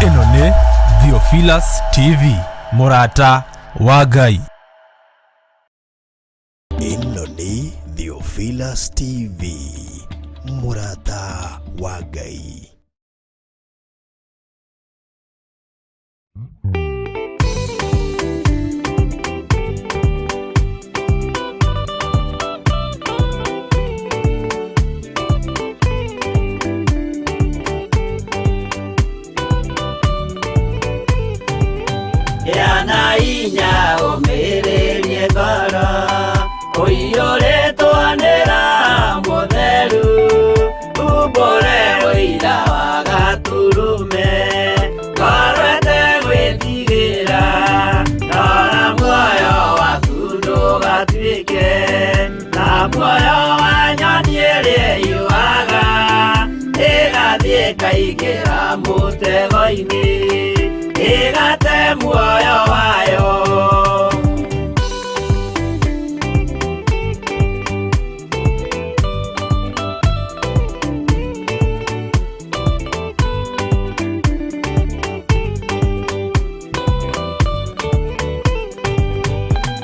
Ĩno nĩ Theophilus TV, mũrata wa Ngai. Ĩno nĩ Theophilus TV, mũrata wa Ngai. Gĩa inya ũmĩrĩrie ngoro ũiyũrĩtwo nĩ Roho Mũtheru, umbũre ũira wa Gatũrũme, ngoro ĩtegwĩtigĩra, rora muoyo waku ndũgatuĩke ta muoyo wa nyoni ĩrĩa ĩũaga, ĩgathiĩ ĩkaingĩra mũtego-inĩ, ĩgate muoyo wayo.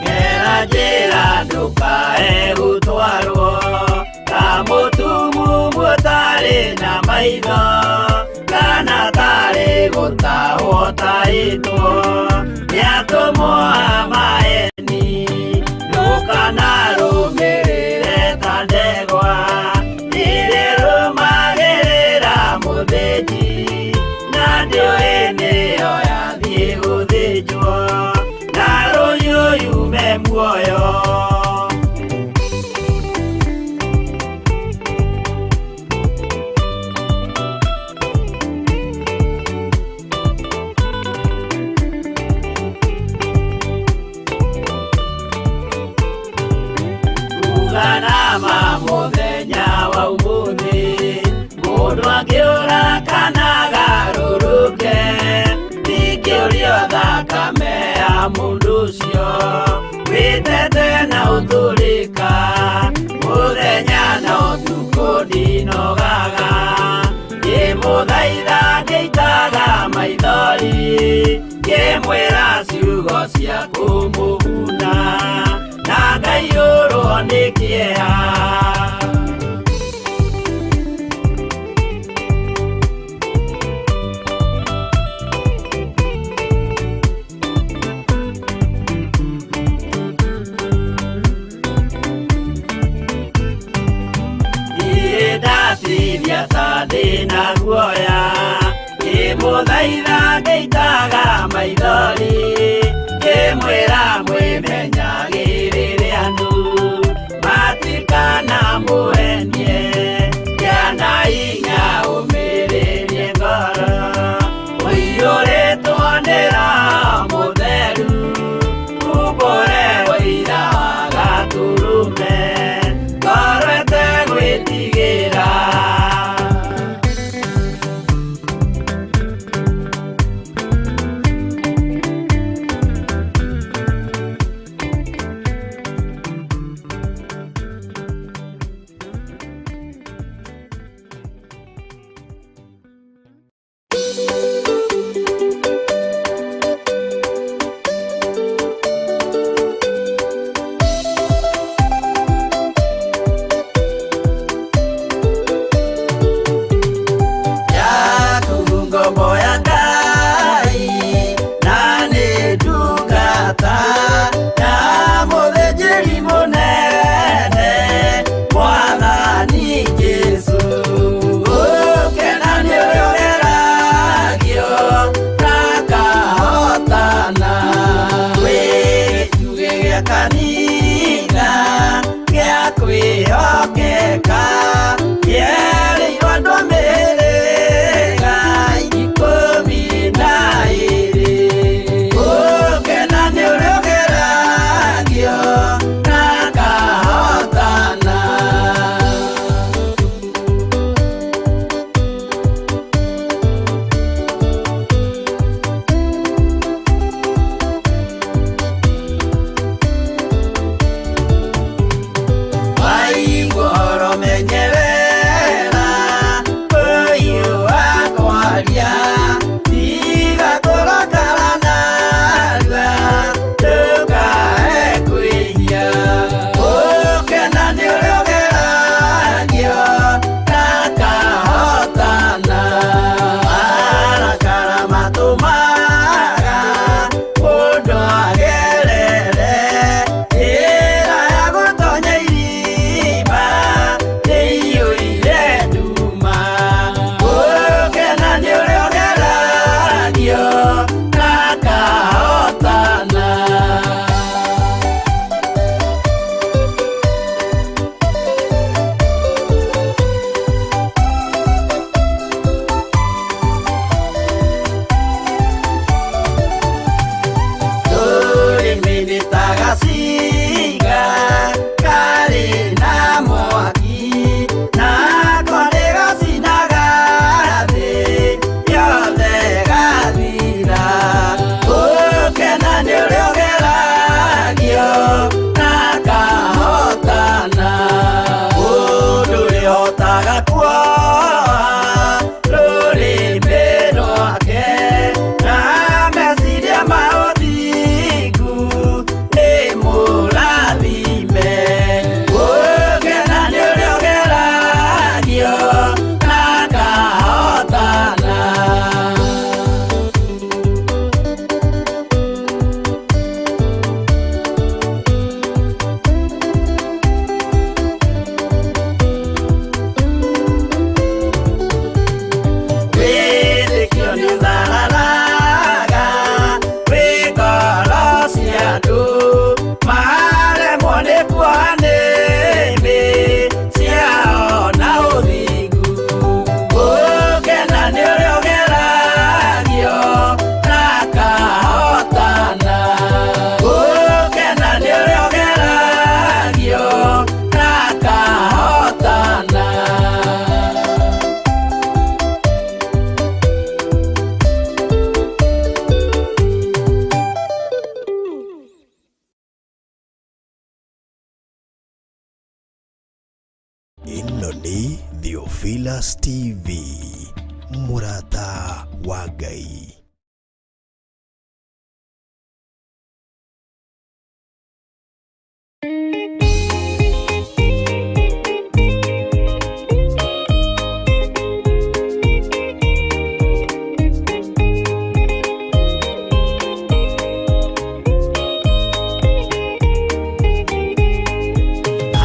Gera njĩra ndũkae gũtwarwo ta mũtumumu ũtarĩ na maitho, kana tarĩ gũtahwo tahĩtwo nĩ atũmwo a maeni. Ndũkanarũmĩrĩre ta ndegwa ĩrĩa ĩrũmagĩrĩra mũthĩnji, na ndĩũĩ nĩyo yathiĩ gũthĩnjwo, na rũhiũ yume muoyo. Uganama mũthenya wa ũmũthĩ, mũndũ angĩũra kana agarũrũke, ndingĩũrio thakame ya mũndũ ũcio, wĩtete na ũtũrĩka, mũthenya na ũtukũ ndinogaga, ngĩmũthaitha ngĩitaga maithori, ngĩmwĩra ciugo cia kũmũguna, na ngaiyũrwo nĩ kĩeha. Niĩ ndatithia ta ndĩna guoya, ngĩmũthaitha ngĩitaga maithori, ngĩmwĩra mwĩmenyagĩrĩre andũ matikana mũhenie, gĩa na hinya ũmĩrĩrie ngoro, ũiyũrĩtwo nĩ Roho Mũtheru, umbũre ũira wa Gatũrũme, ngoro ĩtegwĩtigĩra. Theophilus TV, mũrata wa Ngai.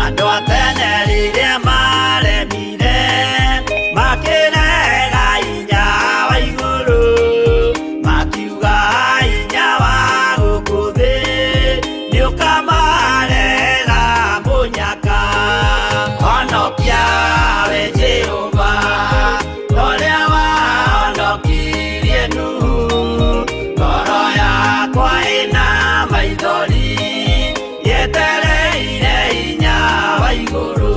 Andũ a tene rĩrĩa maremire makĩrega hinya wa igũrũ, makiuga hinya wa gũkũ thĩ nĩũkamarehera mũnyaka. Honokia we Jehova ũrĩa wahonokirie Nuhu, ngoro yakwa ĩna maithori yetereire hinya wa igũrũ.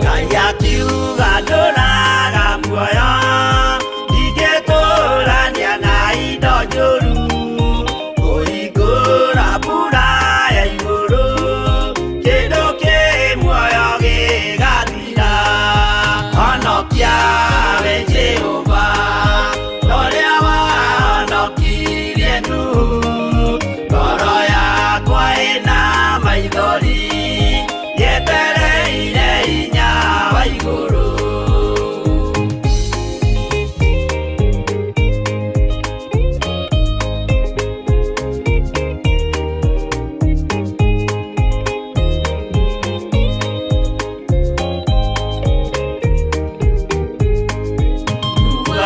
Ngai akiuga ndũraga muoyo, ndingĩtũrania na indo njũru, kũhingũra mbura ya igũrũ, kĩndũ kĩ muoyo gĩgathira. Honokia we Jehova ũrĩa wahonokirie Nuhu, ngoro yakwa ĩna maithori yetereire hinya wa igũrũ.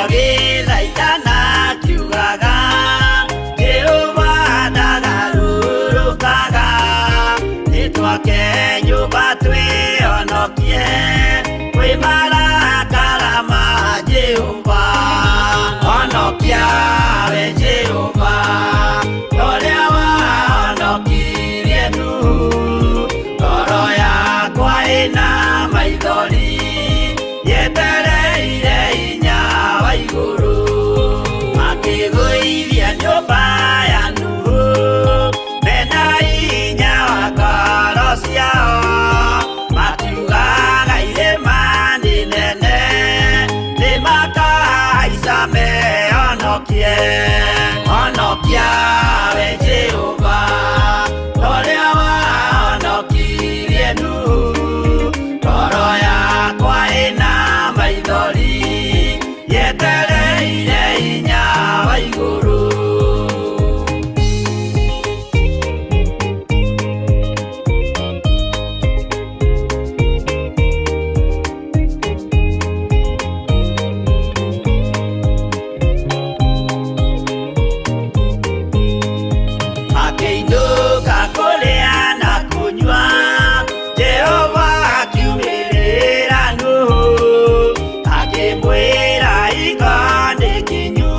Agĩthaitana akiugaga, Jehova ndagarũrũkaga, nĩtwake nyũmba twĩhonokie kwĩ marakara ma Jehova. Honokia we Jehova ũrĩa wahonokirie Nuhu, ngoro yakwa ĩna maithori yetereire hinya wa igũrũ. Makĩgũithia nyũmba ya Nuhu mena hinya wa ngoro ciao, makiugaga irĩma nĩ nene nĩmakahaica mehonokie. Honokia we Jehova ũrĩa wahonokirie Nuhu, ngoro yakwa ĩna maithori yetereire hinya wa igũrũ. Akĩinũka kũrĩa na kũnyua, Jehova akiumĩrĩra Nuhu, akĩmwĩra hingo nĩ kinyu,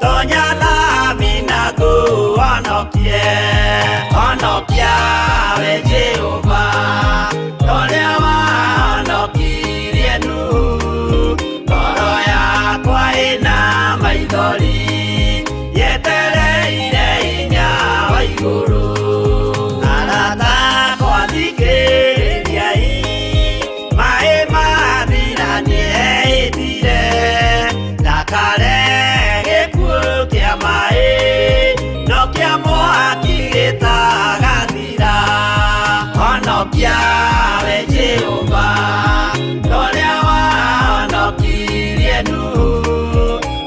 tonya thabina ngũhonokie. Honokia we Jehova ũrĩa wahonokirie Nuhu, ngoro yakwa ĩna maithori yetereire hinya wa igũrũ. Arata akwa thikĩrĩriai, maĩ mathira nĩehĩtire, ndakare gĩkuũ kĩa maĩ no kĩa mwaki gĩtagathira. Honokia we Jehova ũrĩa wahonokirie Nuhu,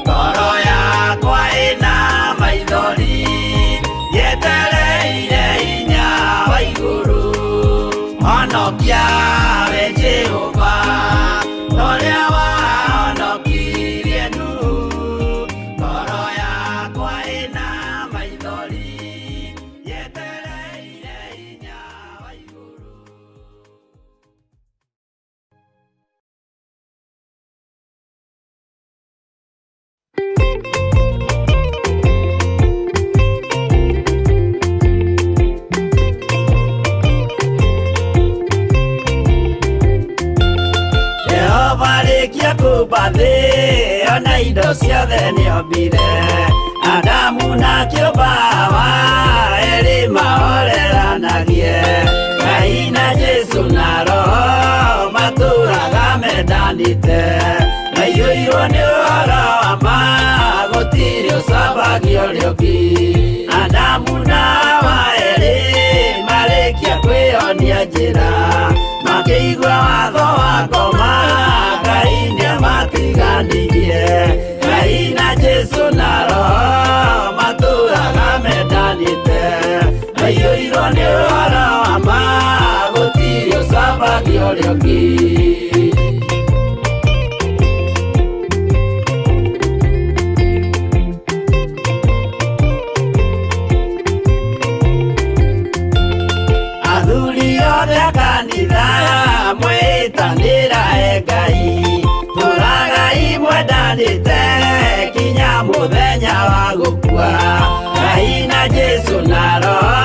ngoro yakwa ĩna maithori yetereire hinya wa igũrũ. Honokia we Jehova ũrĩa wahonokirie Nuhu, ngoro yakwa ĩna maithori yetereire hinya wa igũrũ. Jehova rĩkia kũmba thĩ ona indo ciothe nĩombire, Adamu na kĩũmba Hawa erĩ mahoreranagie, Ngai na Jesũ na Roho matũraga me Mendanĩte maiyũirwo nĩ ũhoro wa ma gũtirĩ ũcambagia ũrĩa ũngĩ. Adamu na Hawa erĩ marĩkia kwĩyonia njĩra makĩigua watho wa ngoma Ngai nĩamatiganirie. Ngai na Jesũ na Roho matũraga mendanĩte maiyũirwo nĩ ũhoro wa ma gũtirĩ ũcambagia ũrĩa ũngĩ. Athuri othe a kanitha mwĩtanĩra e Ngai tũragai mwendanĩte kinya mũthenya wa gũkua. Ngai na Jesũ na Roho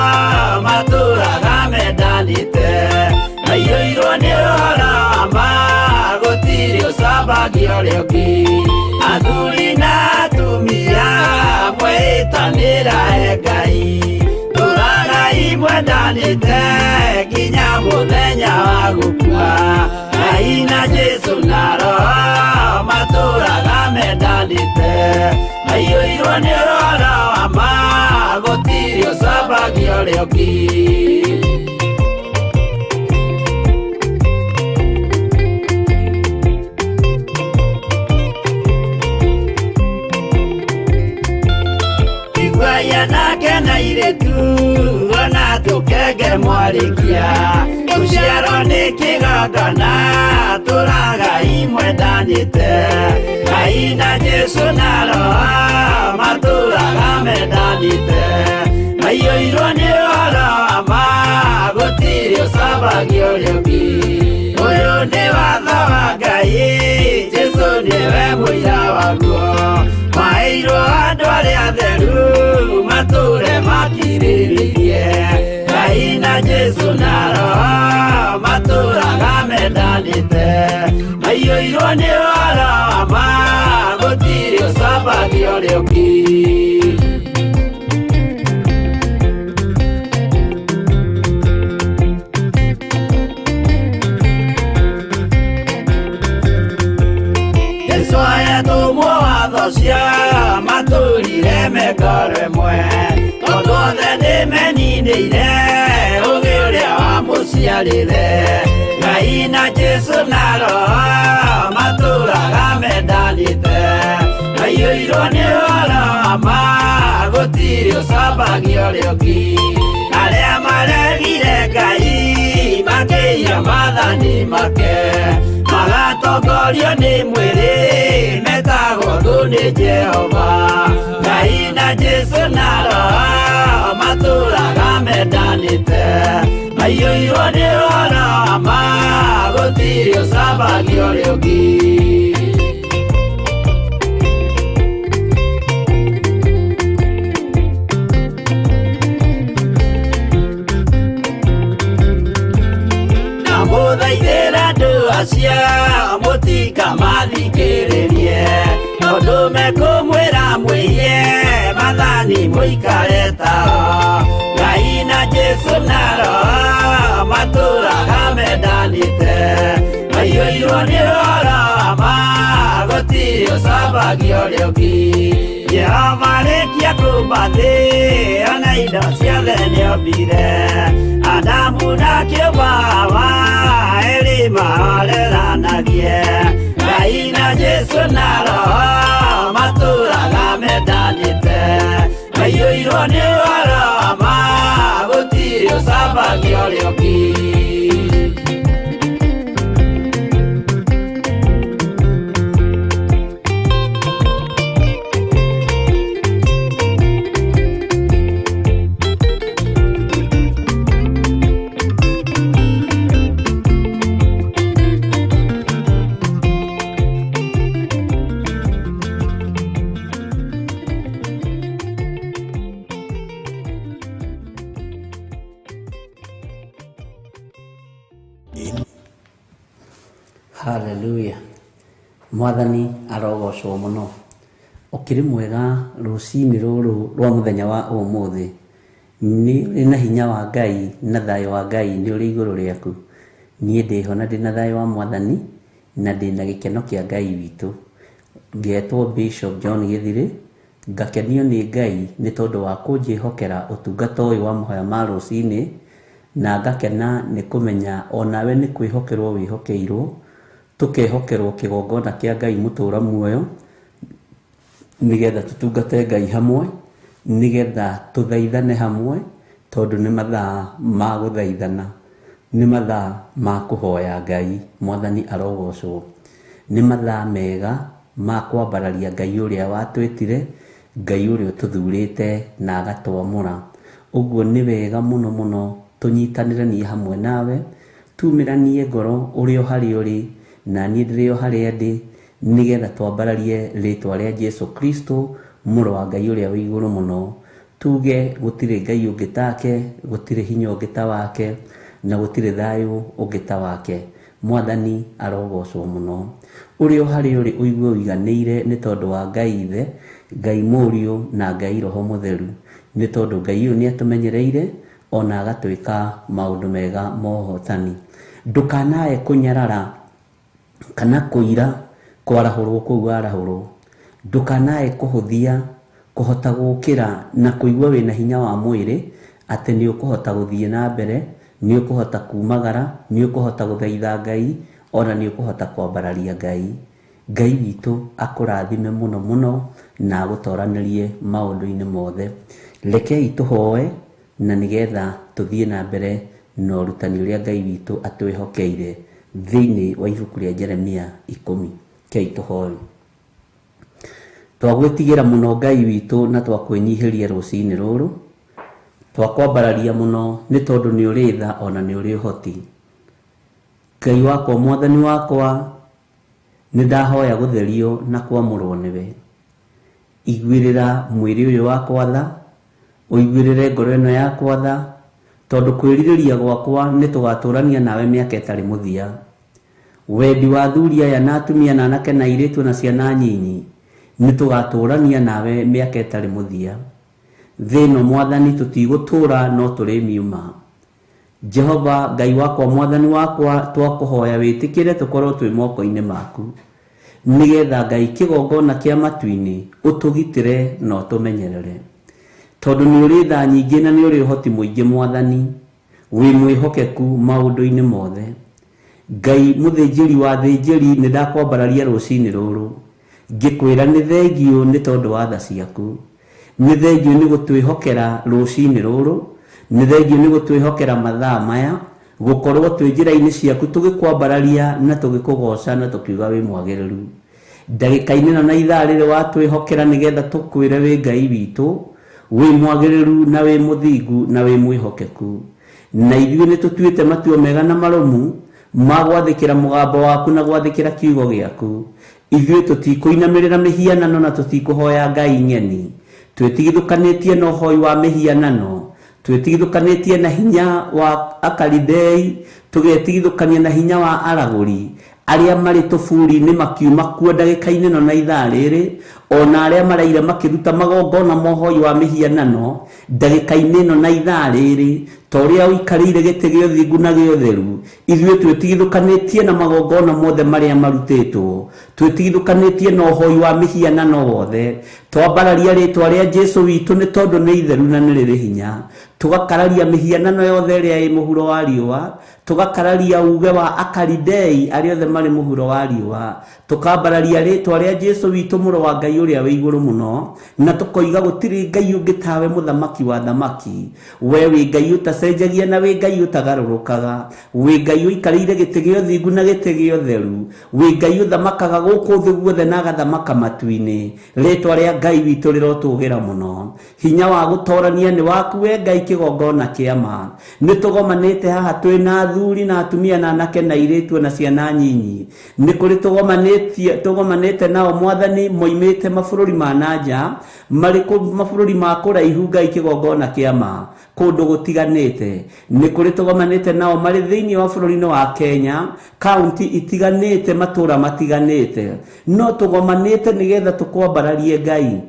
matũraga mendanĩte maiyũirwo nĩ ũhoro wa ma gũtirĩ ũcambagia ũrĩa ũngĩ. Athuri na atumia mwĩtanĩra e Ngai tũragai mwendanĩte kinya mũthenya wa gũkua. Ngai na Jesũ na Roho matũraga mendanĩte maiyũirwo nĩ ũhoro wa ma gũtirĩ ũcambagia ũrĩa ũngĩ. Iguai anake na airĩtu ona tũkenge mwarĩkia gũciarwo nĩ kĩgongona tũragai mwendanĩte. Ngai na Jesũ na Roho matũraga mendanĩte maiyũirwo nĩ ũhoro wa ma gũtirĩ ũcambagia ũrĩa ũngĩ. Ũyũ nĩ watho wa Ngai Jesũ nĩwe mũira waguo maheirwo andũ arĩa atheru matũre makirĩrĩirie. Ngai na Jesũ na Roho matũraga mendanĩte maiyũirwo nĩ ũhoro wa ma gũtirĩ ũcambagia ũrĩa ũngĩ. Jesũ ayatũmwo watho cia matũrire mengoro ĩmwe tondũ othe nĩmeninĩire ũgĩ ũrĩa wamũciarire. Ngai na Jesũ na Roho matũraga mendanĩte maiyũirwo nĩ ũhoro wa ma gũtirĩ ũcambagia ũrĩa ũngĩ. Arĩa maregire Ngai makĩiya maathani make magatongorio nĩ mwĩrĩ metagwo thũ nĩ Jehova. Ngai na Jesũ na Roho matũraga mendanĩte maiyũirwo nĩ ũhoro wa ma gũtirĩ ũcambagia ũrĩa ũngĩ. Ndamũthaithĩra andũ acio mũtikamathikĩrĩrie tondũ mekũmwĩra mwĩhie maathani mũikare tao. Ngai na Jesũ na Roho matũraga mendanĩte maiyũirwo nĩ ũhoro wa ma gũtirĩ ũcambagia ũrĩa ũngĩ. Jehova arĩkia kũũmba thĩ ona indo ciothe nĩombire Adamu na kĩũmba Hawa erĩ mahoreranagie. Ngai na Jesũ na Roho matũraga mendanĩte maiyũirwo nĩ ũhoro wa ma gũtirĩ ũcambagia ũrĩa ũngĩ. Hallelujah. Mwathani arogocwo mũno. Ũkĩrĩ mwega rũcinĩ rũrũ rwa mũthenya wa ũmũthĩ. Nĩ ũrĩ na hinya wa Ngai na thayũ wa Ngai nĩ ũrĩ igũrũ rĩaku. Niĩ ndĩho na ndĩna thayũ wa Mwathani. Na ndĩna gĩkeno kĩa Ngai witũ. Ngetwo Bishop John Gĩthirĩ, ngakenio nĩ Ngai nĩ tondũ wa kũnjĩhokera ũtungata ũyũ wa mahoya ma rũcinĩ, na ngakena nĩ kũmenya onawe nĩ kwĩhokerwo wĩhokeirwo, tũkehokerwo kĩgongona kĩa Ngai mũtũra muoyo, nĩgetha tũtungate Ngai hamwe, nĩgetha tũthaithane hamwe, tondũ nĩ mathaa ma gũthaithana, nĩ mathaa ma kũhoya Ngai. Mwathani arogocwo. Nĩ mathaa mega ma kwambararia Ngai ũrĩa watwĩtire, Ngai ũrĩa ũtũthurĩte na agatwamũra. Ũguo nĩ wega mũno mũno tũnyitanĩre niĩ hamwe nawe, tumĩranie ngoro ũrĩ o harĩa ũrĩ, na niĩ ndĩrĩ o harĩa ndĩ, nĩgetha twambararie rĩtwa rĩa Jesu Kristo, mũrũ wa Ngai ũrĩa wĩ igũrũ mũno. Tuge gũtirĩ Ngai ũngĩ take, gũtirĩ hinya ũngĩ ta wake, na gũtirĩ thayũ ũngĩ ta wake. Mwathani arogocwo mũno. Ũrĩ o harĩa ũrĩ ũigue ũiganĩire nĩ tondũ wa Ngai Ithe, Ngai Mũriũ na Ngai Roho Mũtheru, nĩ tondũ Ngai ũyũ nĩ atũmenyereire ona agatwĩka maũndũ mega ma ũhotani. Ndũkanae kũnyarara kana kũira kwarahũrwo kũu warahũrwo. Ndũkanae kũhũthia kũhota gũkĩra na kũigua wĩna hinya wa mwĩrĩ atĩ nĩ ũkũhota gũthiĩ na mbere, nĩ ũkũhota kumagara, nĩ ũkũhota gũthaitha Ngai, ona nĩ ũkũhota kwambararia Ngai. Ngai witũ akũrathime mũno mũno na agũtoranĩrie maũndũ-inĩ mothe. Rekei tũhoe na nĩgetha tũthiĩ na mbere na ũrutani ũrĩa Ngai witũ atwĩhokeire thĩinĩ wa ibuku rĩa Jeremia 10. Rekei tũhoe. Twagwĩtigĩra mũno Ngai witũ na twakwĩnyihĩria rũcinĩ rũrũ, twakwambararia mũno nĩ tondũ nĩ ũrĩ tha ona nĩ ũrĩ ũhoti. Ngai wakwa, Mwathani wakwa, nĩ ndahoya gũtherio na kwamũrwo nĩwe. Iguĩrĩra mwĩrĩ ũyũ wakwa tha, ũiguĩrĩre ngoro ĩno yakwa tha, tondũ kwĩrirĩria gwakwa nĩ tũgatũrania nawe mĩaka ĩtarĩ mũthia. Wendi wa athuri aya na atumia na anake na airĩtu na ciana nyinyi, nĩ tũgatũrania nawe mĩaka ĩtarĩ mũthia. Thĩ ĩno Mwathani tũtigũtũra no tũrĩmiuma. Jehova Ngai wakwa, Mwathani wakwa, twakũhoya wĩtĩkĩre tũkorwo twĩ moko-inĩ maku, nĩgetha Ngai kĩgongona kĩa matu-inĩ ũtũgitĩre na ũtũmenyerere, tondũ nĩ ũrĩ tha nyingĩ na nĩ ũrĩ ũhoti mũingĩ. Mwathani wĩ mwĩhokeku maũndũ-inĩ mothe. Ngai mũthĩnjĩri wa thĩnjĩri, nĩ ndakwambararia rũcinĩ rũrũ ngĩkwĩra nĩ thengiũ nĩ tondũ wa tha ciaku, nĩ thengiũ nĩ gũtwĩhokera rũcinĩ rũrũ, nĩ thengiũ nĩ gũtwĩhokera mathaa maya gũkorwo twĩ njĩra-inĩ ciaku tũgĩkwambararia na tũgĩkũgoca na tũkiuga wĩ mwagĩrĩru. Ndagĩka-inĩ ĩno na ithaa rĩrĩ watwĩhokera nĩgetha tũkwĩre wĩ Ngai witũ, wĩ mwagĩrĩru na wĩ mũthingu na wĩ mwĩhokeku. Na ithuĩ nĩ tũtuĩte matua mega na marũmu ma gwathĩkĩra mũgambo waku na gwathĩkĩra kiugo gĩaku. Ithuĩ tũtikũinamĩrĩra mĩhianano na tũtikũhoya Ngai ng'eni. Twĩtigithũkanĩtie na ũhoi wa mĩhianano, twĩtigithũkanĩtie na hinya wa Akalidei, tũgetigithũkania na hinya wa aragũri arĩa marĩ tũburi-inĩ makiuma kuo ndagĩka-inĩ ĩno na ithaa rĩrĩ, ona arĩa maraire makĩruta magongona ma ũhoi wa mĩhianano ndagĩka-inĩ ĩno na ithaa rĩrĩ. Ta ũrĩa ũikarĩire gĩtĩ gĩa ũthingu na gĩa ũtheru, ithuĩ twĩtigithũkanĩtie na magongona mothe marĩa marutĩtwo, twĩtigithũkanĩtie na ũhoi wa mĩhianano wothe. Twambararia rĩtwa rĩa Jesu witũ nĩ tondũ nĩ itheru na nĩ rĩrĩ hinya. Tũgakararia mĩhianano yothe ĩrĩa ĩ mũhuro wa riũa, tũgakararia uge wa Akalidei arĩa othe marĩ mũhuro wa riũa, tũkambararia rĩtwa rĩa Jesu witũ mũrũ wa Ngai ũrĩa wĩ igũrũ mũno, na tũkoiga gũtirĩ Ngai ũngĩ tawe, mũthamaki wa thamaki. We wĩ Ngai ũtacenjagia na wĩ Ngai ũtagarũrũkaga, wĩ Ngai ũikarĩire gĩtĩ gĩa ũthingu na gĩtĩ gĩa ũtheru, wĩ Ngai ũthamakaga gũkũ thĩ guothe na agathamaka matu-inĩ. Rĩtwa rĩa Ngai witũ rĩrotũgĩra mũno. Hinya wa gũtorania nĩ waku we Ngai kĩgongona kĩa ma. Nĩ tũgomanĩte haha twĩ na athuri na atumia na anake na airĩtu na ciana nyinyi. Nĩ kũrĩ tũgomanĩte nao Mwathani moimĩte mabũrũri ma na nja, marĩ mabũrũri ma kũraihu Ngai kĩgongona kĩa ma, kũndũ gũtiganĩte. Nĩ kũrĩ tũgomanĩte nao marĩ thĩinĩ wa bũrũri-inĩ wa Kenya, kaunti itiganĩte, matũũra matiganĩte. No tũgomanĩte nĩgetha tũkwambararie Ngai.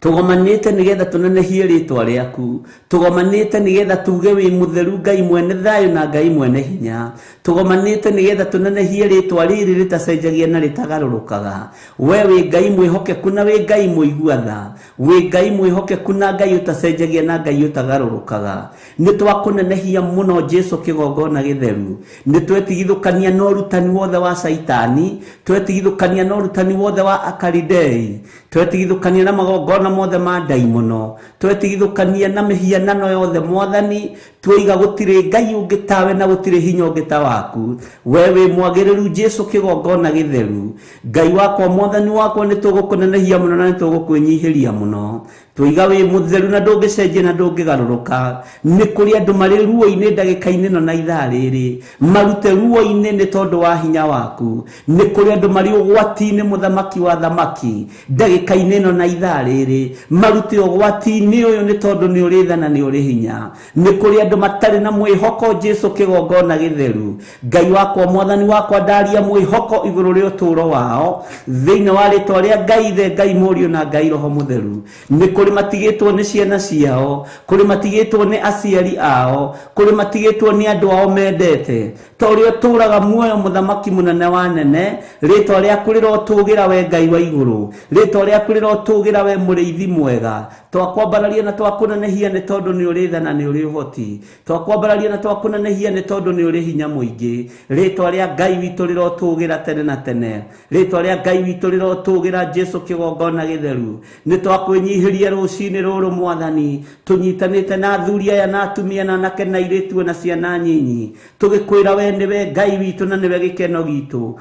Tugomanĩte nĩgetha tũnenehie rĩtwa rĩaku. Tugomanĩte nĩgetha tuge wĩ mũtheru Ngai mwene thayũ na Ngai mwene hinya. Tugomanĩte nĩgetha tũnenehie rĩtwa rĩrĩ rĩtacenjagia na rĩtagarũrũkaga. We wĩ Ngai mwĩhokeku na wĩ Ngai mũigua tha. Wĩ Ngai mwĩhokeku na Ngai ũtacenjagia na Ngai ũtagarũrũkaga. Nĩ twakũnenehia mũno Jesu kĩgongona gĩtheru. Nĩ twetigithũkania na ũrutani wothe wa Caitani, twetigithũkania na ũrutani wothe wa Akaridei, twetigithũkania na magongona mothe ma ndaimono, twetigithũkania na mĩhianano yothe Mwathani, twoiga gũtirĩ Ngai ũngĩ tawe na gũtirĩ hinya ũngĩ ta waku. We wĩ mwagĩrĩru Jesu kĩgongona gĩtheru. Ngai wakwa Mwathani wakwa nĩ tũgũkũnenehia mũno na nĩ tũgũkwĩnyihĩria mũno. Twoiga wĩ mũtheru na ndũngĩcenjia na ndũngĩgarũrũka. Nĩ kũrĩ andũ marĩ ruo-inĩ ndagĩka-inĩ ĩno na ithaa rĩrĩ, marute ruo-inĩ nĩ tondũ wa hinya waku. Nĩ kũrĩ andũ marĩ ũgwati-inĩ mũthamaki wa thamaki ndagĩka-inĩ ĩno na ithaa rĩrĩ, marute ũgwati-inĩ ũyũ nĩ tondũ nĩ ũrĩ tha na nĩ ũrĩ hinya. Nĩ kũrĩ andũ matarĩ na mwĩhoko Jesu kĩgongona gĩtheru. Ngai wakwa Mwathani wakwa ndaria mwĩhoko igũrũ rĩa ũtũũro wao thĩinĩ wa rĩtwa rĩa Ngai Ithe, Ngai Mũriũ na Ngai Roho Mũtheru. Nĩ kũrĩ matigĩtwo nĩ ciana ciao, kũrĩ matigĩtwo nĩ aciari ao, kũrĩ matigĩtwo nĩ andũ ao mendete. Ta ũrĩa ũtũũraga muoyo mũthamaki mũnene wa nene, rĩtwa rĩaku rĩrotũgĩra we Ngai wa igũrũ, rĩtwa rĩaku rĩrotũgĩra we mũrĩithi mwega. Twakwambararia na twakũnenehia nĩ tondũ nĩ ũrĩ tha na nĩ ũrĩ ũhoti. Twakwambararia na twakũnenehia nĩ tondũ nĩ ũrĩ hinya mũingĩ. Rĩtwa rĩa Ngai witũ rĩrotũgĩra tene na tene. Rĩtwa rĩa Ngai witũ rĩrotũgĩra Jesu kĩgongona gĩtheru. Nĩ twakwĩnyihĩria rũcinĩ rũrũ Mwathani, tũnyitanĩte na athuri aya na atumia na anake na airĩtu na ciana nyinyi, tũgĩkwĩra we nĩwe Ngai witũ na nĩwe gĩkeno gitũ.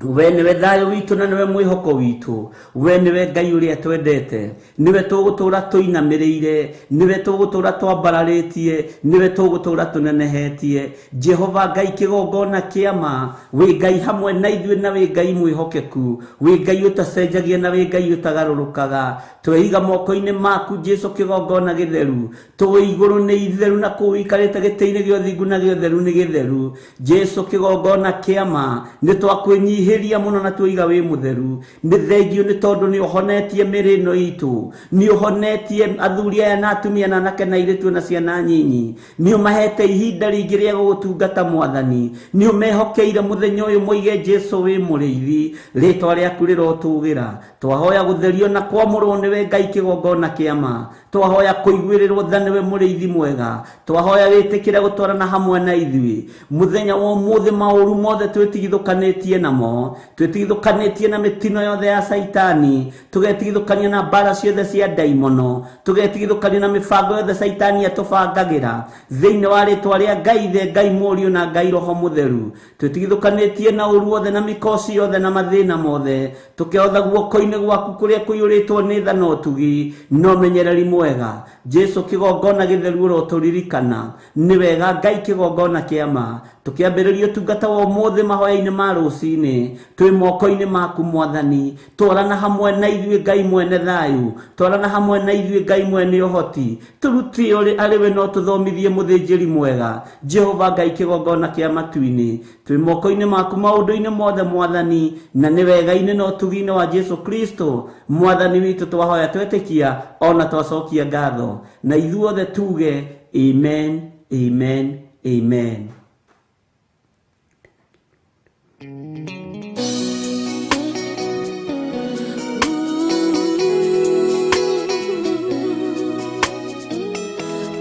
We nĩwe thayũ witũ na nĩwe mwĩhoko witũ. We nĩwe Ngai ũrĩa twendete, nĩwe tũgũtũũra tũinamĩrĩire, nĩwe tũgũtũũra twambararĩtie, nĩwe tũgũtũũra tũnenehetie. Jehova Ngai kĩgongona kĩa ma, wĩ Ngai hamwe na ithuĩ na wĩ Ngai mwĩhokeku, wĩ Ngai ũtacenjagia na wĩ Ngai ũtagarũrũkaga. Tweiga moko-inĩ maku Jesu kĩgongona gĩtheru. Tũĩ igũrũ nĩ itheru na kũu ũikarĩte gĩtĩ-inĩ gĩa ũthingu na gĩa ũtheru nĩ gĩtheru. Jesu kĩgongona kĩa ma, nĩ twakwĩnyihĩria mũno na twoiga wĩ mũtheru. Nĩ thengio nĩ tondũ nĩ ũhonetie mĩrĩ ĩno itũ, nĩ ũhonetie athuri aya na atumia na anake na airĩtu na ciana nyinyi, nĩ ũmahete ihinda rĩingĩ rĩa gũgũtungata Mwathani, nĩ ũmehokeire mũthenya ũyũ moige Jesu wĩ mũrĩithi. Rĩtwa rĩaku rĩrotũgĩra. Twahoya gũtherio na kwamũrwo nĩwe Ngai kĩgongona kĩa ma. Twahoya kũiguĩrĩrwo tha nĩwe mũrĩithi mwega. Twahoya wĩtĩkĩre gũtwarana hamwe na ithuĩ mũthenya wa ũmũthĩ. Maũru mothe twĩtigithũkanĩtie namo, twĩtigithũkanĩtie na mĩtino yothe ya Caitani, tũgetigithũkania na mbara ciothe cia ndaimono, tũgetigithũkania na mĩbango yothe Caitani atũbangagĩra thĩinĩ wa rĩtwa rĩa Ngai Ithe, Ngai Mũriũ na Ngai Roho Mũtheru. Twĩtigithũkanĩtie na ũru wothe na mĩkoci yothe na mathĩna mothe, tũkeotha guoko-inĩ gwaku kũrĩa kũiyũrĩtwo nĩ tha na ũtugi na ũmenyereri mwega. Jesu kĩgongona gĩtheru ũrotũririkana. Nĩ wega Ngai kĩgongona kĩa ma. Tũkĩambĩrĩria ũtungata wa ũmũthĩ mahoya-inĩ ma rũcinĩ, twĩ moko-inĩ maku Mwathani. Twarana hamwe na ithuĩ Ngai mwene thayũ, twarana hamwe na ithuĩ Ngai mwene ũhoti, tũrute arĩ we no tũthomithie mũthĩnjĩri mwega. Jehova Ngai kĩgongona kĩa matu-inĩ, twĩ moko-inĩ maku maũndũ-inĩ mothe Mwathani, na nĩ wega-inĩ na ũtugi-inĩ wa Jesu Kristo Mwathani witũ twahoya twetĩkia ona twacokia ngatho, na ithuothe tuge amen, amen, amen.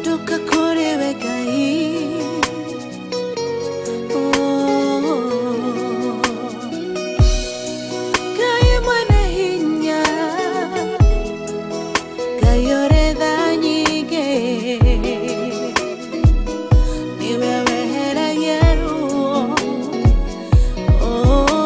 Toka kũrĩ we Ngai. Oh. Ngai mwene hinya, Ngai ũrĩ tha nyingĩ, nĩwe weheragia ruo. Oh.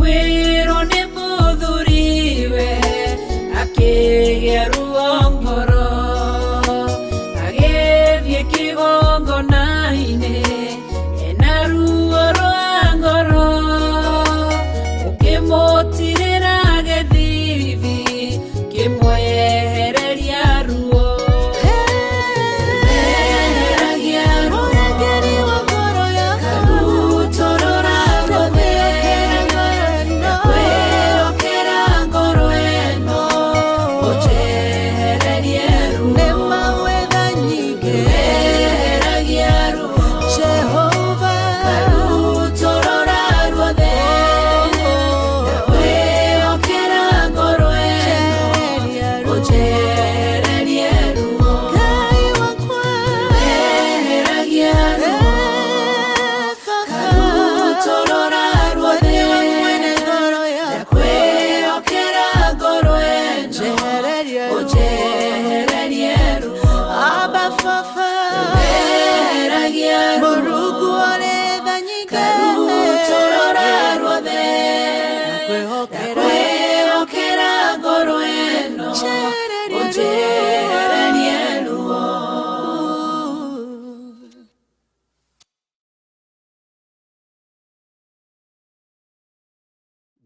Kwĩrwo nĩ mũthuriwe akĩgĩa ruo ngoro, agĩthiĩ kĩgongona-inĩ ena ruo rwa ngoro, ũkĩmũtirĩra gĩthithi kĩmwehereria ruo. Eheragia ruo, karutorora ruothe, ndakwĩhokera ngoro ĩno, ũnjehererie ruo. Eheragia ruo, karutorora ruothe, ndakwĩhokera ngoro ĩno, ũnjehererie ruo. Eheragia ruo, karutorora ruothe, ndakwĩhokera ngoro ĩno, ũnjehererie ruo. Eheragia ruo, karutorora ruothe, ndakwĩhokera ngoro ĩno, ũnjehererie ruo.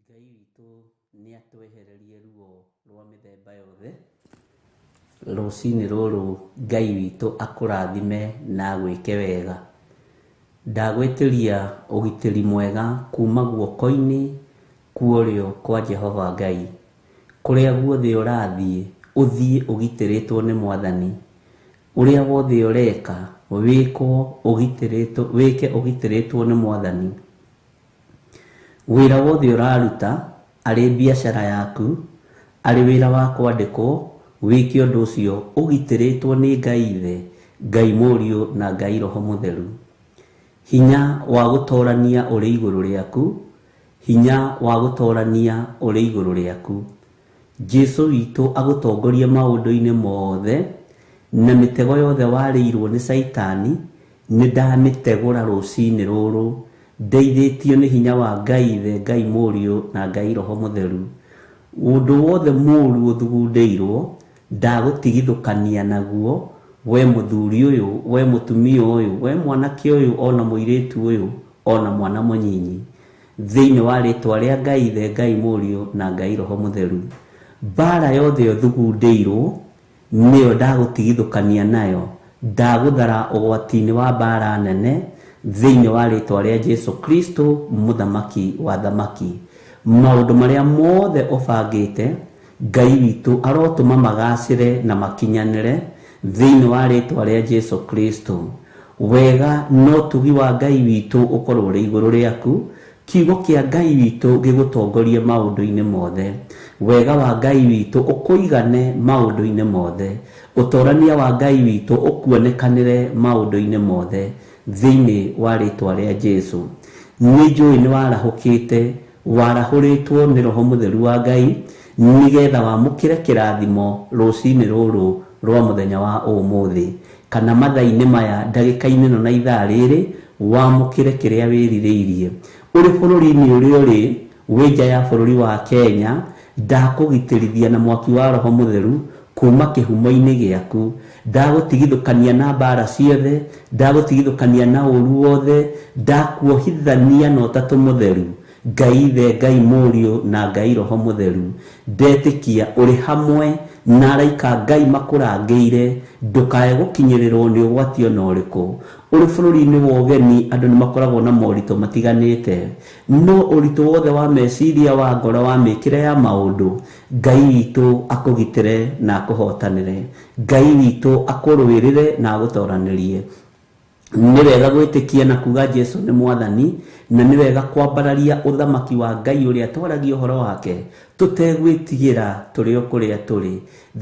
Ngai witũ nĩ atwehererie ruo rwa mĩthemba yothe. Rũcinĩ rũrũ Ngai witũ akũrathime na agwĩke wega. Ndagwĩtĩria ũgitĩri mwega kuma guoko-inĩ kwa ũrĩo kwa Jehova Ngai. Kũrĩa guothe ũrathiĩ, ũthiĩ ũgitĩrĩtwo nĩ Mwathani. Ũrĩa wothe ũreka, wĩkwo ũgitĩrĩtwo, wĩke ũgitĩrĩtwo nĩ Mwathani. Wĩra wothe ũraruta, arĩ biacara yaku, arĩ wĩra wa kwandĩkwo, wĩke ũndũ ũcio ũgitĩrĩtwo nĩ Ngai Ithe, Ngai Mũriũ na Ngai Roho Mũtheru. Hinya wa gũtorania ũrĩ igũrũ rĩaku, hinya wa gũtorania ũrĩ igũrũ rĩaku. Jesu witũ agũtongorie maũndũ-inĩ mothe, na mĩtego yothe warĩirwo nĩ Caitani, nĩ ndamĩtegũra rũcinĩ rũrũ, ndeithĩtio nĩ hinya wa Ngai Ithe, Ngai Mũriũ na Ngai Roho Mũtheru. Ũndũ wothe mũũru ũthugundĩirwo, ndagũtigithũkania naguo, we mũthuri ũyũ, we mũtumia ũyũ, we mwanake ũyũ, ona mũirĩtu ũyũ, ona mwana mũnyinyi. Thĩinĩ wa rĩtwa rĩa Ngai Ithe, Ngai Mũriũ na Ngai Roho Mũtheru. Mbara yothe ũthugundĩirwo, nĩyo ndagũtigithũkania nayo, ndagũthara ũgwati-inĩ wa mbara nene, thĩinĩ wa rĩtwa rĩa Jesu Kristo, mũthamaki wa thamaki. Maũndũ marĩa mothe ũbangĩte, Ngai witũ arotũma magacĩre na makinyanĩre, thĩinĩ wa rĩtwa rĩa Jesu Kristo. Wega no tugi wa Ngai witũ ũkorwo ũrĩ igũrũ rĩaku, kiugo kĩa Ngai witũ gĩgũtongorie maũndũ-inĩ mothe. Wega wa Ngai witũ ũkũigane maũndũ-inĩ mothe. Ũtorania wa Ngai witũ ũkuonekanĩre maũndũ-inĩ mothe, thĩinĩ wa rĩtwa rĩa Jesu. Nĩ njũĩ nĩ warahũkĩte, warahũrĩtwo nĩ Roho Mũtheru wa Ngai, nĩgetha wamũkĩre kĩrathimo rũcinĩ rũrũ rwa mũthenya wa ũmũthĩ, kana mathaa-inĩ maya, ndagĩka-inĩ ĩno na ithaa rĩrĩ, wamũkĩre kĩrĩa wĩrirĩirie. Ũrĩ bũrũri-inĩ ũrĩa ũrĩ, wĩ nja ya bũrũri wa Kenya, ndakũgitĩrithia na mwaki wa Roho Mũtheru kuma kĩhumo-inĩ gĩaku. Ndagũtigithũkania na mbara ciothe, ndagũtigithũkania na ũru wothe, ndakuohithania na Ũtatũ Mũtheru, Ngai Ithe, Ngai Mũriũ na Ngai Roho Mũtheru. Ndetĩkia ũrĩ hamwe na araika Ngai makũrangĩire, ndũkae gũkinyĩrĩrwo nĩ ũgwati ona ũrĩkũ. Ũrĩ bũrũri-inĩ wa ũgeni, andũ nĩ makoragwo na moritũ matiganĩte, no ũritũ wothe wa meciria, wa ngoro, wa mĩkĩre ya maũndũ, Ngai witũ akũgitĩre na akũhotanĩre. Ngai witũ akũrũĩrĩre na agũtoranĩrie. Nĩ wega gwĩtĩkia na kuga Jesu nĩ Mwathani, na nĩ wega kwambararia ũthamaki wa Ngai ũrĩa twaragia ũhoro wake, tũtegwĩtigĩra tũrĩ o kũrĩa tũrĩ.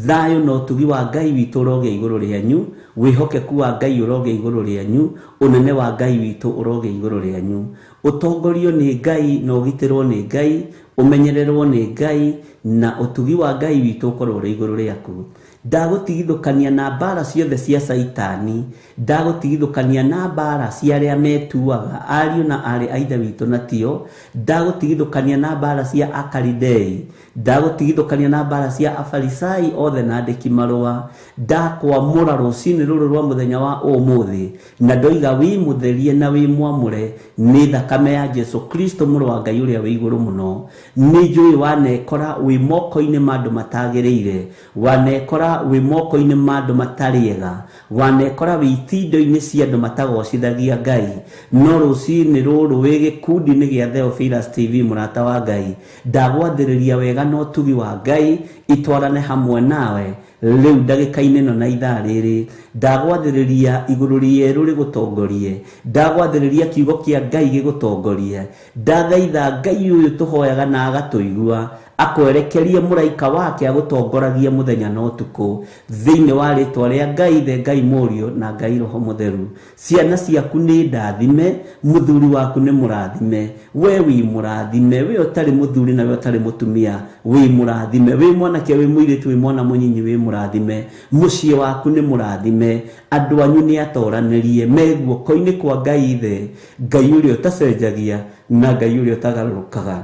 Thayũ na ũtugi wa Ngai witũ ũrogĩa igũrũ rĩanyu, wĩhokeku wa Ngai ũrogĩa igũrũ rĩanyu, ũnene wa Ngai witũ ũrogĩa igũrũ rĩanyu. Ũtongorio nĩ Ngai na ũgitĩrwo nĩ Ngai, ũmenyererwo nĩ Ngai, na ũtugi wa Ngai witũ ũkorwo ũrĩ igũrũ rĩaku. Ndagũtigithũkania na mbara ciothe cia Caitani. Ndagũtigithũkania na mbara cia arĩa metuaga ariũ na aarĩ a Ithe witũ na tio. Ndagũtigithũkania na mbara cia Akaridei. Ndagũtigithũkania na mbara cia Afarisai othe na andĩki marũa. Ndakwamũra rũcinĩ rũrũ rwa mũthenya wa ũmũthĩ, na ndoiga wĩ mũtherie na wĩ mwamũre nĩ thakame ya Jesu Kristo mũrũ wa Ngai ũrĩa wĩ igũrũ mũno. Nĩ njũĩ wanekora wĩ moko-inĩ ma andũ matagĩrĩire, wanekora wĩ moko-inĩ ma andũ matarĩ ega, wanekora wĩ itindo-inĩ cia andũ matagocithagia Ngai. No rũcinĩ rũrũ wĩ gĩkundi-inĩ gĩa Theophilus TV mũrata wa Ngai, ndagwathĩrĩria wega na ũtugi wa Ngai itwarane hamwe nawe rĩu ndagĩka-inĩ ĩno na ithaa rĩrĩ. Ndagwathĩrĩria igũrũ rĩerũ rĩgũtongorie, ndagwathĩrĩria kiugo kĩa Ngai gĩgũtongorie. Ndathaitha Ngai ũyũ tũhoyaga na agatũigua akwerekerie mũraika wake agũtongoragie mũthenya na ũtukũ thĩinĩ wa rĩtwa rĩa Ngai Ithe, Ngai Mũriũ na Ngai Roho Mũtheru. Ciana ciaku nĩ ndathime, mũthuri waku nĩ mũrathime, we wĩ mũrathime, we ũtarĩ mũthuri na we ũtarĩ mũtumia wĩ mũrathime, wĩ mwanake wĩ mũirĩtu wĩ mwana mũnyinyi wĩ mũrathime, mũciĩ waku nĩ mũrathime, andũ anyu nĩ atoranĩrie me guoko-inĩ kwa Ngai Ithe, Ngai ũrĩa ũtacenjagia na Ngai ũrĩa ũtagarũrũkaga.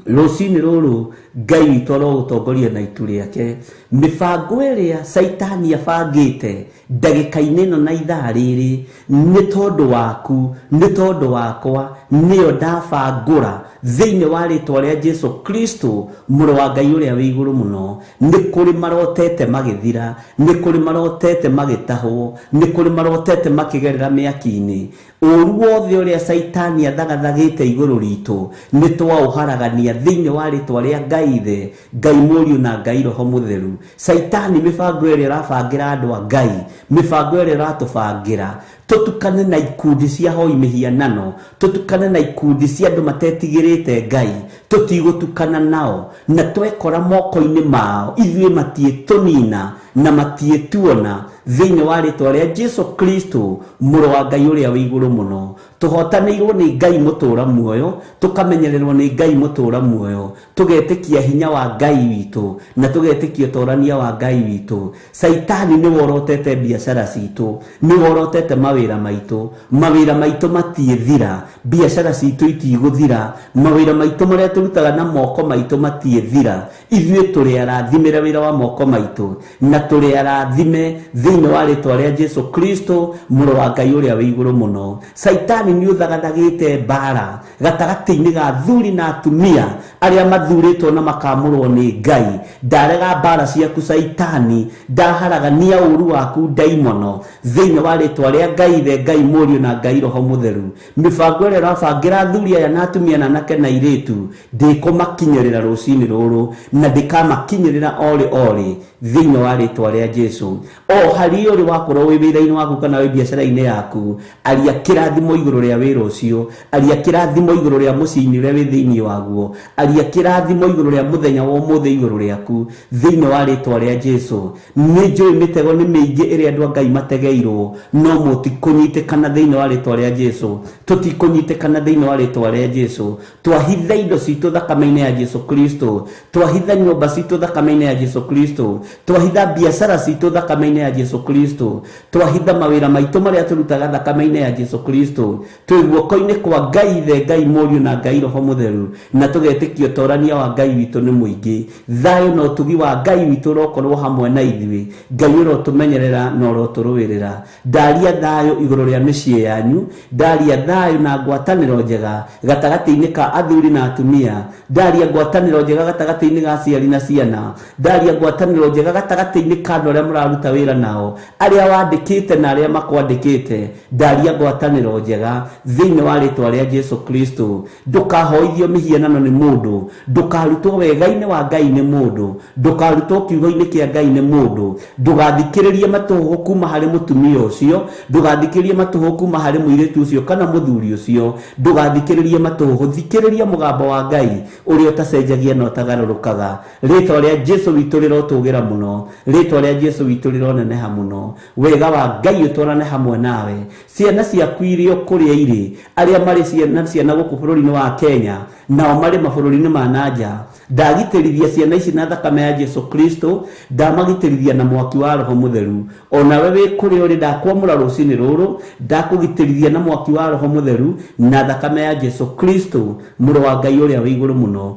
Rũcinĩ rũrũ Ngai witũ arogũtongoria na itu rĩake. Mĩbango ĩrĩa Caitani abangĩte ndagĩka-inĩ ĩno na ithaa rĩrĩ nĩ tondũ waku, nĩ tondũ wakwa, nĩyo ndabangũra thĩinĩ wa rĩtwa rĩa Jesu Kristo mũrũ wa Ngai ũrĩa wĩ igũrũ mũno. Nĩ kũrĩ marotete magĩthira, nĩ kũrĩ marotete magĩtahwo, nĩ kũrĩ marotete makĩgerera mĩaki-inĩ. Ũru wothe ũrĩa Caitani athagathagĩte igũrũ ritũ nĩ twaũharagania thĩinĩ wa rĩtwa rĩa Ngai Ithe, Ngai Mũriũ na Ngai Roho Mũtheru. Caitani mĩbango ĩrĩa ĩrabangĩra andũ a Ngai, mĩbango ĩrĩa ĩratũbangĩra tũtukane na ikundi cia hoi mĩhianano, tũtukane na ikundi cia andũ matetigĩrĩte Ngai, tũtigũtukana nao na twekora moko-inĩ mao ithuĩ matiĩtũnina na matiĩtuona thĩinĩ wa rĩtwa rĩa Jesu Kristo mũrũ wa Ngai ũrĩa wĩ igũrũ mũno. Tũhotanĩirwo nĩ Ngai mũtũũra muoyo, tũkamenyererwo nĩ Ngai mũtũũra muoyo, tũgetĩkia hinya wa Ngai witũ na tũgetĩkia ũtorania wa Ngai witũ. Caitani nĩ worotete biacara citũ, nĩ worotete mawĩra maitũ, mawĩra maitũ matiĩthira, biacara citũ itigũthira, mawĩra maitũ marĩa tũrutaga na moko maitũ matiĩthira. Ithuĩ tũrĩ arathimĩre wĩra wa moko maitũ na tũrĩ arathime thĩinĩ wa rĩtwa rĩa Jesu Kristo mũrũ wa Ngai ũrĩa wĩ igũrũ mũno. Caitani nĩ ũthagathagĩte mbara gatagatĩ-inĩ ga athuri na atumia arĩa mathurĩtwo na makamũrwo nĩ Ngai. Ndarega mbara ciaku Caitani, ndaharagania ũru waku ndaimono thĩinĩ wa rĩtwa rĩa Ngai Ithe, Ngai Mũriũ na Ngai Roho Mũtheru. Mĩbango ĩrĩa ĩrabangĩra athuri aya na atumia na anake na airĩtu ndĩkũmakinyĩrĩra rũcinĩ rũrũ na ndĩkamakinyĩrĩra orĩ orĩ thĩinĩ wa rĩtwa rĩa Jesu. O harĩa ũrĩ wakorwo wĩ wĩra-inĩ waku kana wĩ biacara-inĩ yaku, aria kĩrathimo igũrũ rĩa wĩra ũcio, aria kĩrathimo igũrũ rĩa mũciĩ-inĩ ũrĩa wĩ thĩinĩ waguo, aria kĩrathimo igũrũ rĩa mũthenya wa ũmũthĩ igũrũ rĩaku thĩinĩ wa rĩtwa rĩa Jesu. Nĩ njũĩ mĩtego nĩ mĩingĩ ĩrĩa andũ a Ngai mategeirwo, no mũtikũnyitĩkana thĩinĩ wa rĩtwa rĩa Jesu. Tũtikũnyitĩkana thĩinĩ wa rĩtwa rĩa Jesu. Twahitha indo citũ thakame-inĩ ya Jesu Kristo, twahitha nyũmba citũ thakame-inĩ ya Jesu Kristo, twahitha biacara citũ thakame-inĩ ya Jesu Kristo, twahitha mawĩra maitũ marĩa tũrutaga thakame-inĩ ya Jesu Kristo. Twĩ guoko-inĩ kwa Ngai Ithe, Ngai Mũriũ na Ngai Roho Mũtheru, na tũgetĩkia ũtorania wa Ngai witũ nĩ mũingĩ. Thayũ na ũtugi wa Ngai witũ ũrokorwo hamwe na ithuĩ. Ngai ũrotũmenyerera na ũrotũrũĩrĩra. Ndaria thayũ igũrũ rĩa mĩciĩ yanyu, ndaria thayũ na ngwatanĩro njega gatagatĩ-inĩ ka athuri na atumia, ndaria ngwatanĩro njega gatagatĩ-inĩ ga aciari na ciana, ndaria ngwatanĩro njega gatagatĩ-inĩ ka andũ arĩa mũraruta wĩra nao, arĩa wandĩkĩte na arĩa makwandĩkĩte, ndaria ngwatanĩro njega thĩinĩ wa rĩtwa rĩa Jesu Kristo. Ndũkahoithio mĩhianano nĩ mũndũ, ndũkarutwo wega-inĩ wa Ngai nĩ mũndũ, ndũkarutwo kiugo-inĩ kĩa Ngai nĩ mũndũ, ndũgathikĩrĩrie matũhũhũ kuma harĩ mũtumia ũcio, ndũgathikĩrĩrie matũhũhũ kuma harĩ mũirĩtu ũcio kana mũthuri ũcio, ndũgathikĩrĩrie matũhũhũ, thikĩrĩria mũgambo wa Ngai ũrĩa ũtacenjagia na ũtagarũrũkaga. Rĩtwa rĩa Jesu witũ rĩrotũgĩra mũno. Rĩtwa rĩa Jesu witũ rĩroneneha mũno. Wega wa Ngai ũtwarane hamwe nawe. Ciana ciaku iria kũrĩa irĩ, arĩa marĩ ciana gũkũ bũrũri-inĩ wa Kenya nao marĩ mabũrũri-inĩ ma nanja, ndagitĩrithia ciana ici na thakame ya Jesu Kristo, ndamagitĩrithia na mwaki wa Roho Mũtheru. Onawe wĩ kũrĩa ũrĩ, ndakwamũra rũcinĩ rũrũ, ndakũgitĩrithia na mwaki wa Roho Mũtheru na thakame ya Jesu Kristo, mũrũ wa Ngai ũrĩa wĩ igũrũ mũno.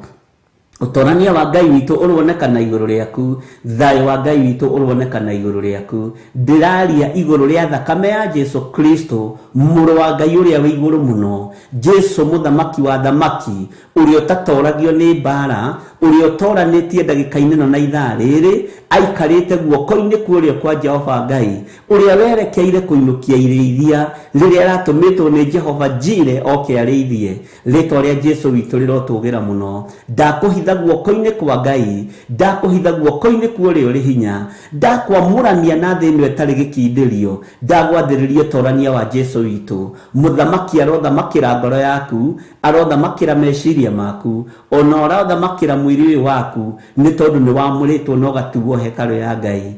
Ũtorania wa Ngai witũ ũronekana igũrũ rĩaku, thayũ wa Ngai witũ ũronekana igũrũ rĩaku. Ndĩraria igũrũ rĩa thakame ya Jesu Kristo, mũrũ wa Ngai ũrĩa wĩ igũrũ mũno, Jesu mũthamaki wa thamaki, ũrĩa ũtatoragio nĩ mbara, ũrĩa ũtoranĩtie ndagĩka-inĩ ĩno na ithaa rĩrĩ, aikarĩte guoko-inĩ kũrĩa kwa Jehova Ngai, ũrĩa werekeire kũinũkia irĩithia rĩrĩa aratũmĩtwo nĩ Jehova Jire oke arĩithie. Rĩtwa rĩa Jesu witũ rĩrotũgĩra mũno. Ndakũhitha guoko-inĩ kwa Ngai, ndakũhitha guoko-inĩ kwa ũrĩa ũrĩ hinya, ndakwamũrania na thĩ ĩno ĩtarĩ gĩkindĩrio, ndagwathĩrĩria ũtorania wa Jesu witũ. Mũthamaki arothamakĩra ngoro yaku, arothamakĩra meciria maku, ona arothamakĩra mwĩrĩ ũyũ waku, nĩ tondũ nĩ wamũrĩtwo na ũgatuo hekarũ ya Ngai.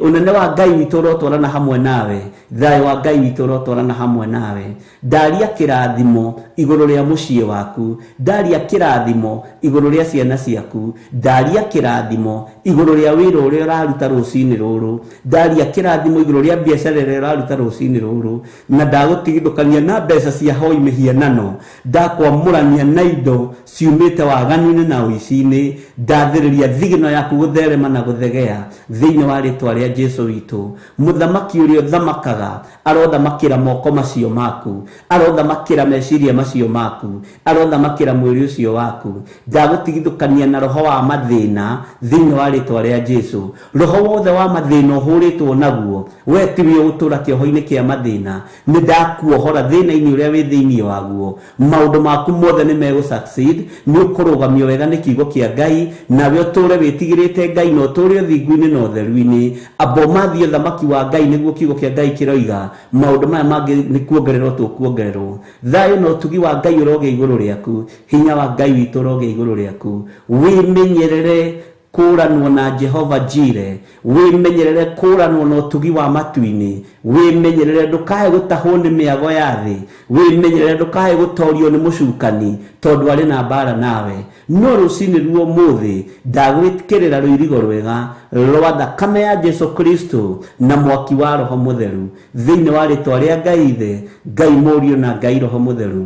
Ũnene wa Ngai witũ ũrotwarana hamwe nawe, thayũ wa Ngai witũ ũrotwarana hamwe nawe. Ndaria kĩrathimo igũrũ rĩa mũciĩ waku, ndaria kĩrathimo igũrũ rĩa ciana ciaku, ndaria kĩrathimo igũrũ rĩa wĩra ũrĩa ũraruta rũcinĩ rũrũ, ndaria kĩrathimo igũrũ rĩa biacara ĩrĩa ũraruta rũcinĩ rũrũ, na ndagũtigithũkania na mbeca cia hoi mĩhianano, ndakwamũrania na indo ciumĩte waganu-inĩ na ũici-inĩ, ndathĩrĩria thigino yaku gũtherema na gũthegea thĩinĩ wa rĩtwa rĩa Jesu witũ. Mũthamaki ũrĩa ũthamakaga arothamakĩra moko macio maku, arothamakĩra meciria macio maku, arothamakĩra mwĩrĩ ũcio waku. Ndagũtigithũkania na roho wa mathĩna thĩinĩ wa rĩtwa rĩa Jesu. Roho wothe wa mathĩna ũhũrĩtwo naguo, we tiwe ũgũtũra kĩoho-inĩ kĩa mathĩna. Nĩ ndakuohora thĩna-inĩ ũrĩa wĩ thĩinĩ waguo. Maũndũ maku mothe nĩ megũ succeed, nĩ ũkũrũgamio wega nĩ kiugo kĩa Ngai, nawe ũtũre wĩtigĩrĩte Ngai na ũtũre ũthingu-inĩ na ũtheru-inĩ. Amba ũmathie ũthamaki wa Ngai nĩguo kiugo kĩa Ngai kĩroiga. Maũndũ maya mangĩ nĩ kuongererwo tũkuongererwo. Thayũ na ũtugi wa Ngai ũrogĩa igũrũ rĩaku, hinya wa Ngai witũ ũrogĩa igũrũ rĩaku. Wĩmenyerere kũranwo na Jehova Jire, wĩmenyerere kũranwo na ũtugi wa matu-inĩ, wĩmenyerere ndũkae gũtahwo nĩ mĩago ya thĩ, wĩmenyerere ndũkae gũtorio nĩ mũcukani tondũ arĩ na mbara nawe. No rũcinĩ ruo mũthĩ ndagwĩkĩrĩra rũirigo rwega rwa thakame ya Jesu Kristo na mwaki wa Roho Mũtheru thĩinĩ wa rĩtwa rĩa Ngai Ithe, Ngai Mũriũ na Ngai Roho Mũtheru.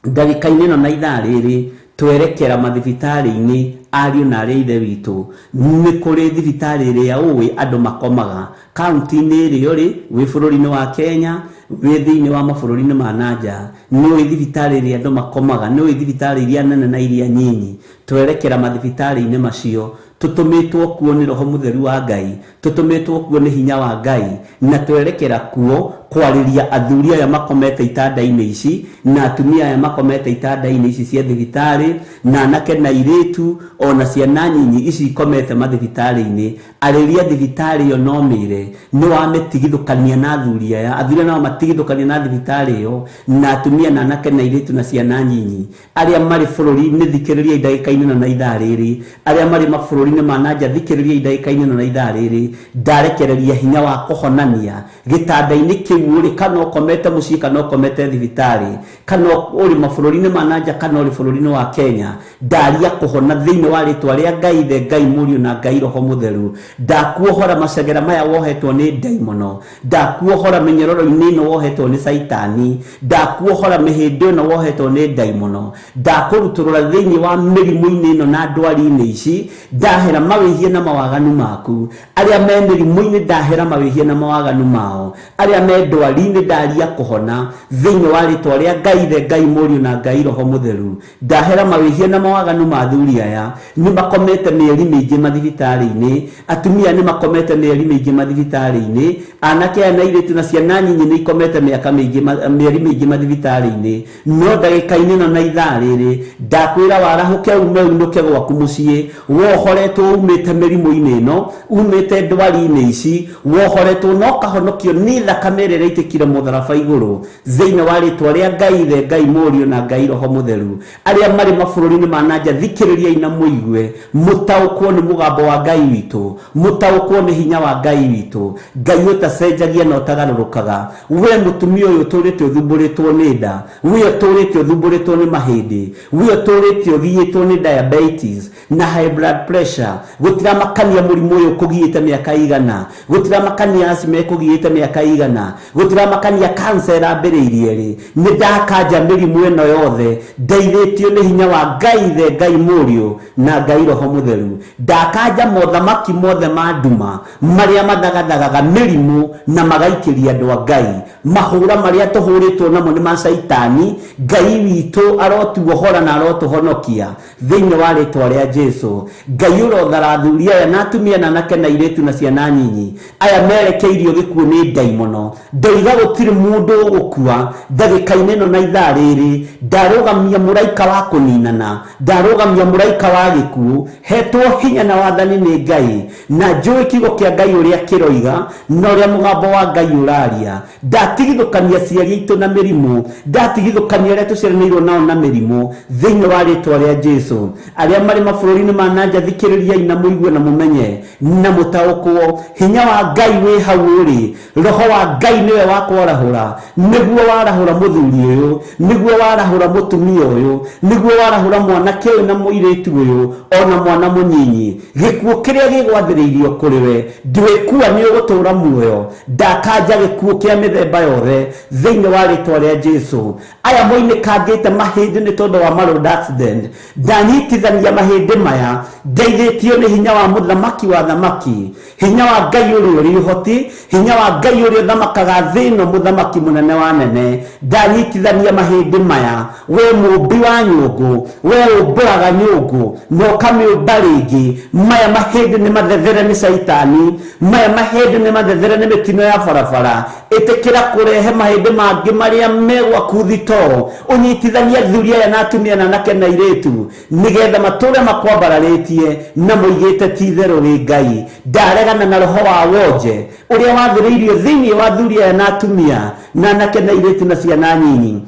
Ndagĩka-inĩ ĩno na ithaa rĩrĩ twerekera mathibitarĩ-inĩ ariũ na arĩa ithe witũ. Nĩ kũrĩ thibitarĩ ĩrĩa ũĩ andũ makomaga kaunti-inĩ ĩrĩa ũrĩ, wĩ bũrũri-inĩ wa Kenya, wĩ thĩinĩ wa mabũrũri-inĩ ma nanja, nĩ ũĩ thibitarĩ ĩrĩa andũ makomaga, nĩ ũĩ thibitarĩ iria nene na iria nyinyi. Twerekera mathibitarĩ-inĩ macio, tũtũmĩtwo kuo nĩ Roho Mũtheru wa Ngai, tũtũmĩtwo kuo nĩ hinya wa Ngai, na twerekera kuo kwarĩria athuri aya makomete itanda-inĩ ici na atumia aya makomete itanda-inĩ ici cia thibitarĩ, na anake na airĩtu ona ciana nyinyi ici ikomete mathibitarĩ-inĩ. Arĩria thibitarĩ ĩyo no mĩre nĩ wamĩtigithũkania na athuri aya, athuri aya no matigithũkania na thibitarĩ ĩyo na atumia na anake na airĩtu na ciana nyinyi arĩa marĩ bũrũri-inĩ. Thikĩrĩria ndagĩka-inĩ ĩno na ithaa rĩrĩ, arĩa marĩ mabũrũri-inĩ ma nanja, thikĩrĩria ndagĩka-inĩ ĩno na ithaa rĩrĩ. Ndarekereria hinya wa kũhonania gĩtanda-inĩ kĩu ũrĩ, kana ũkomete mũciĩ kana ũkomete thibitarĩ, kana ũrĩ mabũrũri-inĩ ma nanja kana ũrĩ bũrũri-inĩ wa Kenya. Ndaria kũhona thĩinĩ wa rĩtwa rĩa Ngai Ithe, Ngai Mũriũ na Ngai Roho Mũtheru. Ndakuohora macegera maya wohetwo nĩ ndaimono, ndakuohora mĩnyororo-inĩ ĩno wohetwo nĩ Caitani, ndakuohora mĩhĩndĩ ĩno wohetwo nĩ ndaimono, ndakũrutũrũra thĩinĩ wa mĩrimũ-inĩ ĩno na ndwari-inĩ ici, ndahera mawĩhia na mawaganu maku. Arĩa me mĩrimũ-inĩ ndahera mawĩhia na mawaganu mao, arĩa me ndwari-inĩ ndaria kũhona thĩinĩ wa rĩtwa rĩa Ngai Ithe, Ngai Mũriũ na Ngai Roho Mũtheru. Ndahera mawĩhia na mawaganu ma athuri aya, nĩ makomete mĩeri mĩingĩ mathibitarĩ-inĩ, atumia nĩ makomete mĩeri mĩingĩ mathibitarĩ-inĩ, anake aya na airĩtu na ciana nyinyi nĩ ikomete mĩaka mĩingĩ mĩeri mĩingĩ mathibitarĩ-inĩ. No ndagĩka-inĩ ĩno na ithaa rĩrĩ ndakwĩra warahũke ume unũke gwaku mũciĩ, wohoretwo umĩte mĩrimũ-inĩ ĩno, umĩte ndwari-inĩ ici, wohoretwo na ũkahonokio nĩ thakame ĩrĩa ĩrĩa ĩraitĩkire mũtharaba igũrũ thĩinĩ wa rĩtwa rĩa Ngai Ithe, Ngai Mũriũ na Ngai Roho Mũtheru. Arĩa marĩ mabũrũri-inĩ ma nanja, thikĩrĩriai na mũigue, mũtaũkwo nĩ mũgambo wa Ngai witũ, mũtaũkwo nĩ hinya wa Ngai witũ, Ngai ũtacenjagia na ũtagarũrũkaga. We mũtumia ũyũ ũtũrĩte ũthumbũrĩtwo nĩ nda, we ũtũrĩte ũthumbũrĩtwo nĩ mahĩndĩ, we ũtũrĩte ũgiĩtwo nĩ diabetes na high blood pressure, gũtiramakania mũrimũ ũyũ ũkũgiĩte mĩaka igana, gũtiramakania asthma ĩkũgiĩte mĩaka igana, gũtiramakania cancer ĩrambĩrĩirie rĩ, nĩ ndakanja mĩrimũ ĩno yothe ndeithĩtio nĩ hinya wa Ngai Ithe, Ngai Mũriũ na Ngai Roho Mũtheru. Ndakanja mothamaki mothe ma nduma marĩa mathagathagaga mĩrimũ na magaikĩria andũ a Ngai. Mahũra marĩa tũhũrĩtwo namo nĩ ma Caitani. Ngai witũ arotuohora na arotũhonokia thĩinĩ wa rĩtwa rĩa Jesu. Ngai ũrothara athuri aya na atumia na anake na airĩtu na ciana nyinyi aya merekeirio gĩkuũ nĩ ndaimono. Ndoiga gũtirĩ mũndũ ũgũkua ndagĩka-inĩ ĩno na ithaa rĩrĩ. Ndarũgamia mũraika wa kũninana, ndarũgamia mũraika wa gĩkuũ, hetwo hinya na wathani nĩ Ngai, na njũĩ kiugo kĩa Ngai ũrĩa kĩroiga na ũrĩa mũgambo wa Ngai ũraria. Ndatigithũkania aciari aitũ na mĩrimũ, ndatigithũkania arĩa tũciaranĩirwo nao na mĩrimũ thĩinĩ wa rĩtwa rĩa Jesu. Arĩa marĩ mabũrũri-inĩ ma nanja, thikĩrĩriai na mũigue na mũmenye na mũtaũkwo hinya wa Ngai wĩ hau ũrĩ. Roho wa Ngai nĩwe wa kwarahũra, nĩguo warahũra mũthuri ũyũ, nĩguo warahũra mũtumia ũyũ, nĩguo warahũra mwanake ũyũ na mũirĩtu ũyũ ona mwana mũnyinyi. Gĩkuũ kĩrĩa gĩgwathĩrĩirio kũrĩ we ndwĩkua, nĩ ũgũtũũra muoyo. Ndakanja gĩkuũ kĩa mĩthemba yothe thĩinĩ wa rĩtwa rĩa Jesu. Aya moinĩkangĩte mahĩndĩ nĩ tondũ wa road accident, ndanyitithania mahĩndĩ maya ndeithĩtio nĩ hinya wa mũthamaki wa thamaki, hinya wa Ngai ũrĩa ũrĩ ũhoti, hinya wa Ngai ũrĩa ũthamakaga thĩ ĩno, mũthamaki mũnene wa nene. Ndanyitithania mahĩndĩ maya, we mũũmbi wa nyũngũ, we ũmbũraga nyũngũ na ũkamĩũmba rĩngĩ. Maya mahĩndĩ nĩ mathethere nĩ Caitani, maya mahĩndĩ nĩ mathethere nĩ mĩtino ya barabara. Ĩtĩkĩra kũrehe mahĩndĩ mangĩ marĩa megwaku thitoo, ũnyitithanie athuri aya na atumia na anake na airĩtu, nĩgetha matũre makwambararĩtie na mũigĩte ti itherũ wĩ Ngai. Ndaregana na roho wa wonje ũrĩa wathĩrĩirio thĩinĩ wa athuri aya na atumia na anake na airĩtu na ciana nyinyi.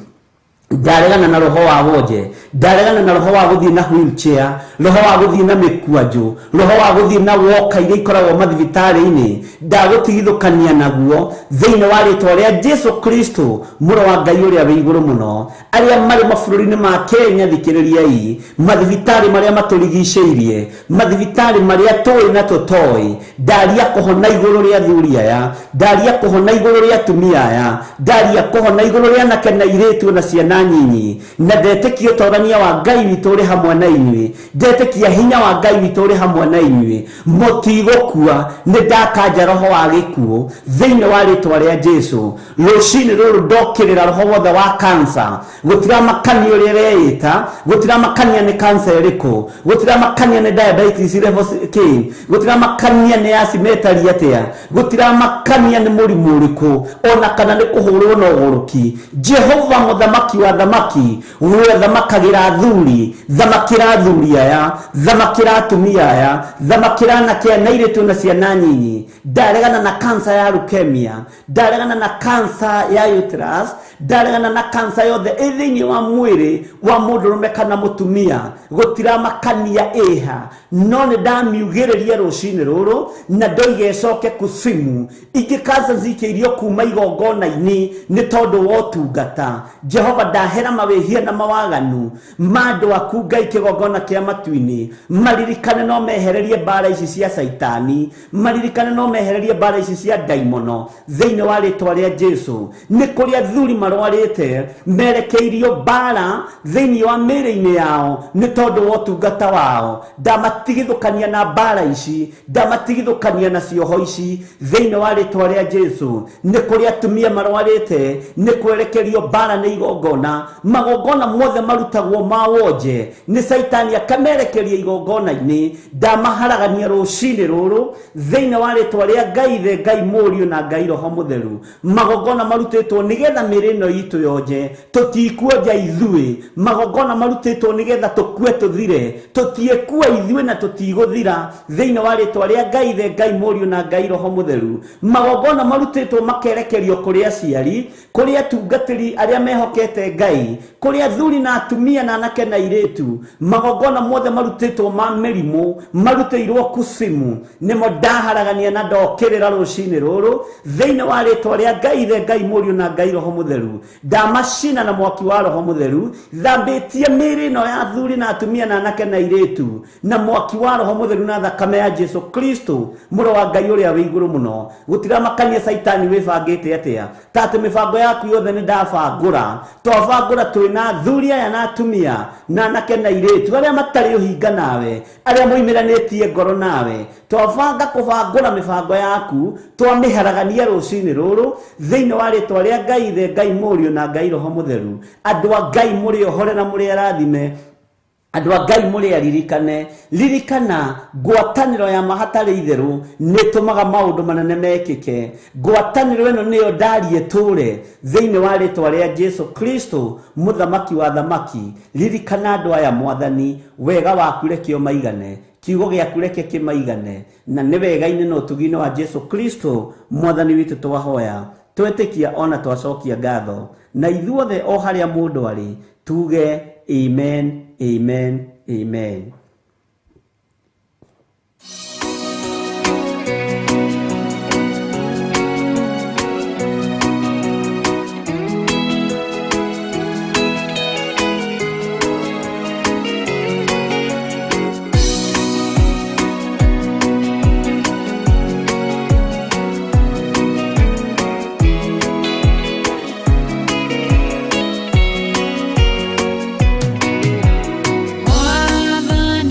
Ndaregana na roho wa wonje, ndaregana na roho wa gũthiĩ na wheelchair, roho wa gũthiĩ na mĩkwanjũ, roho wa gũthiĩ na woka iria ikoragwo mathibitarĩ-inĩ. Ndagũtigithũkania naguo thĩinĩ wa rĩtwa rĩa Jesu Kristo, mũrũ wa Ngai ũrĩa wĩ igũrũ mũno. Arĩa marĩ mabũrũri-inĩ ma Kenya, thikĩrĩriai, mathibitarĩ marĩa matũrigicĩirie, mathibitarĩ marĩa tũĩ na tũtoĩ, ndaria kũhona igũrũ rĩa athuri aya, ndaria kũhona igũrũ rĩa atumia aya, ndaria kũhona igũrũ rĩa anake na airĩtu na ciana nyinyi. Na ndetĩkia ũtorania wa Ngai witũ ũrĩ hamwe na inyuĩ, ndetĩkia hinya wa Ngai witũ ũrĩ hamwe na inyuĩ. Mũtigũkua, nĩ ndakanja roho wa gĩkuũ thĩinĩ wa rĩtwa rĩa Jesu. Rũcinĩ rũrũ ndokĩrĩra roho wothe wa cancer, gũtiramakania ũrĩa ĩreĩta, gũtiramakania nĩ cancer ĩrĩkũ, gũtiramakania nĩ diabetes level kĩ, gũtiramakania nĩ asthma ĩtariĩ atĩa, gũtiramakania nĩ mũrimũ ũrĩkũ, ona kana nĩ kũhũrwo na ũgũrũki. Jehova mũthamaki wa thamaki, we thamakagĩra athuri, thamakĩra athuri aya, thamakĩra atumia aya, thamakĩra anake na airĩtu na ciana nyinyi. Ndaregana na cancer ya leukemia, ndaregana na cancer ya uterus, ndaregana na cancer yothe ĩ thĩinĩ wa mwĩrĩ wa mũndũrũme kana mũtumia. Gũtiramakania ĩha, no nĩ ndamiugĩrĩria rũcinĩ rũrũ na ndoiga ĩcoke kucimu. Ingĩ cancer cikĩirio kuma igongona-inĩ nĩ tondũ wa ũtungata. Jehova, ndahera mawĩhia na mawaganu ma andũ aku Ngai kĩgongona kĩa matu-inĩ. Maririkane no mehererie mbara ici cia Caitani, maririkane no mehererie mbara ici cia ndaimono thĩinĩ wa rĩtwa rĩa Jesu. Nĩ kũrĩ athuri marwarĩte merekeirio mbara thĩinĩ wa mĩĩrĩ-inĩ yao nĩ tondũ wa ũtungata wao. Ndamatigithũkania na mbara ici, ndamatigithũkania na cioho ici thĩinĩ wa rĩtwa rĩa Jesu. Nĩ kũrĩ atumia marwarĩte nĩ kwerekerio mbara nĩ igongona. Magongona, magongona mothe marutagwo ma wonje nĩ Caitani akamerekeria igongona-inĩ, ndamaharagania rũcinĩ rũrũ thĩinĩ wa rĩtwa rĩa Ngai Ithe, Ngai Mũriũ na Ngai Roho Mũtheru. Magongona marutĩtwo nĩgetha mĩĩrĩ ĩno itũ yonje, tũtikuonja ithuĩ. Magongona marutĩtwo nĩgetha tũkue tũthire, tũtiĩkua ithuĩ na tũtigũthira thĩinĩ wa rĩtwa rĩa Ngai Ithe, Ngai Mũriũ na Ngai Roho Mũtheru. Magongona marutĩtwo makerekerio kũrĩ aciari, kũrĩ atungatĩri arĩa mehokete Ngai, kũrĩ athuri na atumia na anake na airĩtu. Magongona mothe marutĩtwo ma mĩrimũ marutĩirwo kusimu, nĩmo ndaharagania na ndokĩrĩra rũcinĩ rũrũ thĩinĩ wa rĩtwa rĩa Ngai Ithe, Ngai Mũriũ na Ngai Roho Mũtheru. Ndamacina na mwaki wa Roho Mũtheru, thambĩtie mĩĩrĩ ĩno ya athuri na atumia na anake na airĩtu na mwaki wa Roho Mũtheru na thakame ya Jesu Kristo mũrũ wa Ngai ũrĩa wĩ igũrũ mũno. Gũtiramakania Caitani wĩbangĩte atĩa, ta atĩ mĩbango yaku yothe nĩ ndabangũra. Twabangũra twĩna athuri aya na atumia na anake na airĩtu arĩa matarĩ ũhinga nawe, arĩa moimĩranĩtie ngoro nawe. Twabanga kũbangũra mĩbango yaku, twamĩharagania rũcinĩ rũrũ thĩinĩ wa rĩtwa rĩa Ngai Ithe, Ngai Mũriũ na Ngai Roho Mũtheru. Andũ a Ngai mũrĩ ohore na mũrĩ arathime. Andũ a Ngai mũrĩ aririkane. Ririkana ngwatanĩro ya ma hatarĩ itherũ nĩ ĩtũmaga maũndũ manene mekĩke. Ngwatanĩro ĩno nĩyo ndarie tũre thĩinĩ wa rĩtwa rĩa Jesu Kristo mũthamaki wa thamaki. Ririkana andũ aya Mwathani, wega waku reke ũmaigane, kiugo gĩaku reke kĩmaigane, na nĩ wega-inĩ na ũtugi-inĩ wa Jesu Kristo Mwathani witũ twahoya, twetĩkia ona twacokia ngatho, na ithuothe o harĩa mũndũ arĩ tuge amen, amen, amen. Mwathani.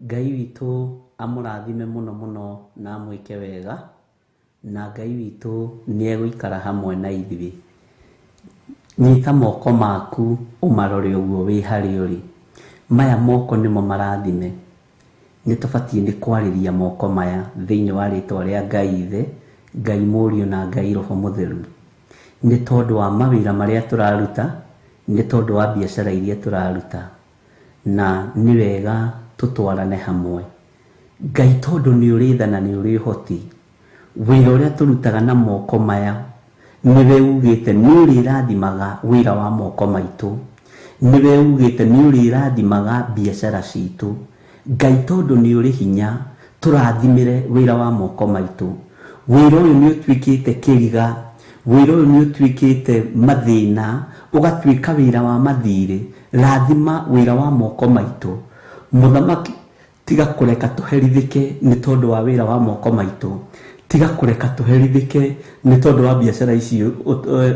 Ngai witũ amũrathime mũno mũno na amwĩke wega, na Ngai witũ nĩ egũikara hamwe na ithuĩ. Nyita moko maku ũmarore ũguo wĩ harĩa ũrĩ. Maya moko nĩmo marathime. Nĩ tũbatiĩ nĩ kwarĩria moko maya thĩinĩ wa rĩtwa rĩa Ngai Ithe, Ngai Mũriũ na Ngai Roho Mũtheru. Nĩ tondũ wa mawĩra marĩa tũraruta, nĩ tondũ wa biacara iria tũraruta. Na nĩ wega tũtwarane hamwe. Ngai tondũ nĩ ũrĩ tha na nĩ ũrĩ ũhoti, wĩra ũrĩa tũrutaga na moko maya, nĩwe ugĩte nĩ ũrĩrathimaga wĩra wa moko maitũ. Nĩwe ugĩte nĩ ũrĩrathimaga biacara citũ. Ngai tondũ nĩ ũrĩ hinya, tũrathimĩre wĩra wa moko maitũ. Wĩra ũyũ nĩ ũtuĩkĩte kĩriga, wĩra ũyũ nĩ ũtuĩkĩte mathĩna, ũgatuĩka wĩra wa mathirĩ. Rathima wĩra wa moko maitũ. Mũthamaki, tiga kũreka tũherithĩke nĩ tondũ wa wĩra wa moko maitũ. Tiga kũreka tũherithĩke nĩ tondũ wa biacara ici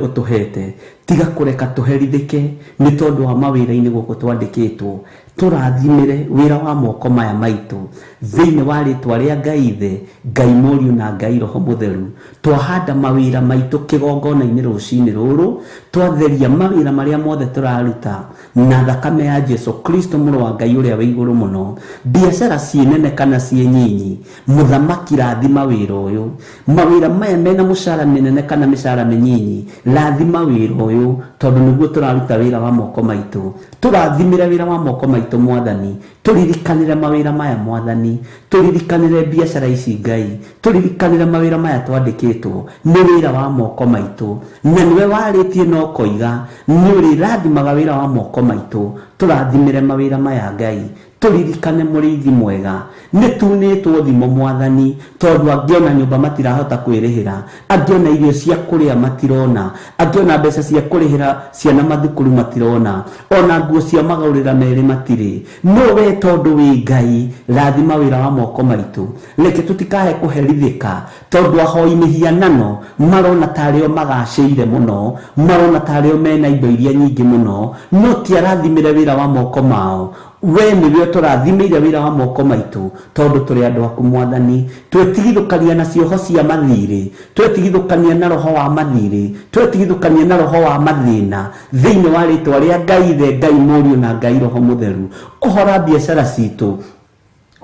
ũtũhete. Tiga kũreka tũherithĩke nĩ tondũ wa mawĩra-inĩ gũkũ twandĩkĩtwo. Tũrathimĩre wĩra wa moko maya maitũ thĩinĩ wa rĩtwa rĩa Ngai Ithe, Ngai Mũriũ na Ngai Roho Mũtheru. Twahanda mawĩra maitũ kĩgongona-inĩ rũcinĩ rũrũ, twatheria mawĩra marĩa mothe tũraruta na thakame ya Jesu Kristo mũrũ wa Ngai ũrĩa wĩ igũrũ mũno. Biacara ciĩ nene kana ciĩ nyinyi, mũthamaki rathima wĩra ũyũ. Mawĩra maya mena mũcara mĩnene kana mĩcara mĩnyinyi, rathima wĩra ũyũ tondũ nĩguo tũraruta wĩra wa moko maitũ. Tũrathimĩre wĩra wa moko maitũ mwathani, tũririkanĩre mawĩra maya mwathani, tũririkanĩre biacara ici Ngai, tũririkanĩre mawĩra maya twandĩkĩtwo nĩ wĩra wa moko maitũ. Na nĩwe warĩtie na ũkoiga nĩ ũrĩrathimaga wĩra wa moko maitũ. Tũrathimĩre mawĩra maya Ngai, tũririkane mũrĩithi mwega. Nĩ tunĩtwo thimo mwathani, tondũ angĩ ona nyũmba matirahota kwĩrĩhĩra, angĩ ona irio cia kũrĩa matirona, angĩ ona mbeca cia kũrĩhĩra ciana mathukuru matirona, ona nguo cia magaũrĩra merĩ matirĩ. No we tondũ wĩ Ngai, rathima wĩra wa moko maitũ. Reke tũtikae kũherithĩka tondũ ahoi mĩhianano marona tarĩo magacĩire mũno, marona tarĩo mena indo iria nyingĩ mũno, no ti arathimĩre wĩra wa moko mao. We nĩwe ũtũrathimĩire wĩra wa moko maitũ tondũ tũrĩ andũ aku mwathani. Twetigithũkania na cioho cia mathirĩ, twetigithũkania na roho wa mathirĩ, twetigithũkania na roho wa mathĩna thĩinĩ wa rĩtwa rĩa Ngai Ithe, Ngai Mũriũ na Ngai Roho Mũtheru. Ũhora biacara citũ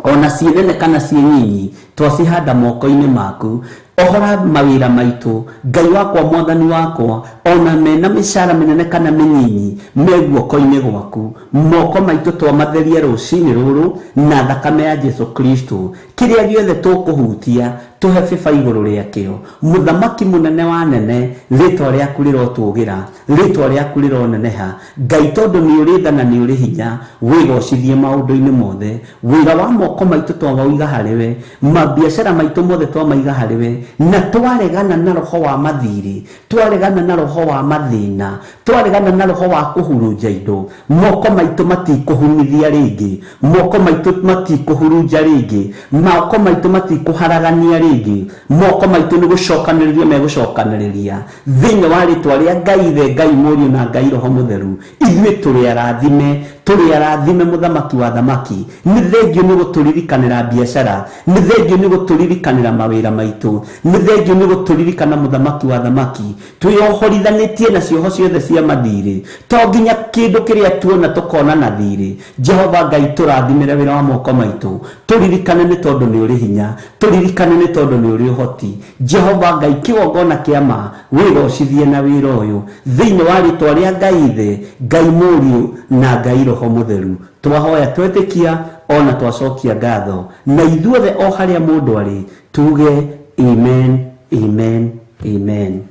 ona ciĩ nene kana ciĩ nyinyi, twacihanda moko-inĩ maku. Ohora mawĩra maitũ Ngai wakwa mwathani wakwa, ona mena mĩcara mĩnene kana mĩnyinyi, me guoko-inĩ gwaku. Moko maitũ twamatheria rũcinĩ rũrũ na thakame ya Jesu Kristo. Kĩrĩa gĩothe tũkũhutia tũhe bĩba igũrũ rĩakĩo. Mũthamaki mũnene wa nene, rĩtwa rĩaku rĩrotũgĩra, rĩtwa rĩaku rĩroneneha. Ngai tondũ nĩ ũrĩ tha na nĩ ũrĩ hinya, wĩgocithie maũndũ-inĩ mothe. Wĩra wa moko maitũ twamauiga harĩ we, mabiacara maitũ mothe twamaiga harĩ we, na twaregana na roho wa mathirĩ, twaregana na roho wa mathĩna, twaregana na roho wa kũhurunja indo. Moko maitũ matikũhunithia rĩngĩ, moko maitũ matikũhurunja rĩngĩ, moko maitũ matikũharagania rĩngĩ, moko maitũ nĩ gũcokanĩrĩria megũcokanĩrĩria thĩinĩ wa rĩtwa rĩa Ngai Ithe, Ngai Mũriũ na Ngai Roho Mũtheru. Ithuĩ tũrĩ arathime, tũrĩ arathime mũthamaki wa thamaki. Nĩ thengio nĩ gũtũririkanĩra biacara, nĩ thengio nĩ gũtũririkanĩra mawĩra maitũ, nĩ thengio nĩ gũtũririkana mũthamaki wa thamaki. Twĩohorithanĩtie na cioho ciothe cia mathirĩ, to nginya kĩndũ kĩrĩa tuona tũkona na thirĩ. Jehova Ngai tũrathimĩre wĩra wa moko maitũ, tũririkane nĩ tondũ nĩ ũrĩ hinya, tũririkane nĩ tondũ nĩ ũrĩ ũhoti. Jehova Ngai kĩgongona kĩa ma, wĩgocithie na wĩra ũyũ thĩinĩ wa rĩtwa rĩa Ngai Ithe, Ngai Mũriũ na Ngai Roho Mũtheru. Twahoya twetĩkia ona twacokia ngatho, na ithuothe o harĩa mũndũ arĩ tuge amen, amen, amen.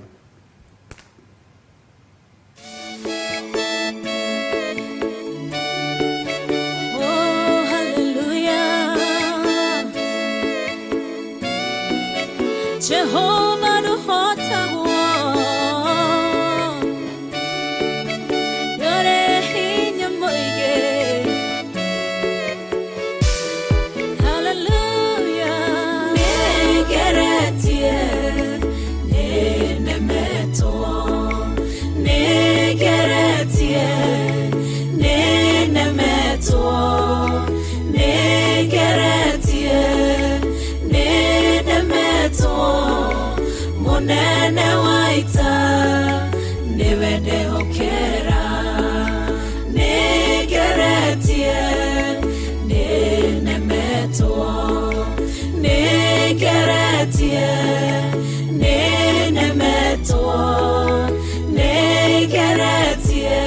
Oh, hallelujah. Jehovah ndũhotagwo, ndũrĩ hinya mũingĩ. Hallelujah. Nĩngeretie, nĩnemetwo, nĩngeretie, nĩnemetwo, nĩngeretie, Nĩwe ndehokera. Nĩngeretie, nĩnemetwo. Nĩngeretie, nĩnemetwo. Nĩngeretie,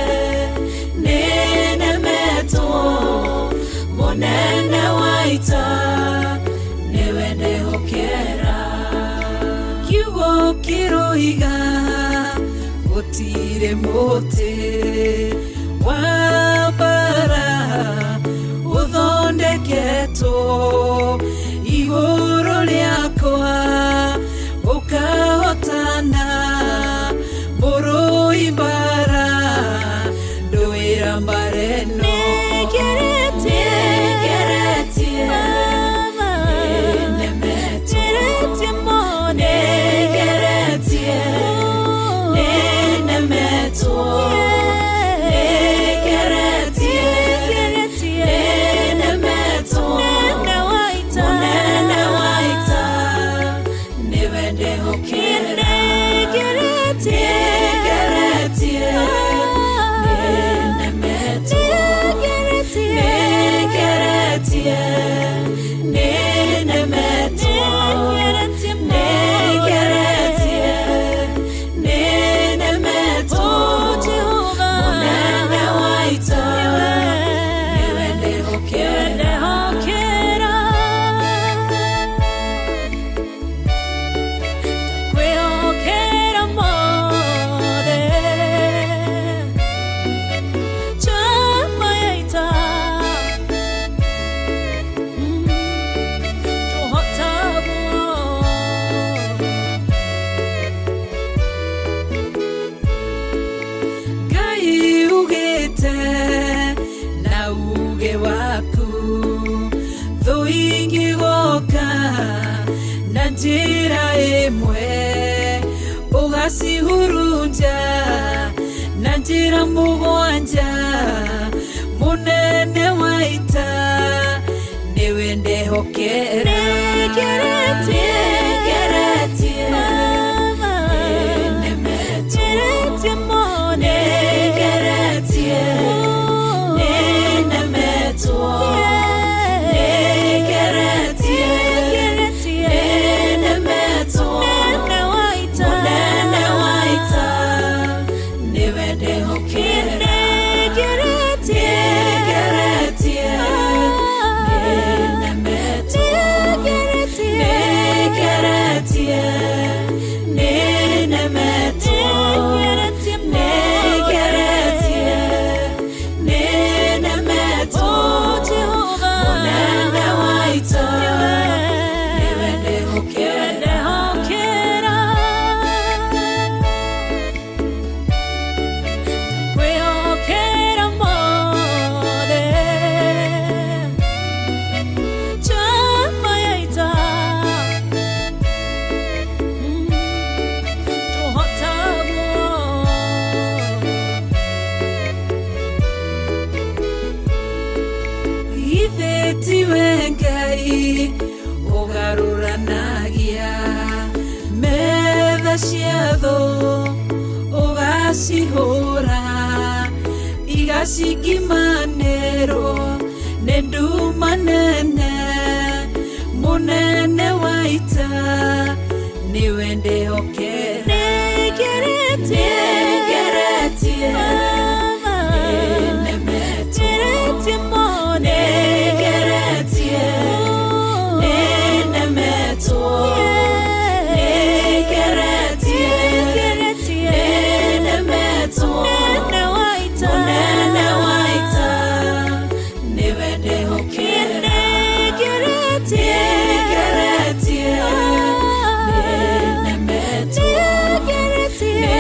nĩnemetwo. Mũnene wa ita, nĩwe ndehokera. Kiugo kĩroiga gũtirĩ mũtĩ wa mbara ũthondeketwo igũrũ rĩakwa ũkahotana mũrũi mbara ndũĩra mbara ĩno. Nĩngeretie, nĩnemetwo. Nĩngeretie, nĩnemetwo. Nĩngeretie, nĩnemetwo. Mũnene wa ita, nĩwe ndehokera. Nĩngeretie, nĩnemetwo. Nĩngeretie, nĩnemetwo. Nĩngeretie, nĩnemetwo. Mũnene wa ita, nĩwe ndehokera. Kwĩhokera mothe chama ya ita tũhotagwo. Ngai ugĩte na uge waku thũ ingĩgoka na njĩra ĩmwe ũgacihurunja na njĩra mũgwanja. Mũnene wa ita, nĩwe ndehokera. Nĩngeretie, Nĩngeretie, nĩnemetwo. Nĩngeretie, nĩnemetwo. Nĩngeretie, nĩnemetwo. Mũnene wa ita, nĩwe ndehokera. Nĩngeretie, nĩnemetwo. Nĩngeretie, nĩnemetwo. Nĩngeretie, nĩnemetwo. Mũnene wa ita, nĩwe ndehokera. Kwĩhokera mothe chama ya ita tũhotagwo. Ithe tiwe Ngai ũgarũranagia metha cia thũ ũgacihũra igacikimanĩrwo nĩ nduma nene. Mũnene wa ita, nĩwe ndehokera. Nĩngeretie, Nĩngeretie, nĩnemetwo. Nĩngeretie, nĩnemetwo. Nĩngeretie, nĩnemetwo. Mũnene wa ita, nĩwe ndehokera. Nĩngeretie, nĩnemetwo. Nĩngeretie,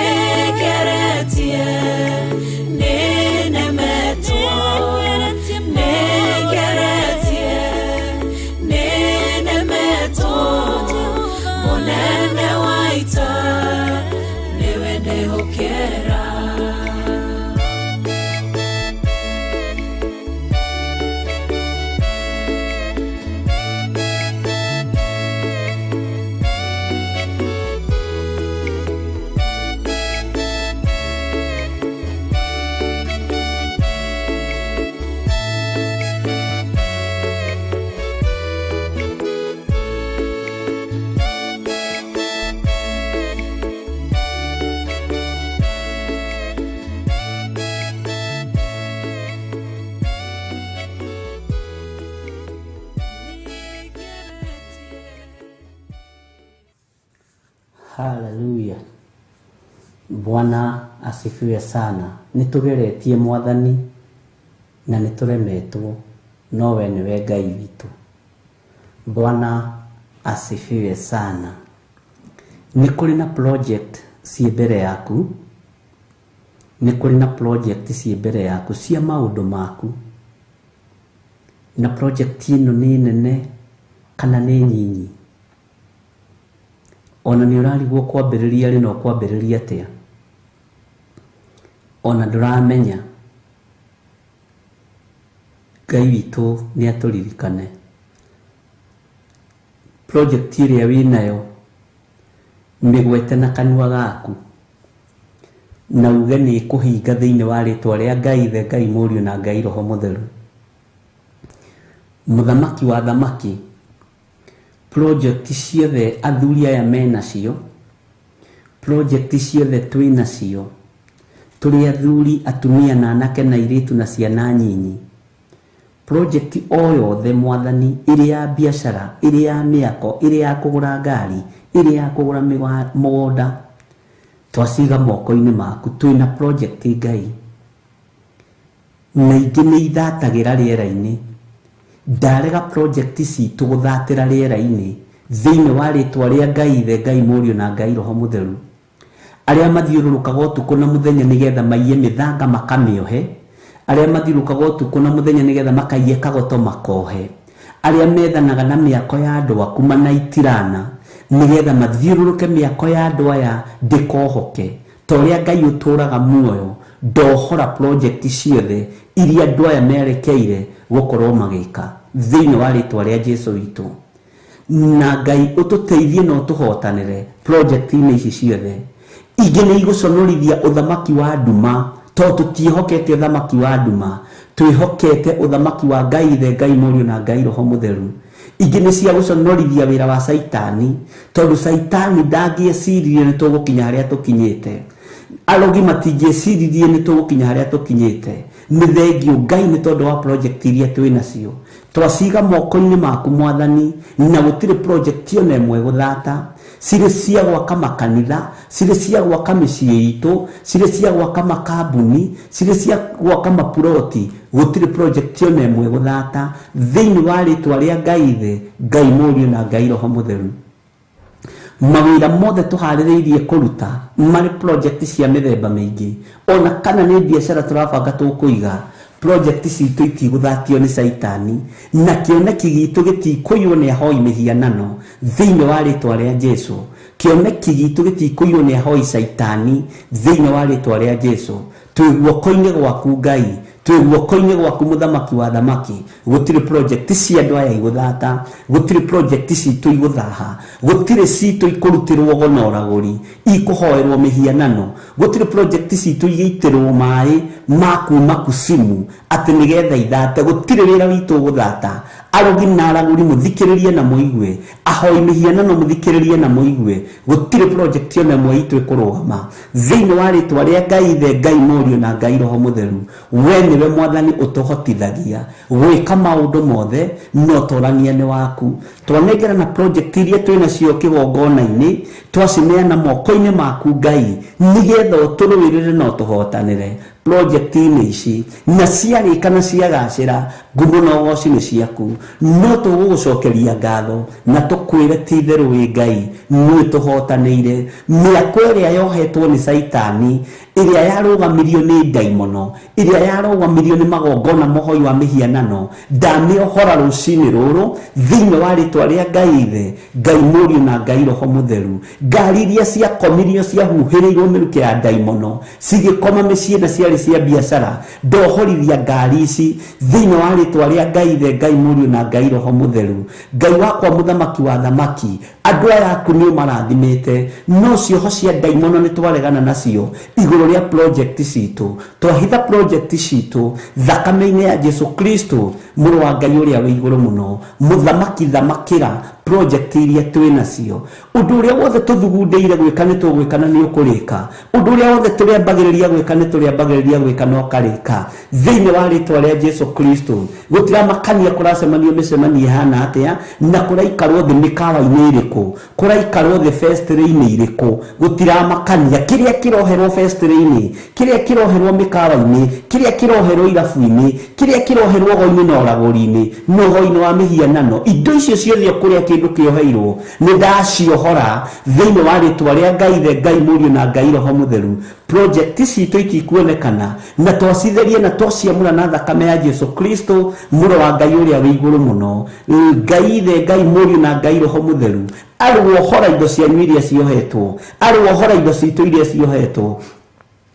Haleluya. Bwana asifiwe sana. Nĩtũgeretie Mwathani na nĩtũremetwo, no we nĩwe Ngai witũ. Bwana asifiwe sana. Nĩ kũrĩ na project ciĩ mbere yaku, nĩ kũrĩ na project ciĩ mbere yaku cia maũndũ maku, na project ĩno nĩ nene kana nĩ nyinyi, ona nĩ ũrarigwo kwambĩrĩria rĩ na ũkwambĩrĩria atĩa, ona ndũramenya. Ngai witũ nĩ atũririkane. Project ĩrĩa wĩnayo mĩgwete na kanua gaku na uge nĩ ĩkũhinga thĩinĩ wa rĩtwa rĩa Ngai Ithe, Ngai Mũriũ na Ngai Roho Mũtheru. Mũthamaki wa thamaki, project ciothe athuri aya menacio, project ciothe twĩnacio, tũrĩ athuri, atumia na anake na airĩtu na ciana nyinyi, project o yothe Mwathani, ĩrĩ ya biacara, ĩrĩ ya mĩako, ĩrĩ ya kũgũra ngari, ĩrĩ ya kũgũra mũgũnda, twaciga moko-inĩ maku. Twĩna project Ngai, na ingĩ nĩ ithatagĩra rĩera-inĩ. Ndarega project citũ gũthatĩra rĩera-inĩ thĩinĩ wa rĩtwa rĩa Ngai Ithe, Ngai Mũriũ na Ngai Roho Mũtheru. Arĩa mathiũrũrũkaga ũtukũ na mũthenya nĩgetha maiye mĩthanga makamĩohe, arĩa mathiũrũrũkaga ũtukũ na mũthenya nĩgetha makaiye kagoto makohe, arĩa methanaga na mĩako ya andũ aku manaitirana nĩgetha mathiũrũrũke mĩako ya andũ aya ndĩkohoke. Ta ũrĩa Ngai ũtũraga muoyo, ndohora project ciothe iria andũ aya merekeire gũkorwo magĩka thĩinĩ wa rĩtwa rĩa Jesu witũ. Na Ngai ũtũteithie na ũtũhotanĩre project-inĩ ici ciothe. Ingĩ nĩ igũconorithia ũthamaki wa nduma, tondũ tũtiĩhokete ũthamaki wa nduma, twĩhokete ũthamaki wa Ngai Ithe, Ngai Mũriũ na Ngai Roho Mũtheru. Ingĩ nĩ cia gũconorithia wĩra wa Caitani, tondũ Caitani ndangĩeciririe nĩ tũgũkinya harĩa tũkinyĩte. Arogi matingĩeciririe nĩ tũgũkinya harĩa tũkinyĩte. Nĩ thengio Ngai nĩ tondũ wa project iria twĩnacio. Twaciga moko-inĩ maku Mwathani, na gũtirĩ project ona ĩmwe gũthata. Cirĩ cia gwaka makanitha, cirĩ cia gwaka mĩciĩ itũ, cirĩ cia gwaka makambuni, cirĩ cia gwaka mapuroti, gũtirĩ project ona ĩmwe gũthata thĩinĩ wa rĩtwa rĩa Ngai Ithe, Ngai Mũriũ na Ngai Roho Mũtheru. Mawĩra mothe tũharĩrĩirie kũruta marĩ project cia mĩthemba mĩingĩ, ona kana nĩ biacara tũrabanga tũkũiga, project citũ itigũthatio nĩ Caitani, na kĩoneki gitũ gĩtikũiywo nĩ ahoi mĩhianano thĩinĩ wa rĩtwa rĩa Jesu. Kĩoneki gitũ gĩtikũiywo nĩ ahoi Caitani thĩinĩ wa rĩtwa rĩa Jesu. Twĩ guoko-inĩ gwaku Ngai, twĩ guoko-inĩ gwaku Mũthamaki wa thamaki. Gũtirĩ project cia andũ aya igũthata, gũtirĩ project citũ igũthaha, gũtirĩ citũ ikũrutĩrwo ũgo na ũragũri, ikũhoerwo mĩhianano, gũtirĩ project citũ igĩitĩrwo maĩ ma kuma kusimu atĩ nĩgetha ithate. Gũtirĩ wĩra witũ ũgũthata. Arogi na aragũri mũthikĩrĩrie na mũigue, ahoi mĩhianano mũthikĩrĩrie na mũigue, gũtirĩ project ona ĩmwe itũ ĩkũrũgama thĩinĩ wa rĩtwa rĩa Ngai Ithe, Ngai Mũriũ na Ngai Roho Mũtheru. We nĩwe Mwathani ũtũhotithagia gwĩka maũndũ mothe, no tũrania nĩ waku. Twanengera na project iria twĩnacio kĩgongona-inĩ, twacineana moko-inĩ maku Ngai, nĩgetha ũtũrũĩrĩre na ũtũhotanĩre project-inĩ ici, na ciarĩka na ciagacĩra, ngumo na ũgoci nĩ ciaku. No tũgũgũcokeria ngatho na tũkwĩre ti itherũ wĩ Ngai, nĩ tũhotanĩire. Mĩako ĩrĩa yohetwo nĩ Caitani, ĩrĩa yarũgamirio nĩ ndaimono, ĩrĩa yarũgamirio nĩ magongona mohoi wa mĩhianano, ndamĩohora rũcinĩ rũrũ thĩinĩ wa rĩtwa rĩa Ngai Ithe, Ngai Mũriũ na Ngai Roho Mũtheru. Ngari iria ciakomirio ciahuhĩrĩirwo mĩrukĩ ya ndaimono cigĩkoma mĩciĩ na ciarĩ cia biacara, ndohorithia ngari ici thĩinĩ wa rĩtwa rĩa Ngai Ithe, Ngai Mũriũ na Ngai Roho Mũtheru. Ngai wakwa Mũthamaki wa thamaki, andũ aya aku nĩ ũmarathimĩte, no cioho cia ndaimono nĩ twaregana nacio igũrũ rĩa project citũ. Twahitha project citũ thakame-inĩ ya Jesu Kristo, mũrũ wa Ngai ũrĩa wĩ igũrũ mũno. Mũthamaki thamakĩra Project iria twĩ nacio, ũndũ ũrĩa wothe tũthugundĩire gwĩka nĩ tũgwĩka na nĩ ũkũrĩka. Ũndũ ũrĩa wothe tũrĩambagĩrĩria gwĩka nĩ tũrĩambagĩrĩria gwĩka na ũkarĩka thĩinĩ wa rĩtwa rĩa Jesu Kristo. Gũtiramakania kũracemanio mĩcemanio ĩhana atĩa na kũraikarwo thĩ mĩkawa-inĩ ĩrĩkũ, kũraikarwo thĩ festĩrĩ-inĩ irĩkũ, gũtiramakania kĩrĩa kĩroherwo festĩrĩ-inĩ, kĩrĩa kĩroherwo mĩkawa-inĩ, kĩrĩa kĩroherwo irabu-inĩ, kĩrĩa kĩroherwo ũgo-inĩ na ũragũri-inĩ na ũgo-inĩ wa mĩhianano. Indo icio ciothe kũrĩa kĩndũ kĩoheirwo nĩ ndaciohora thĩinĩ wa rĩtwa rĩa Ngai Ithe, Ngai Mũriũ na Ngai Roho Mũtheru. Project citũ itikuonekana na twacitherie na twaciamũra na thakame ya Jesu Kristo mũrũ wa Ngai ũrĩa wĩ igũrũ mũno. Ngai Ithe, Ngai Mũriũ na Ngai Roho Mũtheru arohora indo cianyu iria ciohetwo, arohora indo citũ iria ciohetwo,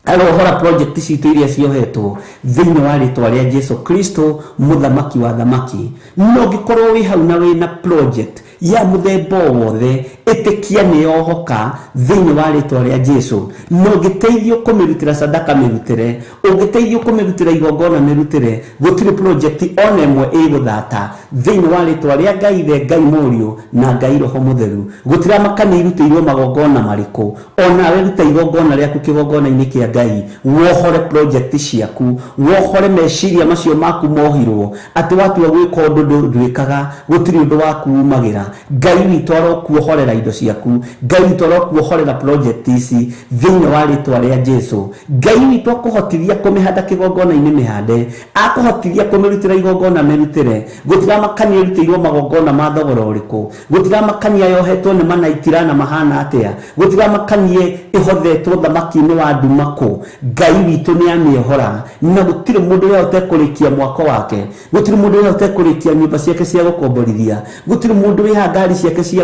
arohora project citũ iria ciohetwo thĩinĩ wa rĩtwa rĩa Jesu Kristo mũthamaki wa thamaki. No ũngĩkorwo wĩ hau na wĩna project ya mũthemba o wothe, ĩtĩkia nĩ yohoka thĩinĩ wa rĩtwa rĩa Jesu. Na ũngĩteithio kũmĩrutĩra sadaka mĩrutĩre, ũngĩteithio kũmĩrutĩra igongona mĩrutĩre, gũtirĩ project ona ĩmwe ĩgũthata thĩinĩ wa rĩtwa rĩa Ngai Ithe, Ngai Mũriũ na Ngai Roho Mũtheru. Gũtiramakania irutĩirwo magongona marĩkũ, onawe ruta igongona rĩaku kĩgongona-inĩ kĩa Ngai, wohore project ciaku, wohore meciria macio maku mohirwo atĩ watua gwĩka ũndũ ndwĩkaga, gũtirĩ ũndũ waku umagĩra. Ngai witũ arokuohorera indo ciaku, Ngai witũ arokuohorera project ici thĩinĩ wa rĩtwa rĩa Jesu. Ngai witũ akũhotithia kũmĩhanda kĩgongona-inĩ mĩhande, akũhotithia kũmĩrutĩra igongona mĩrutĩre. Gũtiramakania ĩrutĩirwo magongona ma thogora ũrĩkũ, gũtiramakania yohetwo nĩ manaitirana mahana atĩa, gũtiramakanie ĩhothetwo thamaki-inĩ wa nduma kũ. Ngai witũ nĩ amĩohora na gũtirĩ mũndũ ũrĩa ũtekũrĩkia mwako wake, gũtirĩ mũndũ ũrĩa ũtekũrĩkia nyũmba ciake cia gũkomborithia, gũtirĩ mũndũ wĩha ngari ciake cia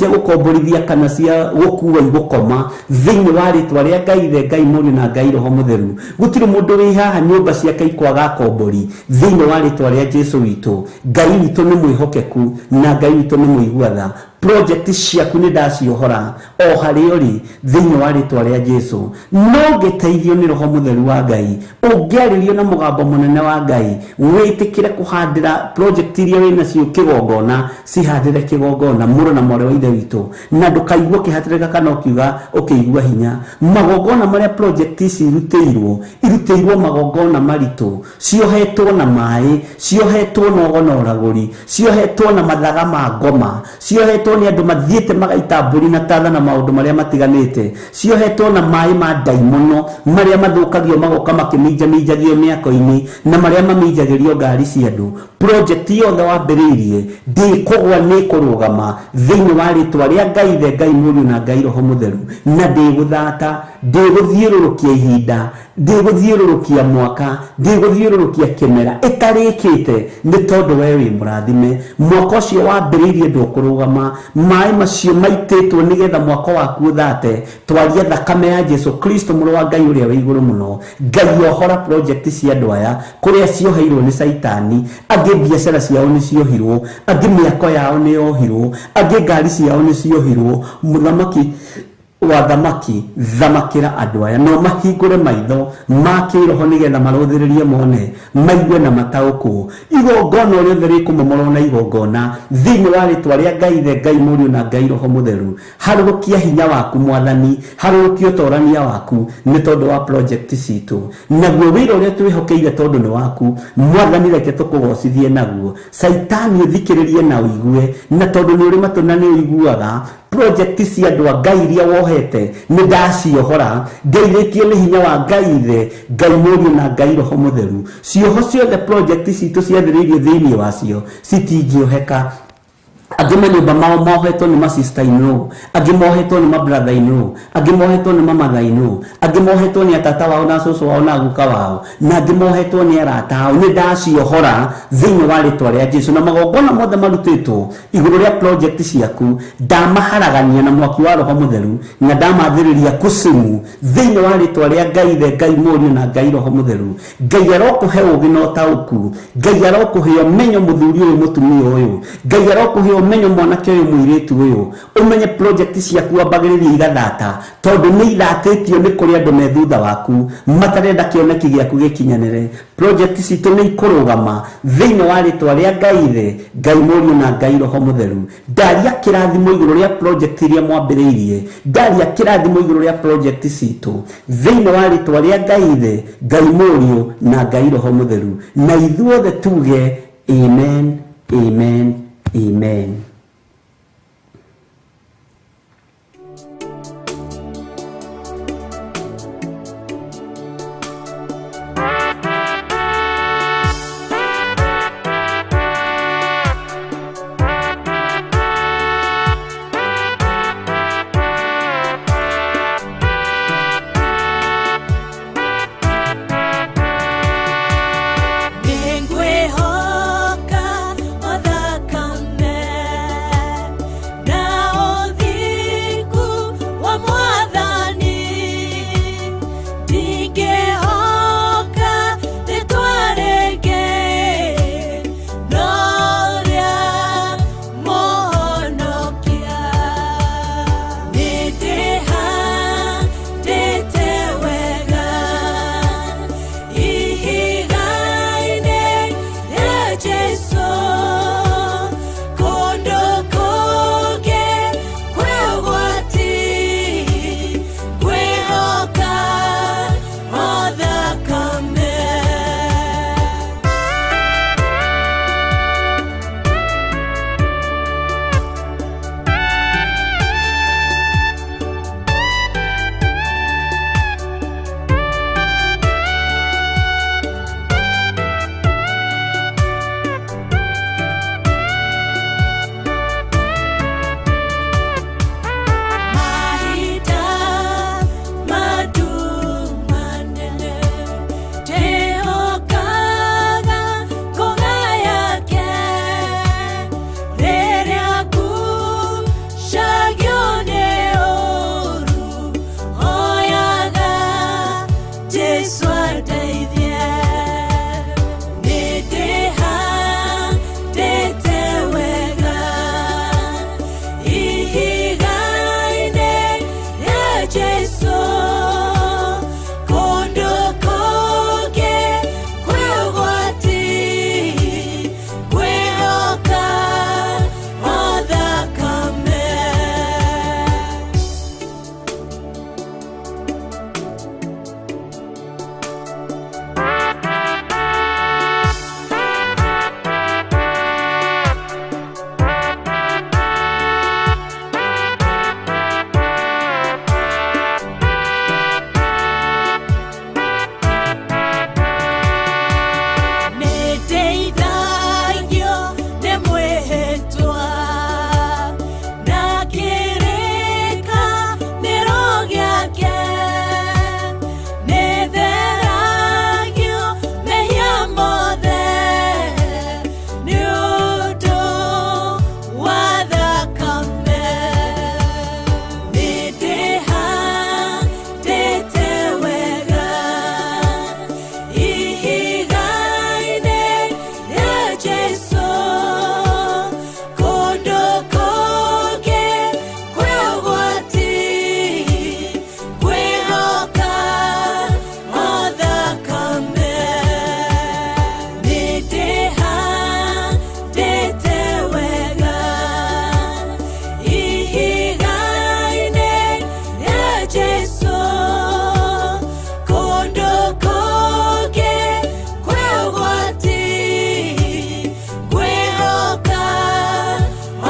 gũkomborithia kana cia gũkua igũkoma thĩinĩ wa rĩtwa rĩa Ngai Ithe, Ngai Mũriũ na Ngai Roho Mũtheru. Gũtirĩ mũndũ wĩ haha nyũmba ciake ikwaga kombori thĩinĩ wa rĩtwa rĩa Jesu witũ. Ngai witũ nĩ mwĩhokeku na Ngai witũ nĩ mũigua tha. Project ciaku nĩ ndaciohora o harĩa ũrĩ thĩinĩ wa rĩtwa rĩa Jesu. No ũngĩteithio nĩ Roho Mũtheru wa Ngai, ũngĩarĩrio na mũgambo mũnene wa Ngai, wĩtĩkĩre kũhandĩra project iria wĩ nacio kĩgongona, cihandĩre kĩgongona mũrũ na mwarĩ wa Ithe witũ, na ndũkaigue ũkĩhatĩrĩka kana ũkiuga ũkĩigua hinya. Magongona marĩa project ici irutĩirwo, irutĩirwo magongona maritũ, ciohetwo na maĩ, ciohetwo na ũgo na ũragũri, ciohetwo na mathaga ma ngoma, ciohetwo nĩ andũ mathiĩte magaita mbũri na tatha na maũndũ marĩa matiganĩte, ciohetwo na maĩ ma ndaimono marĩa mathũkagio magoka makĩminjaminjagio mĩako-inĩ na marĩa maminjagĩrio ngari cia andũ. Project yothe wambĩrĩirie ndĩkũgwa nĩ kũrũgama thĩinĩ wa rĩtwa rĩa Ngai Ithe, Ngai Mũriũ na Ngai Roho Mũtheru, na ndĩgũthata, ndĩgũthiũrũrũkia ihinda, ndĩgũthiũrũrũkia mwaka, ndĩgũthiũrũrũkia kĩmera ĩtarĩkĩte, nĩ tondũ we wĩ mũrathime. Mwaka ũcio wambĩrĩirie ndũkũrũgama, maĩ macio maitĩtwo nĩgetha mwaka waku ũthate. Twaria thakame ya Jesu Kristo mũrũ wa Ngai ũrĩa wĩ igũrũ mũno. Ngai ohora project cia andũ aya kũrĩa cioheirwo nĩ Caitani. Angĩ biacara ciao nĩ ciohirwo, angĩ mĩako yao nĩ yohirwo, angĩ ngari ciao nĩ ciohirwo. Mũthamaki wa thamaki, thamakĩra andũ aya no mahingũre maitho ma kĩroho nĩgetha marũthĩrĩrie mone, maigue na mataũkwo. Igongona o rĩothe rĩkũmomorwo na igongona thĩinĩ wa rĩtwa rĩa Ngai Ithe, Ngai Mũriũ na Ngai Roho Mũtheru. Harũrũkia hinya waku Mwathani, harũrũkia ũtorania waku nĩ tondũ wa project citũ, naguo wĩra ũrĩa twĩhokeire tondũ nĩ waku Mwathani, reke tũkũgocithie naguo. Caitani ũthikĩrĩrie na ũigue, na tondũ nĩ ũrĩ matũ na nĩ ũiguaga, project cia andũ a Ngai iria wohete nĩ ndaciohora, ngeithĩtio nĩ hinya wa Ngai Ithe, Ngai Mũriũ na Ngai Roho Mũtheru. Cioho ciothe project citũ ciathĩrĩirio thĩinĩ wacio citingĩoheka. Angĩ manyũmba mao mohetwo nĩ ma sister in law, angĩ mohetwo nĩ ma brother in law, angĩ mohetwo nĩ ma mother in law, angĩ mohetwo nĩ atata wao na cũcũ wao na guka wao, na angĩ mohetwo nĩ arata ao. Nĩ ndaciohora thĩinĩ wa rĩtwa rĩa Jesu, na magongona mothe marutĩtwo igũrũ rĩa project ciaku ndamaharagania na mwaki wa Roho Mũtheru, na ndamathĩrĩria kusimu thĩinĩ wa rĩtwa rĩa Ngai Ithe, Ngai Mũriũ na Ngai Roho Mũtheru. Ngai arokũhe ũũgĩ na ũtaũku, Ngai arokũhe ũmenyo mũthuri ũyũ mũtumia ũyũ, Ngai arokũhe Ũmenyo mwanake ũyũ mũirĩtu ũyũ, ũmenye project ciaku ambagĩrĩria igathata, tondũ nĩ ithatĩtio nĩ kũrĩ andũ me thutha waku matarenda kĩoneki gĩaku gĩkinyanĩre. Project citũ nĩ ikũrũgama thĩinĩ wa rĩtwa rĩa Ngai Ithe, Ngai Mũriũ na Ngai Roho Mũtheru. Ndaria kĩrathimo igũrũ rĩa project iria mwambĩrĩirie, ndaria kĩrathimo igũrũ rĩa project citũ thĩinĩ wa rĩtwa rĩa Ngai Ithe, Ngai Mũriũ na Ngai Roho Mũtheru. Na ithuothe tuge amen, amen, amen. Nĩngwĩhoka othakame na ũthingu wa Mwathani, ndingĩhoka rĩtwa rĩngĩ no rĩa Mũhonokia. Nĩndĩhandĩte wega ihiga-inĩ rĩa Jesũ, kũndũ kũngĩ kwĩ ũgwati, ngwĩhoka o thakame. Mahinda manene ndĩhokaga ngũga yake, rĩrĩa ngucagio nĩ ũũru, hoyaga Jesũ andeithie. Nĩndĩhandĩte wega ihiga-inĩ rĩa Jesũ, kũndũ kũngĩ kwĩ ũgwati, ngwĩhoka o thakame. Nĩndeithagio nĩ mwĩhĩtwa na kĩrĩkanĩro gĩake, nĩtheragio mehia mothe nĩ ũndũ wa thakame. Nĩndĩhandĩte wega ihiga-inĩ rĩa Jesũ, kũndũ kũngĩ kwĩ ũgwati, ngwĩhoka o thakame. Nĩndĩhandĩte wega ihiga-inĩ rĩa Jesũ, kũndũ kũngĩ kwĩ ũgwati, ngwĩhoka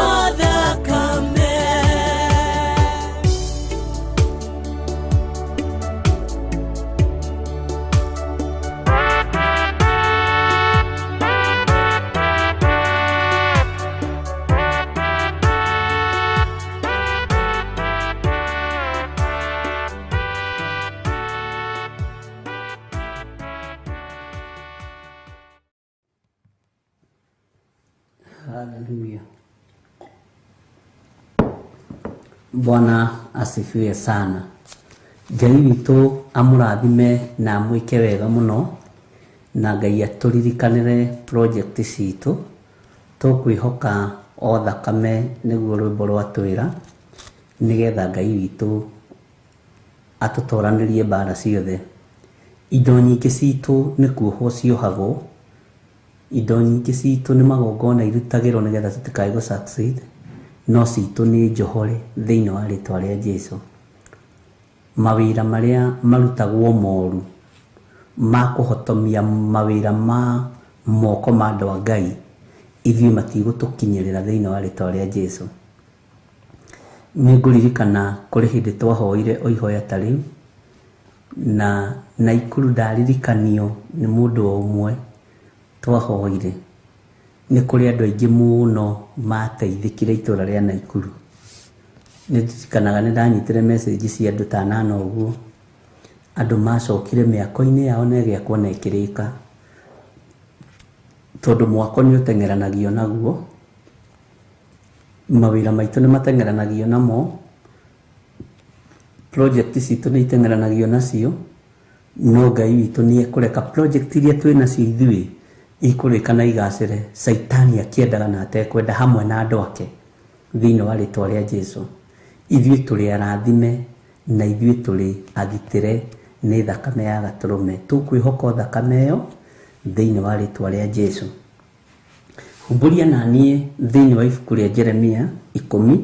o thakame. Haleluya. Bwana asifiwe sana. Ngai witũ amũrathime na amwĩke wega mũno, na Ngai atũririkanĩre project citũ. Tũkwĩhoka O thakame nĩguo rwĩmbo rwatwĩra, nĩgetha Ngai witũ atũtoranĩrie mbara ciothe. Indo nyingĩ citũ nĩ kuohwo ciohagwo, indo nyingĩ citũ nĩ magongona irutagĩrwo nĩgetha tũtikae gũ succeed, no citũ nĩ njohore thĩinĩ wa rĩtwa rĩa Jesu. Mawĩra marĩa marutagwo moru ma kũhotomia mawĩra ma moko ma andũ a Ngai, ithuĩ matigũtũkinyĩrĩra thĩinĩ wa rĩtwa rĩa Jesu. Nĩ ngũririkana kũrĩ hĩndĩ twahoire o ihoya ta rĩu, na Naikuru ndaririkanio nĩ mũndũ o ũmwe twahoire. Nĩ kũrĩ andũ aingĩ mũno mateithĩkire itũra rĩa Naikuru. Nĩ ndirikanaga nĩ ndanyitire message cia andũ ta anana ũguo, andũ macokire mĩako-inĩ yao na ĩgĩakwo na ĩkĩrĩka, tondũ mwako nĩ ũteng'eranagio naguo, mawĩra maitũ nĩ mateng'eranagio namo, project citũ nĩ iteng'eranagio nacio, no Ngai witũ nĩ ekũreka project iria twĩ nacio ithuĩ ikũrĩka na igacĩre, Caitani akĩendaga na atekwenda hamwe na andũ ake thĩinĩ wa rĩtwa rĩa Jesu. Ithuĩ tũrĩ arathime na ithuĩ tũrĩ agitĩre nĩ thakame ya Gatũrũme. Tũkwĩhoka thakame ĩyo thĩinĩ wa rĩtwa rĩa Jesu. Humbũria na niĩ thĩinĩ wa ibuku rĩa Jeremia 10,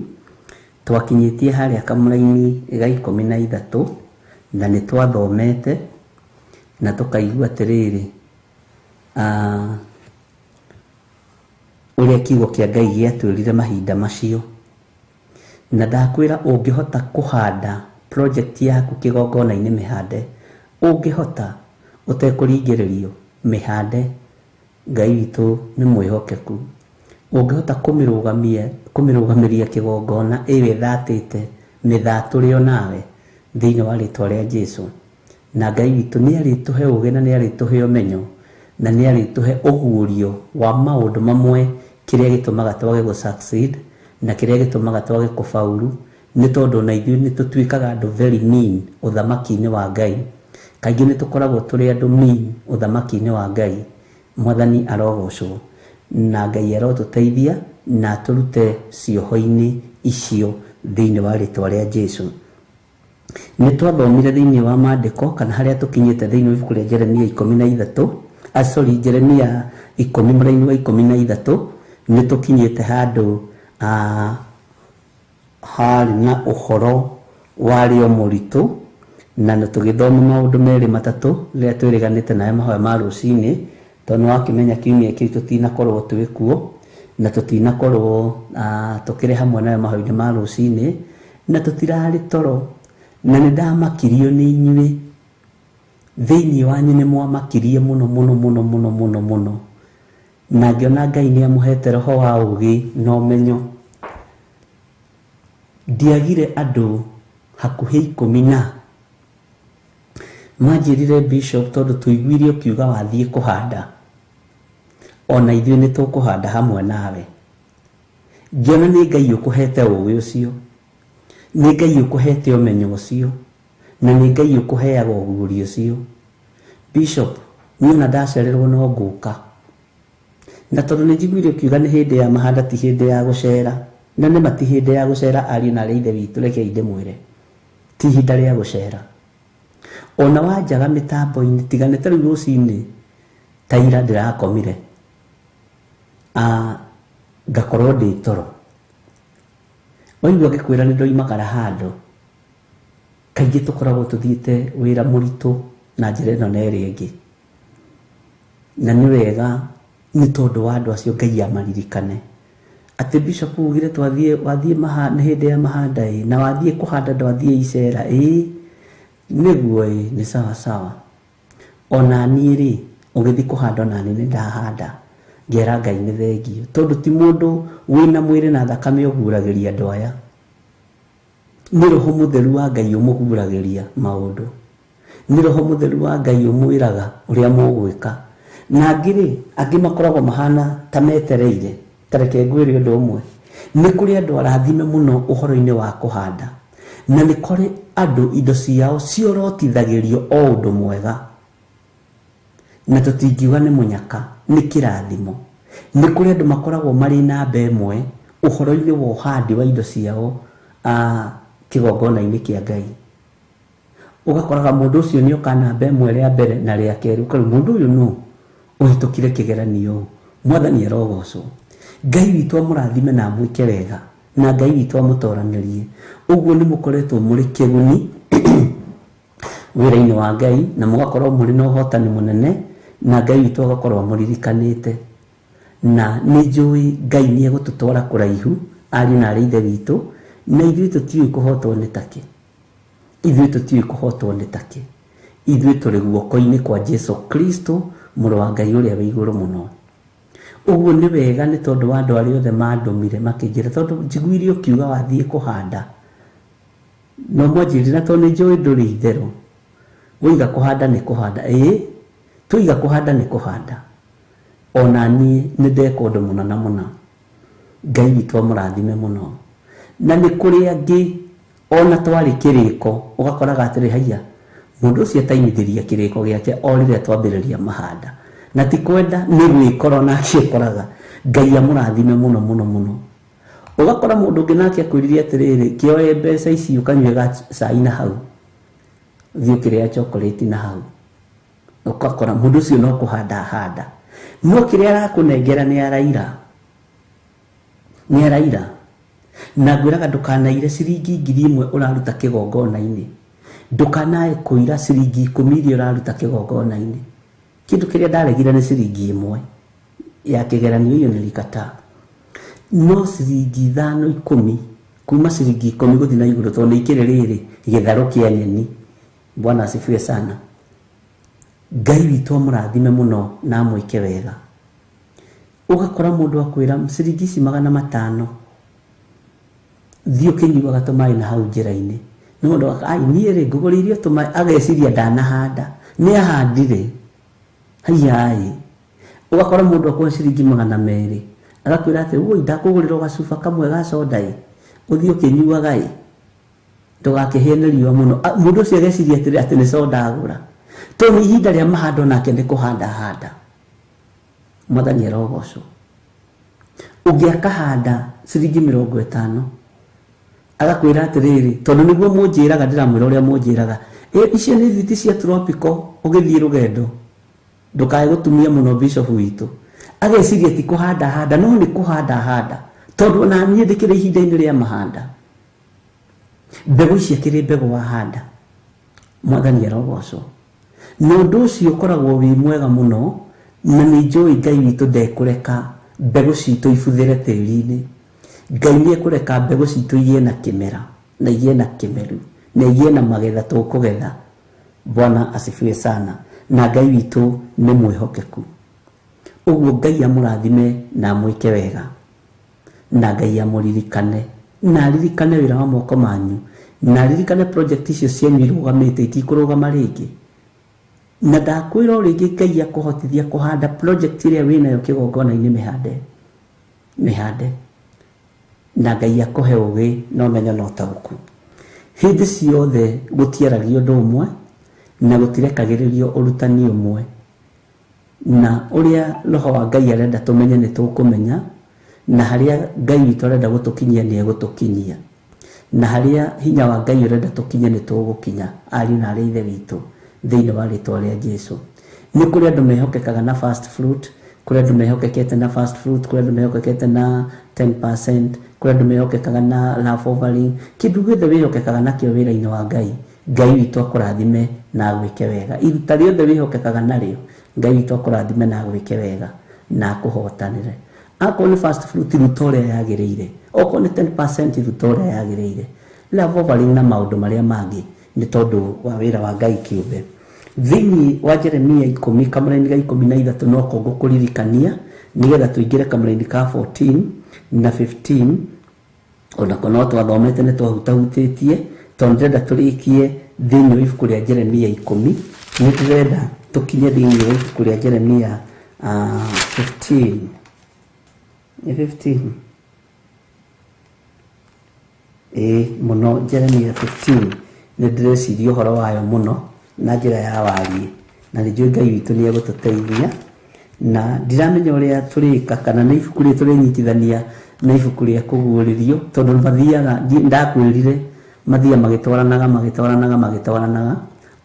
twakinyĩtie harĩa kamũraini ga 13, na nĩ twathomete na tũkaigua atĩrĩrĩ, ũrĩa kiugo kĩa Ngai gĩatwĩrire mahinda macio. Na ndakwĩra ũngĩhota kũhanda project yaku kĩgongona-inĩ mĩhande, ũngĩhota ũtekũringĩrĩrio mĩhande, Ngai witũ nĩ mwĩhokeku. Ũngĩhota kũmĩrũgamĩria kĩgongona ĩyo ĩthatĩte, mĩthatũre onawe thĩinĩ wa rĩtwa rĩa Jesu. Na Ngai witũ nĩ arĩtũhe ũũgĩ na nĩ arĩtũhe ũmenyo na nĩ arĩtũhe ũguũrio wa maũndũ mamwe, kĩrĩa gĩtũmaga twage gũ succeed na kĩrĩa gĩtũmaga twage kũfaulu, nĩ tondũ ona ithuĩ nĩ tũtuĩkaga andũ very mean ũthamaki-inĩ wa Ngai. Kaingĩ nĩ tũkoragwo tũrĩ andũ mean ũthamaki-inĩ wa Ngai. Mwathani arogocwo na Ngai arotũteithia na atũrute cioho-inĩ icio thĩinĩ wa rĩtwa rĩa Jesu. Nĩ twathomire thĩinĩ wa maandĩko kana harĩa tũkinyĩte thĩinĩ wa ibuku rĩa Jeremia 13, sorry, Jeremia 10 mũraini wa 13, nĩ tũkinyĩte handũ harĩ na ũhoro warĩ o mũritũ, na nĩ tũgĩthoma maũndũ merĩ matatũ rĩrĩa twĩrĩganĩte nayo mahoya ma rũcinĩ, tondũ nĩ wakĩmenya kiumia kĩu tũtinakorwo twĩ kuo na tũtinakorwo tũkĩrĩ hamwe nayo mahoya-inĩ ma rũcinĩ, na tũtirarĩ toro, na nĩ ndamakirio nĩ inyuĩ. Thĩinĩ wanyu nĩ mwamakirie mũno mũno mũno mũno mũno mũno, na ngĩona Ngai nĩ amũhete roho wa ũũgĩ na ũmenyo. Ndiagire andũ hakuhĩ 10 na manjĩrire Bishop, tondũ tũiguire ũkiuga wathiĩ kũhanda, ona ithuĩ nĩ tũkũhanda hamwe nawe. Ngĩona nĩ Ngai ũkũhete ũũgĩ ũcio, nĩ Ngai ũkũhete ũmenyo ũcio, na nĩ Ngai ũkũheaga ũguũrio ũcio. Bishop, niĩ ona ndacererwo no ngũka, na tondũ nĩ njiguire ũkiuga nĩ hĩndĩ ya mahanda ti hĩndĩ ya gũcera, na nĩ ma ti hĩndĩ ya gũcera, ariũ na arĩa ithe witũ, rekei ndĩmwĩre ti ihinda rĩa gũcera. Ona wanjaga mĩtambo-inĩ, tiga nĩ ta rĩu rũcinĩ ta ira ndĩrakomire, ngakorwo ndĩ toro, waigua ngĩkwĩra nĩ ndoimagara handũ. Kaingĩ tũkoragwo tũthiĩte wĩra mũritũ na njĩra ĩno na ĩrĩa ĩngĩ, na nĩ wega nĩ tondũ wa andũ acio Ngai amaririkane atĩ Bishop ugire twathiĩ, wathiĩ nĩ hĩndĩ ya mahanda ĩ, na wathiĩ kũhanda ndwathiĩ icera ĩ, nĩguo ĩ, nĩ sawa sawa. Ona niĩ rĩ, ũgĩthiĩ kũhanda ona niĩ nĩ ndahanda, ngera Ngai nĩ thengio, tondũ ti mũndũ wĩna mwĩrĩ na thakame ũguũragĩria andũ aya, nĩ roho mũtheru wa Ngai ũmũguũragĩria maũndũ, nĩ roho mũtheru wa Ngai ũmwĩraga ũrĩa mũgwĩka. Na angĩ rĩ, angĩ makoragwo mahana ta metereire. Ta reke ngwĩre ũndũ ũmwe, nĩ kũrĩ andũ arathime mũno ũhoro-inĩ wa kũhanda, na nĩ kũrĩ andũ indo ciao ciorotithagĩrio o ũndũ mwega, na tũtingiuga nĩ mũnyaka, nĩ kĩrathimo. Nĩ kũrĩ andũ makoragwo marĩ namba ĩmwe ũhoro-inĩ wa ũhandi wa indo ciao kĩgongona-inĩ kĩa Ngai. Ũgakoraga mũndũ ũcio nĩ oka namba ĩmwe rĩa mbere na rĩa kerĩ, ũkarora mũndũ ũyũ nũ ũhĩtũkire kĩgeranio. Mwathani arogocwo. Ngai witũ amũrathime na amwĩke wega, na Ngai witũ amũtoranĩrie. Ũguo nĩ mũkoretwo mũrĩ kĩguni wĩra-inĩ wa Ngai, na mũgakorwo mũrĩ na ũhotani mũnene, na Ngai witũ agakorwo amũririkanĩte. Na nĩ njũĩ Ngai nĩ egũtũtwara kũraihu, ariũ na arĩ ithe witũ, na ithuĩ tũtiũĩ kũhotwo nĩ takĩ. Ithuĩ tũtiũĩ kũhotwo nĩ takĩ. Ithuĩ tũrĩ guoko-inĩ kwa Jesu Kristo, mũrũ wa Ngai ũrĩa wĩ igũrũ mũno. Ũguo nĩ wega nĩ tondũ wa andũ arĩa othe mandũmire makĩnjĩra, tondũ njiguire ũkiuga wathiĩ kũhanda. No mwanjĩrire na tondũ nĩ njũĩ ndũrĩ itherũ. Woiga kũhanda nĩ kũhanda. Ĩĩ, twoiga kũhanda nĩ kũhanda. Ona niĩ nĩ ndeka ũndũ mũna na mũna. Ngai witũ amũrathime mũno. Na nĩ kũrĩ angĩ ona twarĩ kĩrĩko, ũgakoraga atĩrĩ, haiya, mũndũ ũcio atainithĩria kĩrĩko gĩake o rĩrĩa twambĩrĩria mahanda. Na ti kwenda, nĩ gwĩkora onake ekoraga. Ngai amũrathime mũno mũno mũno. Ũgakora mũndũ ũngĩ nake akwĩrire atĩrĩrĩ, kĩoe mbeca ici ũkanyue cai na hau, thiĩ ũkĩrĩa chocolate na hau. Ũgakora mũndũ ũcio no kũhanda ahanda, no kĩrĩa arakũnengera nĩ araira. Nĩ araira. Na ngwĩraga ndũkanaire ciringi 1000 ũraruta kĩgongona-inĩ. Ndũkanae kũira ciringi 10 iria ũraruta kĩgongona-inĩ. Kĩndũ kĩrĩa ndaregire nĩ ciringi 1 ya kĩgeranio, hiyo nilikataa. No ciringi 5 10, kuma ciringi 10 gũthiĩ na igũrũ, tondũ nĩ ikĩrĩ rĩrĩ gĩtharũ kĩa nyeni. Bwana asifiwe sana. Ngai witũ amũrathime mũno na amwĩke wega. Ũgakora mũndũ akwĩra ciringi ici 500, thiĩ ũkĩnyuaga tũmaĩ na hau njĩra-inĩ. Nĩ mũndũ ai, niĩ rĩ, ngũgũrĩirio tũmaĩ, ageciria ndanahanda. Nĩ ahandire. Haiya. Ũgakora mũndũ akũhe ciringi 200, agakwĩra atĩ, woi, ndakũgũrĩra gacuba kamwe ga soda ĩ, ũthiĩ ũkĩnyuaga ĩ, ndũgakĩhĩe nĩ riũa mũno. Mũndũ ũcio ageciria atĩrĩ, atĩ nĩ soda agũra. Tondũ nĩ ihinda rĩa mahando nake nĩ kũhanda handa. Mwathani arogocwo. Ũngĩ akahanda ciringi 50, agakwĩra atĩrĩrĩ, tondũ nĩguo mũnjĩraga, ndĩramwĩra ũrĩa mũnjĩraga, icio nĩ thiti cia tropical, ũgĩthiĩ rũgendo ndũkae gũtumia mũno bishop witũ. Ageciria ti kũhanda handa, no nĩ kũhanda handa, tondũ ona niĩ ndĩkĩrĩ ihinda-inĩ rĩa mahanda. Mbegũ ici akĩrĩ mbegũ wahanda. Mwathani arogocwo. Na ũndũ ũcio ũkoragwo wĩ mwega mũno, na nĩ njũĩ Ngai witũ ndekũreka mbegũ citũ ibuthĩre tĩri-inĩ. Ngai nĩ ekũreka mbegũ citũ igĩe na kĩmera, na igĩe na kĩmeru, na igĩe na magetha tũkũgetha. Bwana asifiwe sana. Na Ngai witũ nĩ mwĩhokeku. Ũguo Ngai amũrathime na amwĩke wega. Na Ngai amũririkane, na aririkane wĩra wa moko manyu, na aririkane project icio cianyu irũgamĩte itikũrũgama rĩngĩ. Na ndakwĩra o rĩngĩ, Ngai akũhotithia kũhanda project ĩrĩa wĩnayo kĩgongona-inĩ, mĩhande. Mĩhande. Na Ngai akũhe ũgĩ na ũmenyo na ũtaũku. Hĩndĩ ciothe gũtiaragio ũndũ ũmwe, na gũtirekagĩrĩrio ũrutani ũmwe. Na ũrĩa Roho wa Ngai arenda tũmenye nĩ tũkũmenya, na harĩa Ngai witũ arenda gũtũkinyia nĩ egũtũkinyia. Na harĩa hinya wa Ngai ũrenda tũkinye nĩ tũgũkinya, ariũ na arĩ ithe witũ, thĩinĩ wa rĩtwa rĩa Jesu. Nĩ kũrĩ andũ mehokekaga na first fruit, kũrĩ andũ mehokekete na first fruit, kũrĩ andũ mehokekete na 10%, kũrĩ andũ mehokekaga na love offering. Kĩndũ gĩothe wĩhokekaga nakĩo wĩra-inĩ wa Ngai, Ngai witũ akũrathime na agwĩke wega. Iruta rĩothe wĩhokekaga narĩo, Ngai witũ akũrathime na agwĩke wega na akũhotanĩre. Akorwo nĩ first fruit, ruta ũrĩa yagĩrĩire. Okorwo nĩ 10%, ruta ũrĩa yagĩrĩire. Love offering na maũndũ marĩa mangĩ nĩ tondũ wa wĩra wa Ngai kĩũmbe. Thĩinĩ wa Jeremia 10 kamũraini ga 13 no ko ngũkũririkania nĩgetha tũingĩre kamũraini ka 14 na 15, onako no twathomete nĩ twahutahutĩtie, tondũ ndĩrenda tũrĩkie thĩinĩ wa ibuku rĩa Jeremia 10. Nĩ ndĩrenda tũkinye thĩinĩ wa ibuku rĩa Jeremia 15. Nĩ 15. Ĩĩ mũno, Jeremia 15 nĩ ndĩreciria ũhoro wayo mũno na njĩra ya wariĩ, na nĩ njũĩ Ngai witũ nĩ egũtũteithia. Na ndiramenya ũrĩa tũrĩka kana nĩ ibuku rĩrĩ tũrĩnyitithania na ibuku rĩa kũguũrĩrio, tondũ mathiaga, ndakwĩrire mathiaga magĩtwaranaga magĩtwaranaga magĩtwaranaga,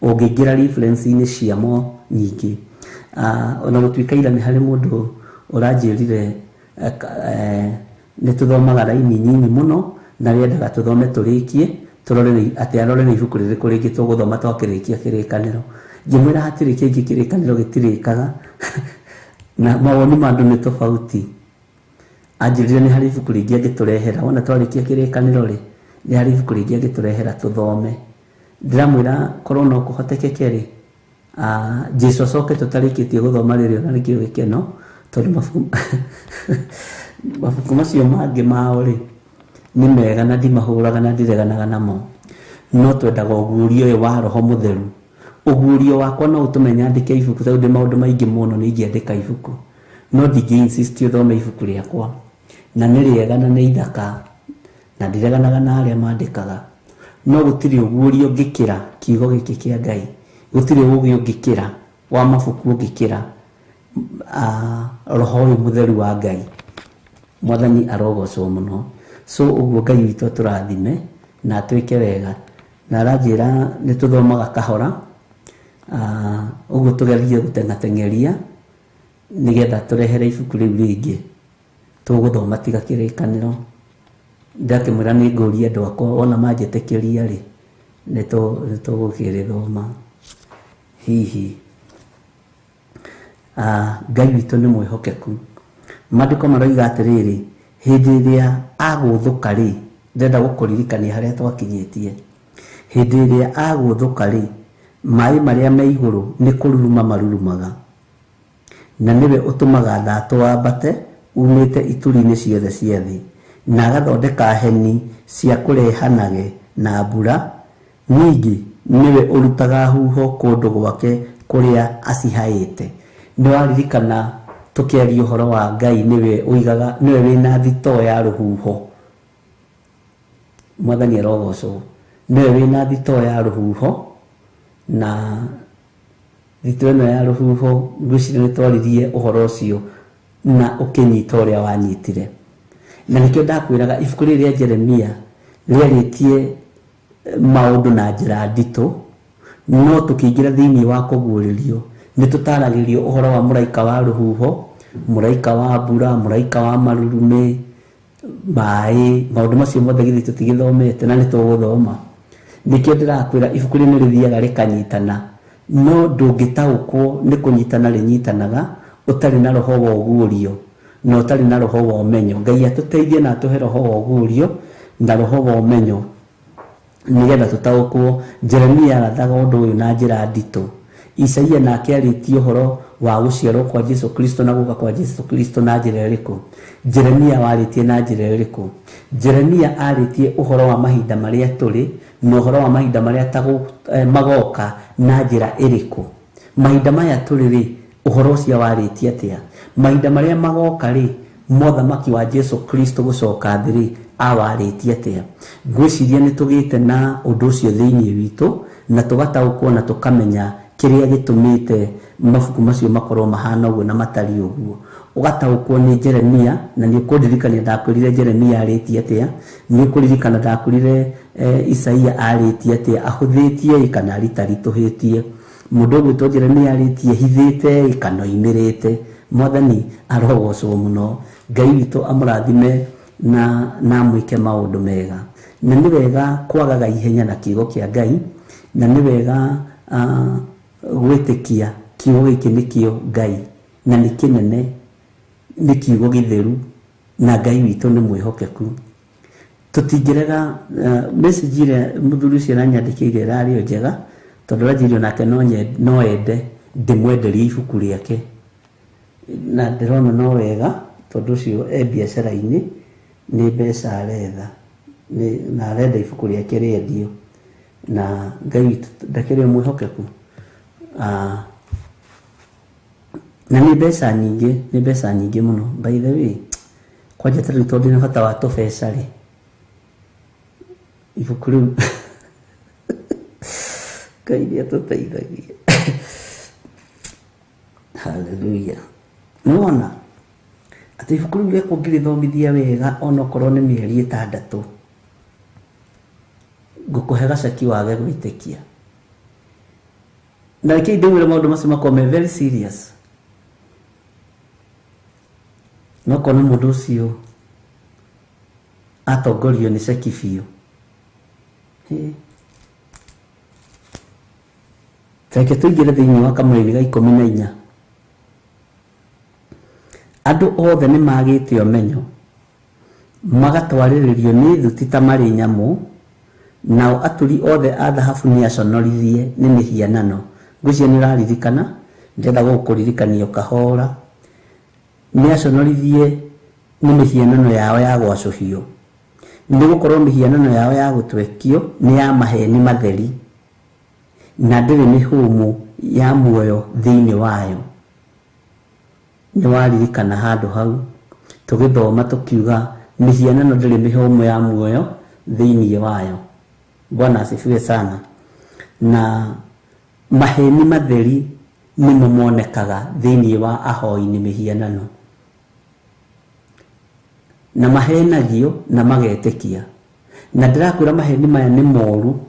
ũngĩingĩra reference-inĩ ciamo nyingĩ. Ona gũtuĩka ira nĩ harĩ mũndũ ũranjĩrire nĩ tũthomaga raini nyinyi mũno na rĩendaga tũthome tũrĩkie, tũrore atĩ arore nĩ ibuku rĩrĩkũ rĩngĩ tũgũthoma twakĩrĩkia kĩrĩkanĩro. Ngĩmwĩra hatirĩ kĩngĩ kĩrĩkanĩro gĩtirĩkaga na mawoni ma andũ nĩ tofauti. Anjĩrire nĩ harĩ ibuku rĩngĩ angĩtũrehera, wona twarĩkia kĩrĩkanĩro rĩ, nĩ harĩ ibuku rĩngĩ angĩtũrehera tũthome. Ndĩramwĩra korwo no kũhotekeke rĩ, Jesu acoke tũtarĩkĩtie gũthoma rĩrĩ ona nĩkĩo gĩkeno, tondũ mabuku macio mangĩ mao rĩ nĩ mega na ndimahũraga na ndireganaga namo, no twendaga ũguũrio ũyũ wa Roho Mũtheru. Ũguũrio wakwa no ũtũme nyandĩke ibuku, tondũ ndĩ maũndũ maingĩ mũno nĩ ingĩandĩka ibuku, no ndingĩ insist ũthome ibuku rĩakwa, na nĩ rĩega na nĩ ithaka na ndireganaga na arĩa mandĩkaga, no gũtirĩ ũguũrio ũngĩkĩra kiugo gĩkĩ kĩa Ngai, gũtirĩ ũgĩ ũngĩkĩra wa mabuku ũngĩkĩra Roho ũyũ Mũtheru wa Ngai. Mwathani arogocwo mũno. So ũguo Ngai witũ atũrathime na atwĩke wega, na aranjĩra nĩ tũthomaga kahora, ũguo tũgerie gũteng'ateng'eria nĩgetha tũrehere ibuku rĩu rĩngĩ tũgũthoma tiga kĩrĩkanĩro. Ndakĩmwĩra nĩ ngũria andũ akwa, wona manjĩtĩkĩria rĩ, nĩ tũgũkĩrĩthoma hihi. Ngai witũ nĩ mwĩhokeku. Maandĩko maroiga atĩrĩrĩ, hĩndĩ ĩrĩa agũthũka rĩ, ndĩrenda gũkũririkania harĩa twakinyĩtie. Hĩndĩ ĩrĩa agũthũka rĩ, maĩ marĩa me igũrũ nĩ kũruruma marurumaga, na nĩwe ũtũmaga thatũ wambate umĩte ituri-inĩ ciothe cia thĩ, na agathondeka heni cia kũrehanage na mbura. Ningĩ nĩwe ũrutaga huho kũndũ gwake kũrĩa acihaĩte. Nĩ waririkana tũkĩaria ũhoro wa Ngai, nĩwe ũigaga, nĩwe wĩna thitoo ya rũhuho. Mwathani arogocwo. Nĩwe wĩna thitoo ya rũhuho, na thitoo ĩno ya rũhuho ngwĩciria nĩ twaririe ũhoro ũcio na ũkĩnyita ũrĩa wanyitire. Na nĩkĩo ndakwĩraga ibuku rĩrĩ rĩa Jeremia rĩarĩtie maũndũ na njĩra nditũ, no tũkĩingĩra thĩinĩ wa kũguũrĩrio nĩ tũtaragĩrio ũhoro wa mũraika wa rũhuho, mũraika wa mbura, mũraika wa marurumĩ, maĩ, maũndũ macio mothe githĩ tũtigĩthomete na nĩ tũgũthoma. Nĩkĩo ndĩrakwĩra ibuku rĩrĩ nĩ rĩthiaga rĩkanyitana, no ndũngĩtaũkwo nĩ kũnyitana rĩnyitanaga ũtarĩ na roho wa ũguũrio na ũtarĩ na roho wa ũmenyo. Ngai atũteithie na atũhe roho wa ũguũrio na roho wa ũmenyo nĩgetha tũtaũkwo. Jeremia arathaga ũndũ ũyũ na njĩra nditũ. Isaia nake arĩtie ũhoro wa gũciarwo kwa Jesu Kristo na gũka kwa Jesu Kristo na njĩra ĩrĩkũ? Jeremia warĩtie na njĩra ĩrĩkũ? Jeremia arĩtie ũhoro wa mahinda marĩa tũrĩ na ũhoro wa mahinda marĩa magoka na njĩra ĩrĩkũ? Mahinda maya tũrĩ rĩ, ũhoro ũcio warĩtie atĩa? Mahinda marĩa magoka rĩ, mothamaki wa Jesu Kristo gũcoka thĩ rĩ, awarĩtie atĩa? Ngwĩciria nĩ tũgĩte na ũndũ ũcio thĩinĩ witũ na tũgataũkwo na tũkamenya kĩrĩa gĩtũmĩte mabuku macio makorwo mahana ũguo na matariĩ ũguo. Ũgataũkwo nĩ Jeremia, na nĩ ũkũndirikania ndakwĩrire Jeremia arĩtie atĩa, nĩ ũkũririkana ndakwĩrire Isaia arĩtie atĩa, ahũthĩtie kana aritaritũhĩtie. Mũndũ ũgwĩtwo Jeremia arĩtie hithĩte kana oimĩrĩte. Mwathani arogocwo mũno. Ngai witũ amũrathime na amwĩke maũndũ mega. Na nĩ wega kwagaga ihenya na kiugo kĩa Ngai, na nĩ wega gwĩtĩkia kiugo gĩkĩ nĩkĩo Ngai, na nĩ kĩnene, nĩ kiugo gĩtheru, na Ngai witũ nĩ mwĩhokeku. Tũtingĩrega message ĩrĩa mũthuri ũcio aranyandĩkĩire ĩrarĩ o njega, tondũ aranjĩrire onake no ende ndĩmwenderie ibuku rĩake, na ndĩrona no wega tondũ ũcio e biacara-inĩ, nĩ mbeca aretha, na arenda ibuku rĩake rĩendio, na Ngai witũ ndakĩrĩ mwĩhokeku. Na nĩ mbeca nyingĩ, nĩ mbeca nyingĩ mũno. By the way, kwanja ta rĩu tondũ ndĩna bata wa tũbeca rĩ, ibuku rĩu Ngai nĩ atũteithagia. Hallelujah. Nĩwona atĩ ibuku rĩu rĩakwa ũngĩrĩthomithia wega onokorwo nĩ mĩeri 6, ngũkũhe gaceki wage gwĩtĩkia. Na reke ndĩmwĩre maũndũ macio makorwo me very serious. No kona mũndũ ũcio atongorio nĩ ceki biũ. Reke tũingĩre thĩinĩ wa kamũraini ga 14. Andũ othe nĩ magĩte ũmenyo, magatwarĩrĩrio nĩ thuti ta marĩ nyamũ, nao aturi othe a thahabu nĩ aconorithie nĩ mĩhianano. Ngwĩciria nĩ ũraririkana, ndĩrenda gũkũririkania kahora. Nĩ aconorithie nĩ mĩhianano yao ya gwacũhio, nĩ gũkorwo mĩhianano yao ya gũtwekio nĩ ya maheni matheri, na ndĩrĩ mĩhũmũ ya muoyo thĩinĩ wayo. Nĩ waririkana handũ hau tũgĩthoma tũkiuga mĩhianano ndĩrĩ mĩhũmũ ya muoyo thĩinĩ wayo. Bwana asifiwe sana. Na maheni matheri nĩmo monekaga thĩinĩ wa ahoi nĩ mĩhianano, na mahenagio na magetĩkia. Na ndĩrakwĩra maheni maya nĩ moru,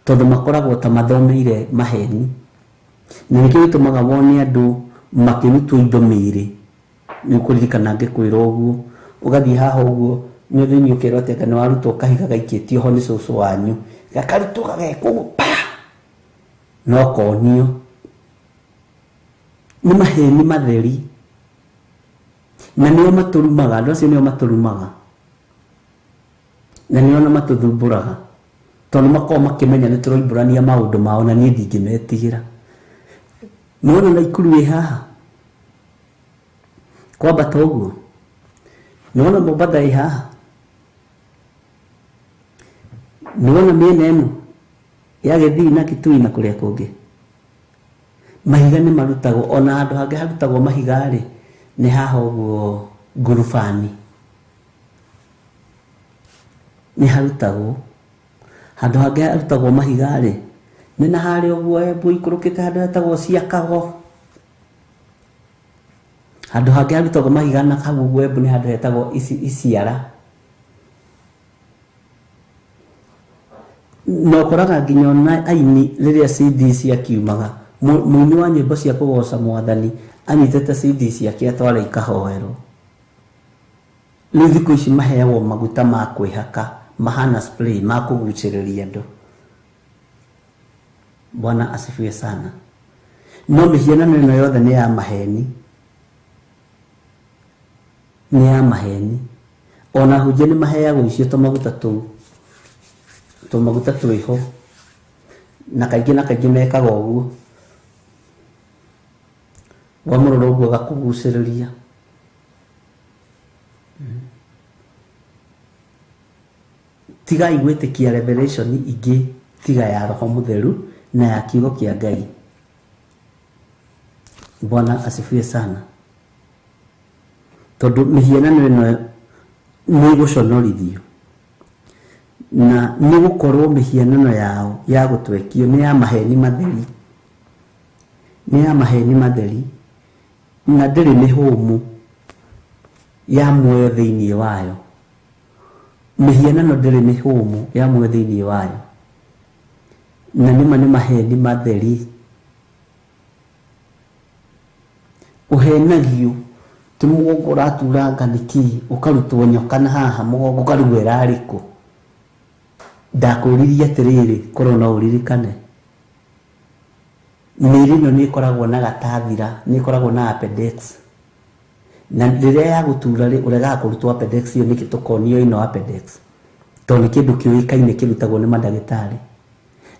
tondũ makoragwo ta mathomeire maheni, na nĩkĩo gĩtũmaga wone andũ makĩrutwo indo mĩĩrĩ. Nĩ ũkũririkana ngĩkwĩra ũguo, ũgathiĩ haha ũguo nĩ thĩinĩ ũkerwo atĩ anga nĩ warutwo kahiga gaikĩtio ho nĩ cũcũ wanyu, gakarutwo gagekwo ũguo pa, no konio. Nĩ maheni matheri, na nĩo matũrumaga. Andũ acio nĩo matũrumaga na nĩo na matũthumbũraga, tondũ makoragwo makĩmenya nĩ tũroimbũrania maũndũ mao, na niĩ ndingĩmetigĩra. Nĩwona Naikuru ĩ haha kwambata ũguo, nĩwona Mombatha ĩ haha, nĩwona mĩena ĩno ya Gĩthii na Kitui na kũrĩa kũngĩ, mahiga nĩ marutagwo. Ona handũ hangĩ harutagwo mahiga rĩ, nĩ haha ũguo ngurubani nĩ harutagwo. Handũ hangĩ harutagwo mahiga rĩ, nĩ na harĩa ũguo Embu ikũrũkĩte handũ hetagwo Ciakago. Handũ hangĩ harutagwo mahiga na hau ũguo Embu nĩ handũ hetagwo Iciara. Na ũkoraga nginya ona aini rĩrĩa CD ciakiumaga, mũini wa nyĩmbo cia kũgoca mwathani anyitĩte CD ciake atwara ikahoerwo. Rĩu thikũ ici maheagwo maguta ma kwĩhaka mahana spray ma kũgucĩrĩria andũ. Bwana asifiwe sana. No mĩhianano ĩno yothe nĩ ya maheni, nĩ ya maheni. Ona hunjia nĩ maheagwo icio tũmaguta tũu, tũmaguta twĩho, na kaingĩ na kaingĩ mekaga ũguo, wamũrora ũguo agakũgucĩrĩria. Tigai gwĩtĩkia revelation ingĩ tiga ya Roho Mũtheru na ya kiugo kĩa Ngai. Bwana asifiwe sana. Tondũ mĩhianano ĩno nĩ ĩgũconorithio, na nĩ gũkorwo mĩhianano yao ya gũtwekio nĩ ya maheni matheri, nĩ ya maheni matheri, na ndĩrĩ mĩhũmũ ya muoyo thĩinĩ wayo. Mĩhianano ndĩrĩ mĩhũmũ ya muoyo thĩinĩ wayo, na nĩma nĩ maheni matheri. Ũhenagio ti mũgongo ũraturanga nĩkĩ, ũkarutwo nyoka na haha mũgongo ũkarigwo ĩrarĩ kũ. Ndakũririe atĩrĩrĩ, korwo no ũririkane, mĩĩrĩ ĩno nĩ ĩkoragwo na gatathira, nĩ ĩkoragwo na appendix, na rĩrĩa ya gũtura rĩ, ũregaga kũrutwo appendix ĩyo nĩkĩ? Tũkonio ĩno appendix tondũ nĩ kĩndũ kĩũĩkaine kĩrutagwo nĩ mandagĩtarĩ.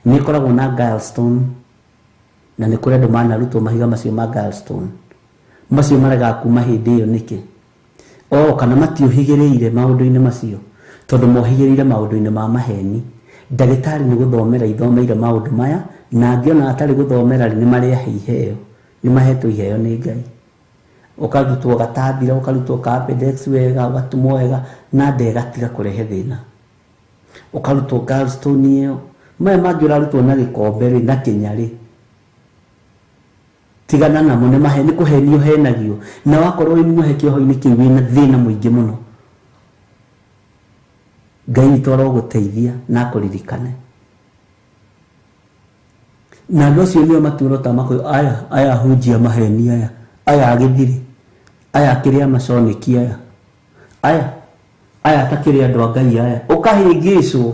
Nĩ ĩkoragwo na gallstone, na nĩ kũrĩ andũ manarutwo mahiga macio ma gallstone, macio maregaga kuma hĩndĩ ĩyo nĩkĩ? O kana matiũhĩgĩrĩire maũndũ-inĩ macio, tondũ mohĩgĩrĩire maũndũ-inĩ ma maheni. Ndagĩtarĩ nĩ gũthomera ithomeire maũndũ maya, na angĩona atarĩ gũthomera rĩ, nĩ marĩa ahe iheo, nĩ mahetwo iheo nĩ Ngai. Ũkarutwo gatathira, ũkarutwo ka appendix wega, ũgatumwo wega, na nda ĩgatiga kũrehe thĩna. Ũkarutwo gallstone ĩyo. Maya mangĩ ũrarutwo na gĩkombe rĩ, na kĩnya rĩ, Tigana namo nĩ maheni kũhenio henagio na wakorwo wĩ muohe kĩoho-inĩ kĩu wĩna thĩna mũingĩ mũno. Ngai witũ arogũteithia na akũririkane. Na andũ acio nĩo matuĩro ta makũyũ aya aya hunjia maheni aya aya agĩthiri aya akĩrĩa maconeki aya aya aya atakĩrĩ andũ a Ngai aya ũkahĩngĩcwo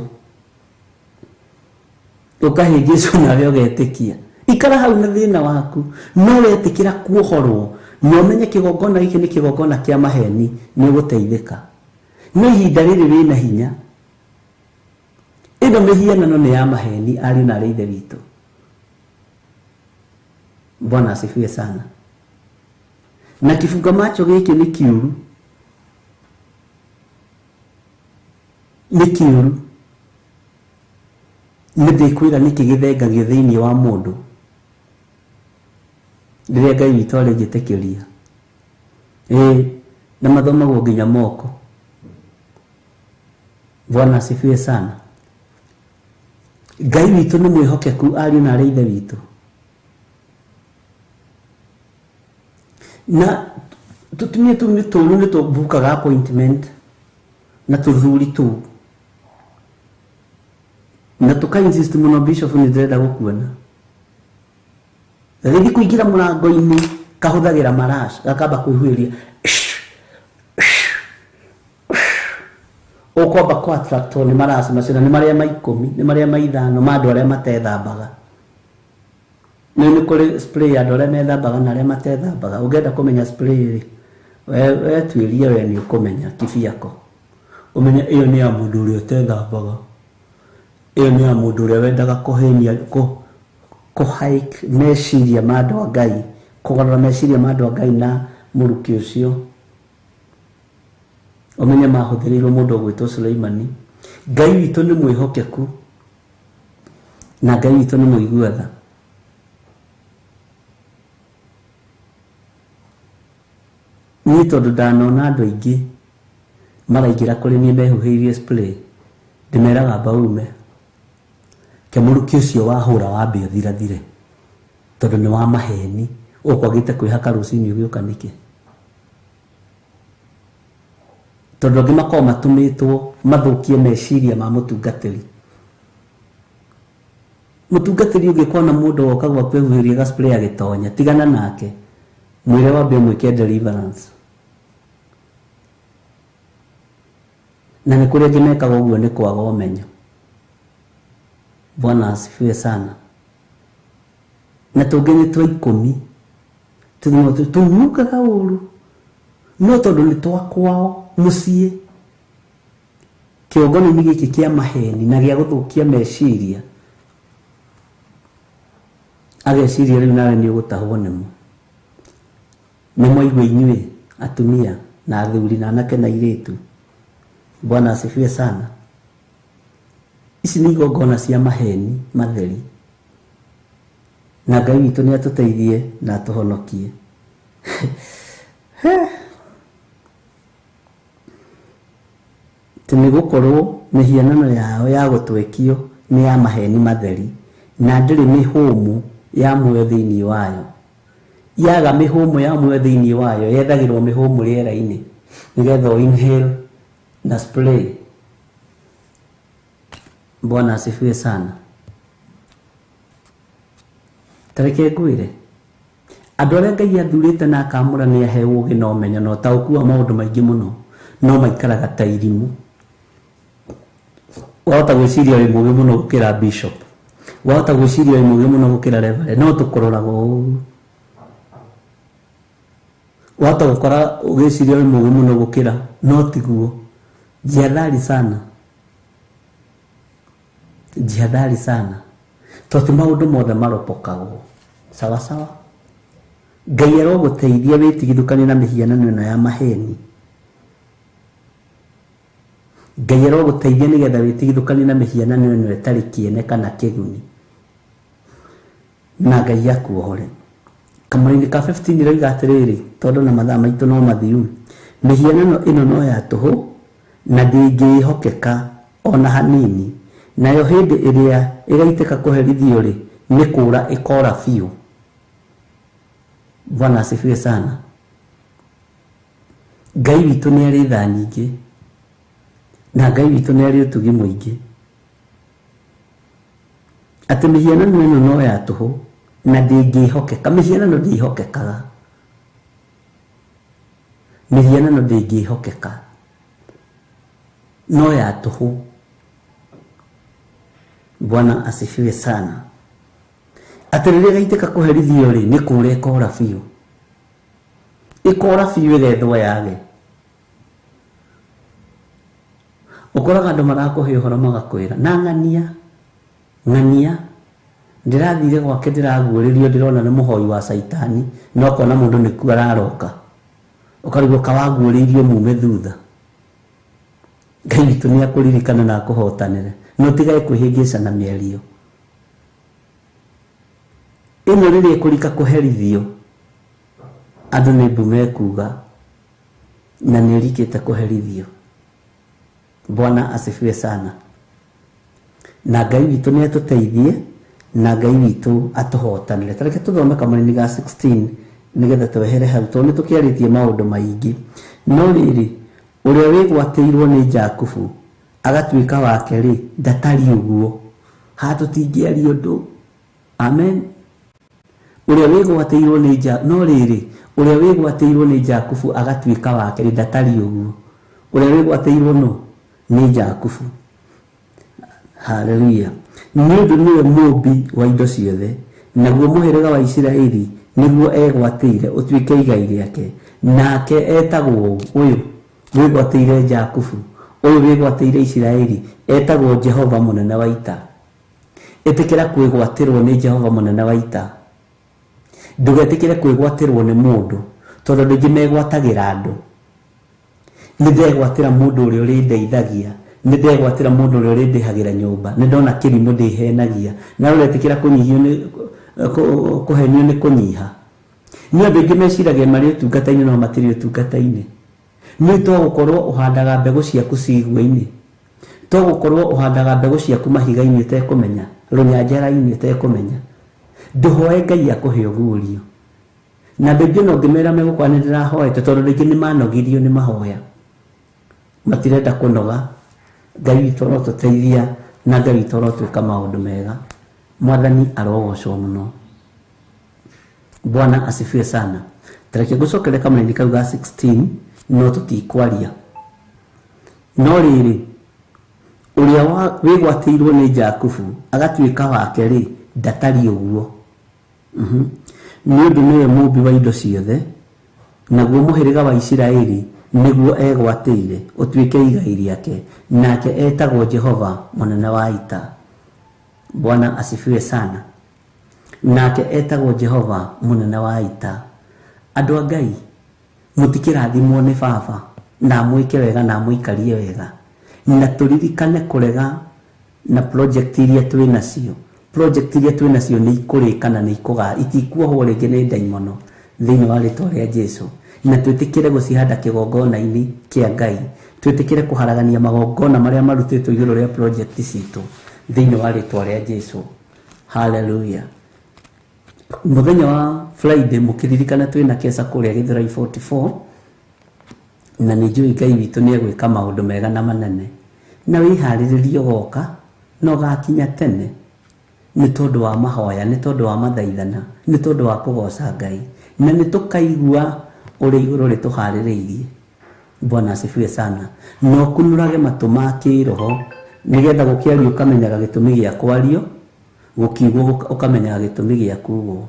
ũkahĩngĩcwo nawe ũgetĩkia. Ikara hau na thĩna waku no wetĩkĩra kuohorwo na ũmenye kĩgongona gĩkĩ nĩ kĩgongona kĩa maheni nĩ ũgũteithĩka. No ihinda rĩrĩ wĩna hinya ĩno mĩhianano nĩ ya maheni ariũ na arĩ ithe witũ. Bwana asifiwe sana. Na kibunga macho gĩkĩ nĩ kĩũru, nĩ kĩũru. Nĩ ndĩkwĩra nĩkĩ gĩthengagio thĩinĩ wa mũndũ rĩrĩa Ngai witũ arĩnjĩtĩkĩria. Ĩĩ, na mathomagwo nginya moko. Bwana asifiwe sana. Ngai witũ nĩ mwĩhokeku ariũ na arĩ ithe witũ. Na tũtumia tũu nĩ tũũru nĩ tũbukaga appointment na tũthuri tũu na tũka insist mũno bishop nĩ ndĩrenda gũkuona. Gagĩthiĩ kũingĩra mũrango-inĩ kahũthagĩra marash gakamba kwĩhuhĩria ũkwamba kũ attractwo nĩ marash macio na nĩ marĩa ma 10 nĩ marĩa ma 5 ma andũ arĩa matethambaga. Nĩ nĩ kũrĩ spray ya andũ arĩa methambaga na arĩa matethambaga. Ũngĩenda kũmenya spray rĩ, we tuĩrie we nĩ ũkũmenya kibiako. Ũmenye ĩyo nĩ ya mũndũ ũrĩa ũtethambaga. Ĩyo nĩ ya mũndũ ũrĩa wendaga kũhenia kũ hike meciria ma andũ a Ngai, kũgarũra meciria ma andũ a Ngai na mũrukĩ ũcio. Ũmenye mahũthĩrĩirwo mũndũ ũgwĩtwo Suleimani. Ngai witũ nĩ mwĩhokeku na Ngai witũ nĩ mũigua tha. Niĩ tondũ ndanona andũ aingĩ maraingĩra kũrĩ niĩ mehuhĩirie spray, ndĩmeraga mbaume ke mũrukĩ ũcio wahũra wambe ũthirathire tondũ nĩ wa maheni ũkwagĩte kwĩhaka rũcinĩ ũgĩũka nĩkĩ? Tondũ angĩ makoragwo matũmĩtwo mathũkie meciria ma mũtungatĩri. Mũtungatĩri ũngĩkona mũndũ woka gwaku ehuhĩrie ga spray agĩtonya, tigana nake, mwĩre wambe ũmwĩke deliverance. Na nĩ kũrĩ angĩ mekaga ũguo nĩ kwaga ũmenyo. Bwana asifiwe sana. Na tũngĩ nĩ twa 10 tũnungaga ũru no tondũ nĩ twa kwao mũciĩ kĩũngano-inĩ gĩkĩ kĩa maheni na gĩa gũthũkia meciria ageciria rĩu nawe nĩ ũgũtahwo nĩmo. Nĩ mwaigua inyuĩ atumia na athuri na anake na airĩtu. Bwana asifiwe sana. Ici nĩ igongona cia maheni matheri na Ngai witũ nĩ atũteithie na atũhonokie. Tĩ nĩ gũkorwo mĩhianano yao ya gũtwekio nĩ ya maheni matheri na ndĩrĩ mĩhũmũ ya muoyo thĩinĩ wayo. Yaga mĩhũmũ ya muoyo thĩinĩ wayo yethagĩrwo mĩhũmũ rĩera-inĩ nĩgetha ũ inhale na spray. Bwana asifiwe sana. Tareke ngwĩre andũ arĩa Ngai athurĩte na akamũra nĩ ahe ũũgĩ na ũmenyo na ũtaũku wa maũndũ maingĩ mũno no maikaraga ta irimũ. Wahota gwĩciria wĩ mũũgĩ mũno gũkĩra bishop, wahota gwĩciria wĩ mũũgĩ mũno gũkĩra reverend, no tũkũroraga ũũ. Wahota gũkora ũgĩciria wĩ mũũgĩ mũno gũkĩra, no tiguo. Jihadhari sana, jihadhari sana, tondũ ti maũndũ mothe maropokagwo. Sawa sawa. Ngai arogũteithia wĩtigithũkanie na mĩhianano ĩno ya maheni. Ngai arogũteithia nĩgetha wĩtigithũkanie na mĩhianano ĩno ĩtarĩ kĩene kana kĩguni. Na Ngai akuohore. Kamũra-inĩ ka 15 ĩroiga atĩrĩrĩ, tondũ na mathaa maitũ no mathiru, mĩhianano ĩno no ya tũhũ na ndĩngĩĩhokeka ona hanini, nayo hĩndĩ ĩrĩa ĩgaitĩka kũherithio rĩ, nĩ kũũra ĩkoora biũ. Bwana asifiwe sana. Ngai witũ nĩ arĩ tha nyingĩ na Ngai witũ nĩ arĩ ũtugi mũingĩ, atĩ mĩhianano ĩno no ya tũhũ na ndĩngĩhokeka. Mĩhianano ndĩhokekaga, mĩhianano ndĩngĩhokeka, no ya tũhũ. Bwana asifiwe sana. Atĩ rĩrĩa ĩgaitĩka kũherithio rĩ, nĩ kũũra ĩkora biũ, ĩkora biũ ĩgethwo yage. Ũkoraga andũ marakũhe ũhoro magakwĩra na ng'ania ng'ania, ndĩrathire gwake ndĩraguũrĩrio, ndĩrona nĩ mũhoi wa caitani, na ũkona mũndũ nĩkuo araroka, ũkarigwo kawaguũrĩirio mume thutha. Ngai witũ nĩ akũririkana na akũhotanĩre, no ũtigage kwĩhĩngĩca na mĩario ĩno. Rĩrĩa ĩkũrika kũherithio, andũ nĩ mbu mekuga, na nĩ ĩrikĩte kũherithio. Bwana asifiwe sana. Na Ngai witũ nĩ atũteithie na Ngai witũ atũhotanĩre. Ta reke tũthome kamũrĩni ga 16 nĩgetha twehere hau, tondũ nĩ tũkĩarĩtie maũndũ maingĩ. No rĩrĩ, ũrĩa wĩgwatĩirwo nĩ Jakubu agatuĩka wake rĩ, ndatariĩ ũguo, haha tũtingĩaria ũndũ. Amen. Ũrĩa wĩgwatĩirwo nĩ no rĩrĩ, ũrĩa wĩgwatĩirwo nĩ Jakubu agatuĩka wake rĩ, ndatariĩ ũguo. Ũrĩa wĩgwatĩirwo no nĩ Jakubu. Haleluya. Nĩ ũndũ nĩwe mũũmbi wa indo ciothe, naguo mũhĩrĩga wa Isiraeli nĩguo egwatĩire ũtuĩke igai rĩake. Nake etagwo ũyũ wĩgwatĩire Jakubu, ũyũ wĩgwatĩire Isiraeli, etagwo Jehova mũnene wa ita. Ĩtĩkĩra kwĩgwatĩrwo nĩ Jehova mũnene wa ita. Ndũgetĩkĩre kwĩgwatĩrwo nĩ mũndũ, tondũ andũ aingĩ megwatagĩra andũ. Nĩ ndegwatĩra mũndũ ũrĩa ũrĩndeithagia, nĩ ndegwatĩra mũndũ ũrĩa ũrĩndĩhagĩra nyũmba, nĩ ndona kĩrimũ ndĩhenagia, na ũretĩkĩra kũnyihio nĩ kũhenio nĩ kũnyiha. Nĩ andũ aingĩ meciragia marĩ ũtungata-inĩ no matirĩ ũtungata-inĩ. Nĩ to gũkorwo ũhandaga mbegũ ciaku cigua-inĩ, to gũkorwo ũhandaga mbegũ ciaku mahiga-inĩ ũtekũmenya, rũnyanjara-inĩ ũtekũmenya. Ndũhoe Ngai akũhe ũguũrio. Na andũ aingĩ no ngĩmera megũkora nĩ ndĩrahoete, tondũ andũ aingĩ nĩ manogirio nĩ mahoya, matirenda kũnoga. Ngai witũ arotũteithia na Ngai witũ arotwĩka maũndũ mega. Mwathani arogocwo mũno. Bwana asifiwe sana. Tareke ngũcokere kamũrĩni kau ga 16, no tũtikwaria. No rĩrĩ, ũrĩa wĩgwatĩirwo nĩ Jakubu agatuĩka wake rĩ, ndatariĩ ũguo. Nĩ ũndũ nĩwe mũũmbi wa indo ciothe, naguo mũhĩrĩga wa Isiraeli nĩguo egwatĩire ũtuĩke igai rĩake, nake etagwo Jehova mũnene wa ita. Bwana asifiwe sana. Nake etagwo Jehova mũnene wa ita. Andũ a Ngai, mũtikĩrathimwo nĩ baba, na amwĩke wega na amũikarie wega, na tũririkane kũrega na project iria twĩ nacio. Project iria twĩ nacio nĩ ikũrĩka na nĩ ikũga, itikuohwo rĩngĩ nĩ ndaimono thĩinĩ wa rĩtwa rĩa Jesu. Na twĩtĩkĩre gũcihanda kĩgongona-inĩ kĩa Ngai, twĩtĩkĩre kũharagania magongona marĩa marutĩtwo igũrũ rĩa project citũ thĩinĩ wa rĩtwa rĩa Jesu. Hallelujah. Mũthenya wa Friday mũkĩririkana twĩna keca kũrĩa Gĩthũrai 44, na nĩ njũĩ Ngai witũ nĩ egwĩka maũndũ mega na manene. Na wĩharĩrĩrie ũgoka na ũgakinya tene, nĩ tondũ wa mahoya, nĩ tondũ wa mathaithana, nĩ tondũ wa kũgoca Ngai, na nĩ tũkaigua ũrĩa igũrũ rĩtũharĩrĩirie. Bwana asifiwe sana. Na ũkunũrage matũ ma kĩroho, nĩgetha gũkĩario ũkamenyaga gĩtũmi gĩa kwario, gũkiugwo ũkamenyaga gĩtũmi gĩa kugwo.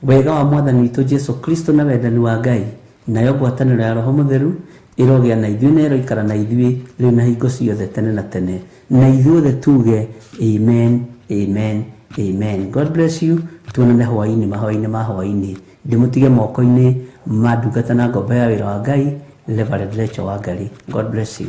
Wega wa Mwathani witũ Jesu Kristo na wendani wa Ngai, nayo ngwatanĩro ya Roho Mũtheru ĩrogĩa na ithuĩ na ĩroikara na ithuĩ rĩu na hingo ciothe tene na tene. Na ithuothe tuge amen, amen, amen. God bless you. Tuonane hwaĩ-inĩ, mahoya-inĩ ma hwaĩ-inĩ. Ndĩmũtige moko-inĩ ma ndungata na ngombo ya wĩra wa Ngai, Reverend Rachel Wangari. God bless you.